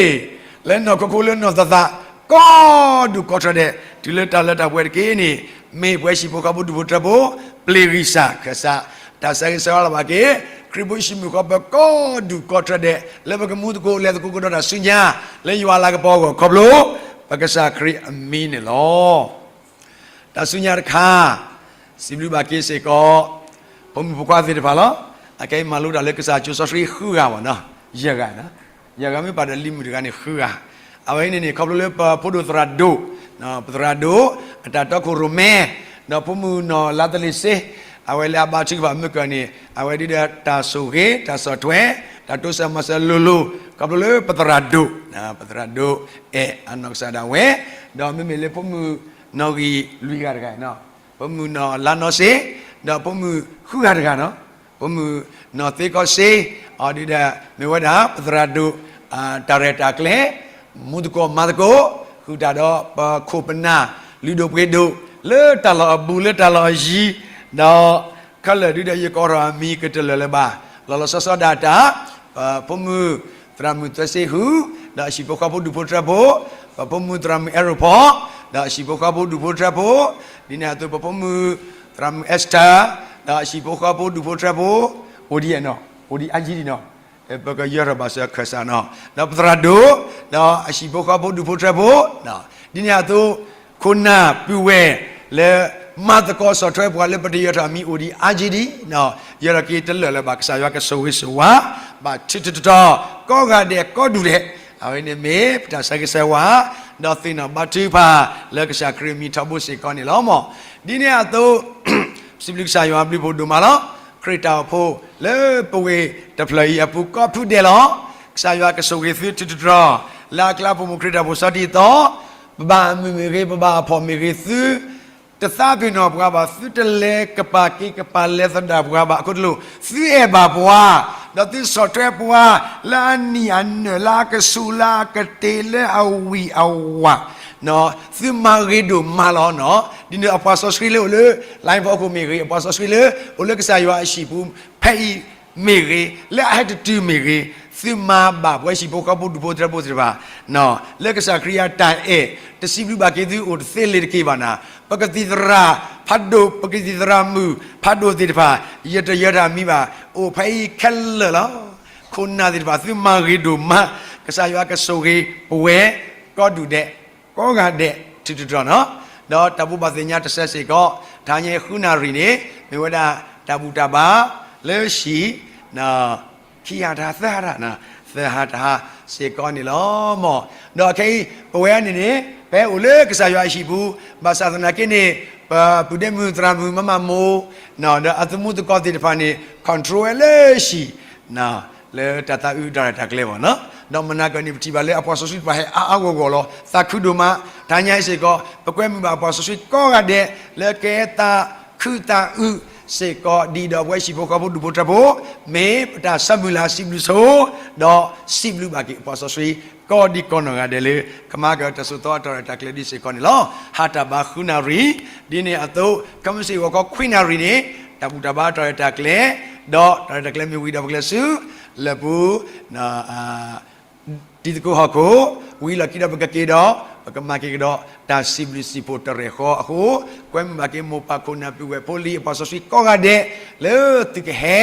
လၢနီၢ်ခိခိလၢနီၢ်သးသး, ကိးဒူၣ်ကိးထၢဒဲး, တုၤလၢတၢ်လၢတၢ်ပှဲၤတက့ၢ်န့ၣ်, မ့ၢ်ပှၤဟံၣ်ဖိဃီဖိဒူၣ်ဖိထၢဖိ, ပျံၤဂံၢ်စၢ်ခၢၣ်စး, တၢ်ဆၢဂ့ၤဆၢဝါလီၤဘၣ်က့ၤ, ခရံာ်ဖိဟံၣ်ဖိဃီဖိကိးဒူၣ်ကိးထၢဒဲး, လၢပကမူသကိးလဲၤသကိးကဒီးတၢ်ဆူညါ, လၢယွၤအလၤကပီၤအဂီၢ်ခီဖျိ, ပကစၢ်ခရံာ်အမံၤန့ၣ်လီၤ. တၢ်ဆူညါတခါ, စံးဘျုးဘၣ်က့ၤစ့ၢ်ကီး, ဖိမုၣ်ဖိခွါသ့ၣ်တဖၣ်လီၤ. အခဲအံၤမၤလိတၢ်လၢကစၢ်ကၠိစီဆှံဃုဂၤဘၣ်နီၤ, ယဲၢ်ဂၤ, ယဲၢ်ဂၤမ့ၢ်ပာ်ဒီးလံာ်မုၢ်တဂၤန့ၣ်ဃုဂၤ, အဝဲအံၤန့ၣ်န့ၣ် ခီဖျိလၢပဖိဒိၣ်သရၣ်ဒိၣ်, ပသရၣ်ဒိၣ်, အတၢ်တီခိၣ်ရိၣ်မဲ, ဒီးဖိမုၣ်နီၢ်လါတလ့ၤစ့, အဝဲလၢအဘါထုကဖၣ်မုၢ်ကၢၢ်န့ၣ်, အဝဲဒုးဒီးတၢ်ဆိၣ်ဂ့ၤ, တၢ်ဆီၣ်ထွဲ, တၢ်တိစၢၤမၤစၢၤလိၤလိၤ, ခီဖျိလၢပသရၣ်ဒိၣ်, ပသရၣ်ဒိၣ်အဲၣ်အနီၢ်ကစၢ်ဒၣ်ဝဲ, ဒီးမ့မ့ၢ်လၢဖိမုၣ်နီၢ်ဂံၢ်လွံၢ်ဂၤတဂၤ, ဖိမုၣ်နီၢ်လါနီၢ်စ့, ဒီးဖိမုၣ်ဃုဂၤတဂၤနီၤ, ဖိမုၣ်နီၢ်သ့ကီၢ်စ့, အီၤဒုးဒီး မ့ၢ်ဝဲဒၣ် ပသရၣ်ဒိၣ် တၢ်ရဲၣ်တၢ်ကျဲၤ, မူသကိးမၤသကိး, ဃုာ်တၢ်ဒီးပခိၣ်ပနၢ်, လုၢ်ဒိၣ်ပှ့ၤဒိၣ်, လၢတၢ်လီၢ်အဘူးလၢတၢ်လီၢ်အယံၤ, ဒီး ခဲလၢာ်ဒုးဒီးယကိးထီၣ်အမံၤကတလၢာ်လၢၤဘၣ်, လီၤလီၤဆီဆီဒၣ်တၢ်, ပဖိမုၣ်သရၣ်မုၣ်သၢဆ့ဟူ, ဒီးအဟံၣ်ဖိဃီဖိဒူၣ်ဖိထၢဖိ, ပဖိမုၣ်သရၣ်မုၣ်အဲရိၣ်ဖီ, ဒီးအဟံၣ်ဖိဃီဖိဒူၣ်ဖိထၢဖိ, ဒ်န့ၣ်အသိးပဖိမုၣ်သရၣ်မုၣ်အ့စတၢ, ဒီးအဟံၣ်ဖိဃီဖိဒူၣ်ဖိထၢဖိ, အိၣ်ဒံးနီၤ, အိၣ်ဒံးအါယံၤဒံးနီၤ, ပကယၢၤထီၣ်ဘၣ်စၢၤခၢၣ်စးနီၤ, ဒီးပသရၣ်ဒိၣ်, ဒီးအဟံၣ်ဖိဃီဖိဒူၣ်ဖိထၢဖိ, ဒ်န့ၣ်အသိး ခိၣ်နၢ်ပုၢ်ဝဲၢ်လၢ မၤသကိးဆီၣ်ထွဲပှၤလၢပတယၢၤထီၣ်အမံၤအိၣ်ဒံးအါယံၤဒံး, ယၢၤထီၣ်က့ၤတလၢာ်လၢၤဘၣ် ကစၢ်ယွၤကဆိၣ်ဂ့ၤဆိၣ်ဝါ, ဘၣ်ထုးထုးတီၤတီၤ, ကိးဂၤဒဲးကိးဒူၣ်ဒဲး, အဝဲန့ၣ်မ့ၢ်ပတၢ်ဆၢဂ့ၤဆၢဝါ, ဒီးသ့ၣ်နီၣ်ဘါထုကဖၣ်လၢကစၢ်ခရံာ်အမံၤထီဘိစ့ၢ်ကီးန့ၣ်လီၤမး, ဒ်န့ၣ်အသိး ပစံးဘျုးကစၢ်ယွၤဘျုးဖှိၣ်ဒိၣ်မးလီၤ, ခရံာ်တၢ်အိၣ်ဖှိၣ်လၢပဝ့ၢ်တဖျၢၣ်အံၤအပူၤကိးဖုဒဲးလီၤ, ကစၢ်ယွၤကဆိၣ်ဂ့ၤသုထုးထုးတီၤတီၤ, လၢအကျါပမိၢ်ခရံာ်တၢ်အိၣ်ဖှိၣ်စီၤတံၢ်သီ, ပဘၣ်အမုာ်မ့ၢ်ဂ့ၤ, ပဘၣ်အဖှီၣ်မ့ၢ်ဂ့ၤ, သုတသးပ့ၤနီၣ်ပှၤဘၣ်, သုတလဲၤကပာ်က့ၤကပာ်လဲၤသဒၣ်ပှၤဘၣ်အခိၣ်တလိၣ်, သုအဲၣ်ဘၣ်ပှၤ, ဒီးသုဆီၣ်ထွဲပှၤ, လၢအနံၣ်အနၢၣ်, လၢအကဆူး, လၢအကတ့ၤ, လၢအဝံၣ်အဝး, သုမၤဂ့ၤဒိၣ်မးလီၤနီၤ, ဒ်န့ၣ်အပှၤစီဆှံလၢအိၣ်လၢ live အခိၣ်မ့ၢ်ဂ့ၤ, အပှၤစီဆှံလၢအိၣ်လၢကစၢ်ယွၤအဟံၣ်ပူၤဖဲအံၤမ့ၢ်ဂ့ၤ, လၢအဟဲတတုၤမ့ၢ်ဂ့ၤ, သုမၤဘၣ်ပဝဲဟံၣ်ဖိဃီဖိဒူၣ်ဖိထၢဖိသ့ၣ်တဖၣ်, လၢကစၢ်ခရံာ်အတၢ်အဲၣ်, တစံးဘျုးဘၣ်က့ၤသုအိၣ်တသ့လၢၤတက့ၢ်ဘၣ်နၤ, ပကသံၣ်သရၣ် ဖးဒိၣ်ပကသံၣ်သရၣ်မုၣ် ဖးဒိၣ်သ့ၣ်တဖၣ် ယတယၢၤတၢ်မံၤဘၣ်, အိၣ်ဖဲအံၤခဲလၢာ်လီၤ. ခိၣ်နၢ်သ့ၣ်တဖၣ် သုမၤဂ့ၤဒိၣ်မး, ကစၢ်ယွၤကဆိၣ်ဂ့ၤပဝဲ ကိးဒူၣ်ဒဲး ကိးဂၤဒဲး ထုးထူးတီၤတီၤနီၤ. ဒီးတၢ်ဘိးဘၣ်သ့ၣ်ညါတဆၢစ့ၢ်ကီး တဟါညါဃုနၣ်ရံၣ်န့ၣ် မ့ၢ်ဝဲဒၣ်တၢ်ဘူၣ်တၢ်ဘါလၢဟံၣ် ခံဟးတဟါ သၢဟးတဟါ, သၢဟးတဟါစ့ၢ်ကီးန့ၣ်လီၤ. မ်ဒီးခဲအံၤ ပဝဲန့ၣ်န့ၣ် ပဟဲအိၣ်လၢကစၢ်ယွၤအဟံၣ်ပူၤ, ဘၣ်ဆၣ်သနာ်က့န့ၣ် ပပုၢ်ဒ့မုၣ်သရၣ်မုၣ်မၤမၤမိၢ် ဒီးအသမူသကိးသ့ၣ်တဖၣ်န့ၣ် control ဝဲလၢဟံၣ် လၢတၢ်သးအုးတၢ်ရဲၣ်တၢ်ကျဲၤဘၣ်နီၤ. ဒီးမနၤကန့ၣ် ပထံၣ်ဘၣ်လၢအပှၤစီဆှံတဖၣ်ဟဲအါအါဂီၢ်ဂီၢ်လီၤ. သးခုဒိၣ်မး, တဟါညါအံၤစ့ၢ်ကီး ပကွဲမုာ်ဘၣ်အပှၤစီဆှံကိးဂၤဒဲး လၢကဟဲသးခုသးအုးစ့ၢ်ကီး ဒ်ဒီးပဝဲဟံၣ်ဖိဃီဖိဒူၣ်ဖိထၢဖိ မ့ၢ်ပတၢ်ဆၢမုၢ်လၢ်စံးဘျုးဆိ ဒီးစံးဘျုးဘၣ်က့ၤပှၤစီဆှံ ကိးဒံကိးနီၢ်ဂၤဒဲးလၢ ကမၤကတၢၢ်တၢ်စိာ်သီအတၢ်ရဲၣ်တၢ်ကျဲၤဒ်စ့ၢ်ကီးန့ၣ်လီၤ. ဟးတၢ်ဘါဃုနၣ်ရံၣ်, ဒ်န့ၣ်အသိး ခဲမုၢ်ဆ့ၣ်ဂီၤခီခွံနၣ်ရံၣ်န့ၣ် တၢ်ဘူၣ်တၢ်ဘါတၢ်ရဲၣ်တၢ်ကျဲၤ, ဒီးတၢ်ရဲၣ်တၢ်ကျဲၤမ့ၢ်ဝံၤဒီးပကလဲၤဆူ လၢပူၤ တံၤသကိးဟီၣ်ခိၣ်, ဝံၤလီၢ်ခံဒီးပကက့ၤဒီး ပကမၤက့ၤကဒီး တၢ်စံးဘျုးစံးဖှိၣ်တရဲၣ်ဃီအဃိ, ကွဲမုာ်ဘၣ်က့ၤမိၢ်ပၢ်ခိၣ်နၢ်ပုၢ်ဝဲၢ်ဖိလံၤအပှၤစီဆှံကိးဂၤဒဲး လၢသုကဟဲ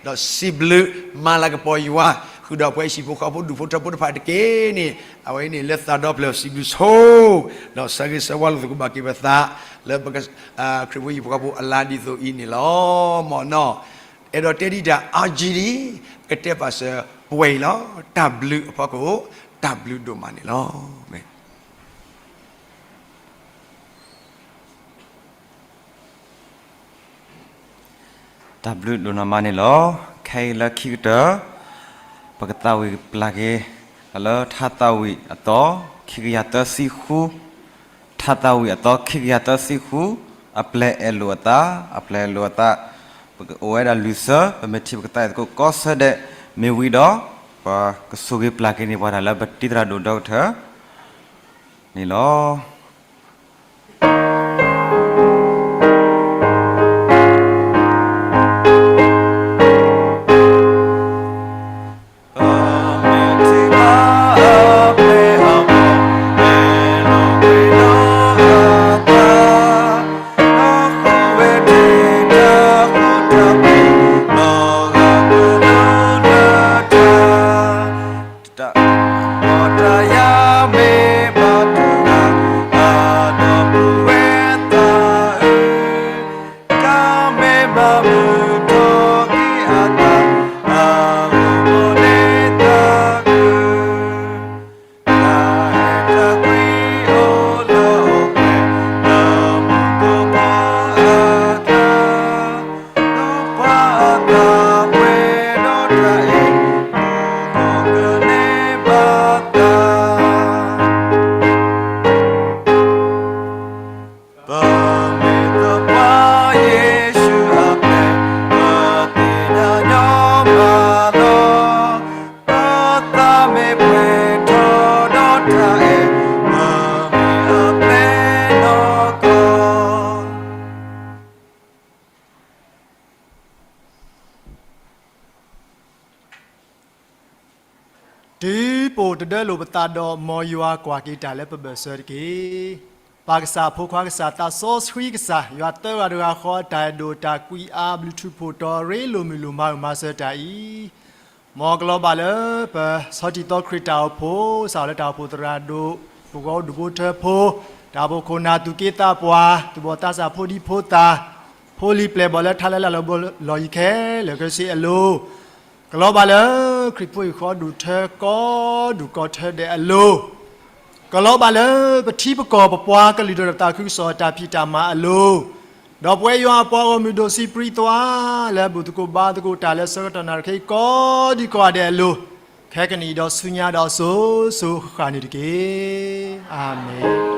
ဒီးစံးဘျုးမၤလၤကပီၤယွၤ ဃုာ်ဒီးပဝဲဟံၣ်ဖိဃီဖိဒူၣ်ဖိထၢဖိတဖၣ်တက့ၢ်န့ၣ်, အဝဲအံၤန့ၣ်လၢသးဒီဖျၢၣ်စံးဘျုးဆိ ဒီးဆၢဂ့ၤဆၢဝါလိာ်သကိးဘၣ်က့ၤပသး လၢပ ခရံာ်ဖိဟံၣ်ဖိဃီဖိအလါဒ်သိးအံၤန့ၣ်လီၤ. မ်နီၤ အဲၣ်ဒိးတဲဒံးတၢ်အါကံဒံး ကတဲပာ်စၢၤပှဲၤအံၤလီၤ. တၢ်ဘျုးအဖီခိၣ် တၢ်ဘျုးဒိၣ်မးန့ၣ်လီၤ. တၢ်ဘျုးဒိၣ်နီၢ်မးန့ၣ်လီၤ. ခဲအံၤလၢခံကတၢၢ် ပကသးဝံၣ်ပျၢ်က့ၤ လၢထါသးဝံၣ်အသီ ခံကယၤသၢဆံဃု, ထါသးဝံၣ်အသီ ခံကယၤသၢဆံဃု, အပျဲၢ်အဲၣ်လိာ်အသး, အပျဲၢ်အဲၣ်လိာ်အသး, ပကအိၣ်ဝဲဒၣ်လွံၢ်ဆၢ, ပမ့ၢ်ထံၣ်ပကသးဝံၣ်သကိးကိးဆၢဒဲး, မ့ၢ်ဝံၤဒီး ပကဆိၣ်ဂ့ၤပျၢ်က့ၤန့ၢ်ပှၤတၢ်လၢပတံၤသရၣ်ဒိၣ်ဒီကထၢ န့ၣ်လီၤ. တုၤပအိၣ်တဒၢလိာ်ပသးဒီး မ်ယွၤကွၢ်က့ၤတၢ်လၢပဘၢၣ်စၢၤတက့ၢ်. ပၢ်ကစၢ် ဖိခွါကစၢ် သးစီဆှံကစၢ် ယွၤသၢဂၤတဂၤဃီ အတၢ်အဲၣ်ဒိၣ်တၢ်ကွံအါ ဘျုးထူးဖှိၣ်တီၤရ့ လိာ်မုာ်လိာ်မၤအုၣ်မၤစၢၤတၢ်အံၤ မ်ကလီၤဘၣ်လၢပဆီၣ်တံၢ်သီခရံာ်တၢ်အိၣ်ဖှိၣ် စးထီၣ်လၢတၢ်အိၣ်ဖှိၣ်သရၣ်ဒိၣ် ပှၤဒူၣ်ဖိထၢဖိ တၢ်အိၣ်ဖှိၣ်ခိၣ်နၢ်သူၣ်က့သးပှၢ် သူၣ်ဘီၣ်သးစၢ်ဖိဒံဖိသၣ် ဖိလံၤပျဲၢ်ဘီၣ်လၢထါလၢလာ်လၢဘီလီၢ်ယံၤခဲလၢာ်ခဲဆ့အလိၤ ကလီၤဘၣ်လၢခရံာ်ဖိဟံၣ်ဃီဒူၣ်ထၢကိးဒူၣ်ကိးထၢဒဲးအလိၤ ကလီၤဘၣ်လၢပထံပကီၢ်ပပှၤကလုာ်ဒီးတၢ်သးခုကစီၣ်တၢ်ဖံးတၢ်မၤအလိၤ ဒီးပဝဲယွၤအပှၤဂီၢ်မုၢ်ဒိၣ်ဆံးပြံသွါ လၢဘူၣ်သကိးဘါသကိးတၢ်လၢဆၢကတီၢ်နၣ်ရံၣ်ခဲအံၤကိးဒံကိးဂၤဒဲးအလိၤ ခဲကနံၣ်အံၤဒီးဆူညါဒီးစိၤစိၤဃၣ်ဃၣ်န့ၣ်တက့ၢ်. အၤမ့ၣ်.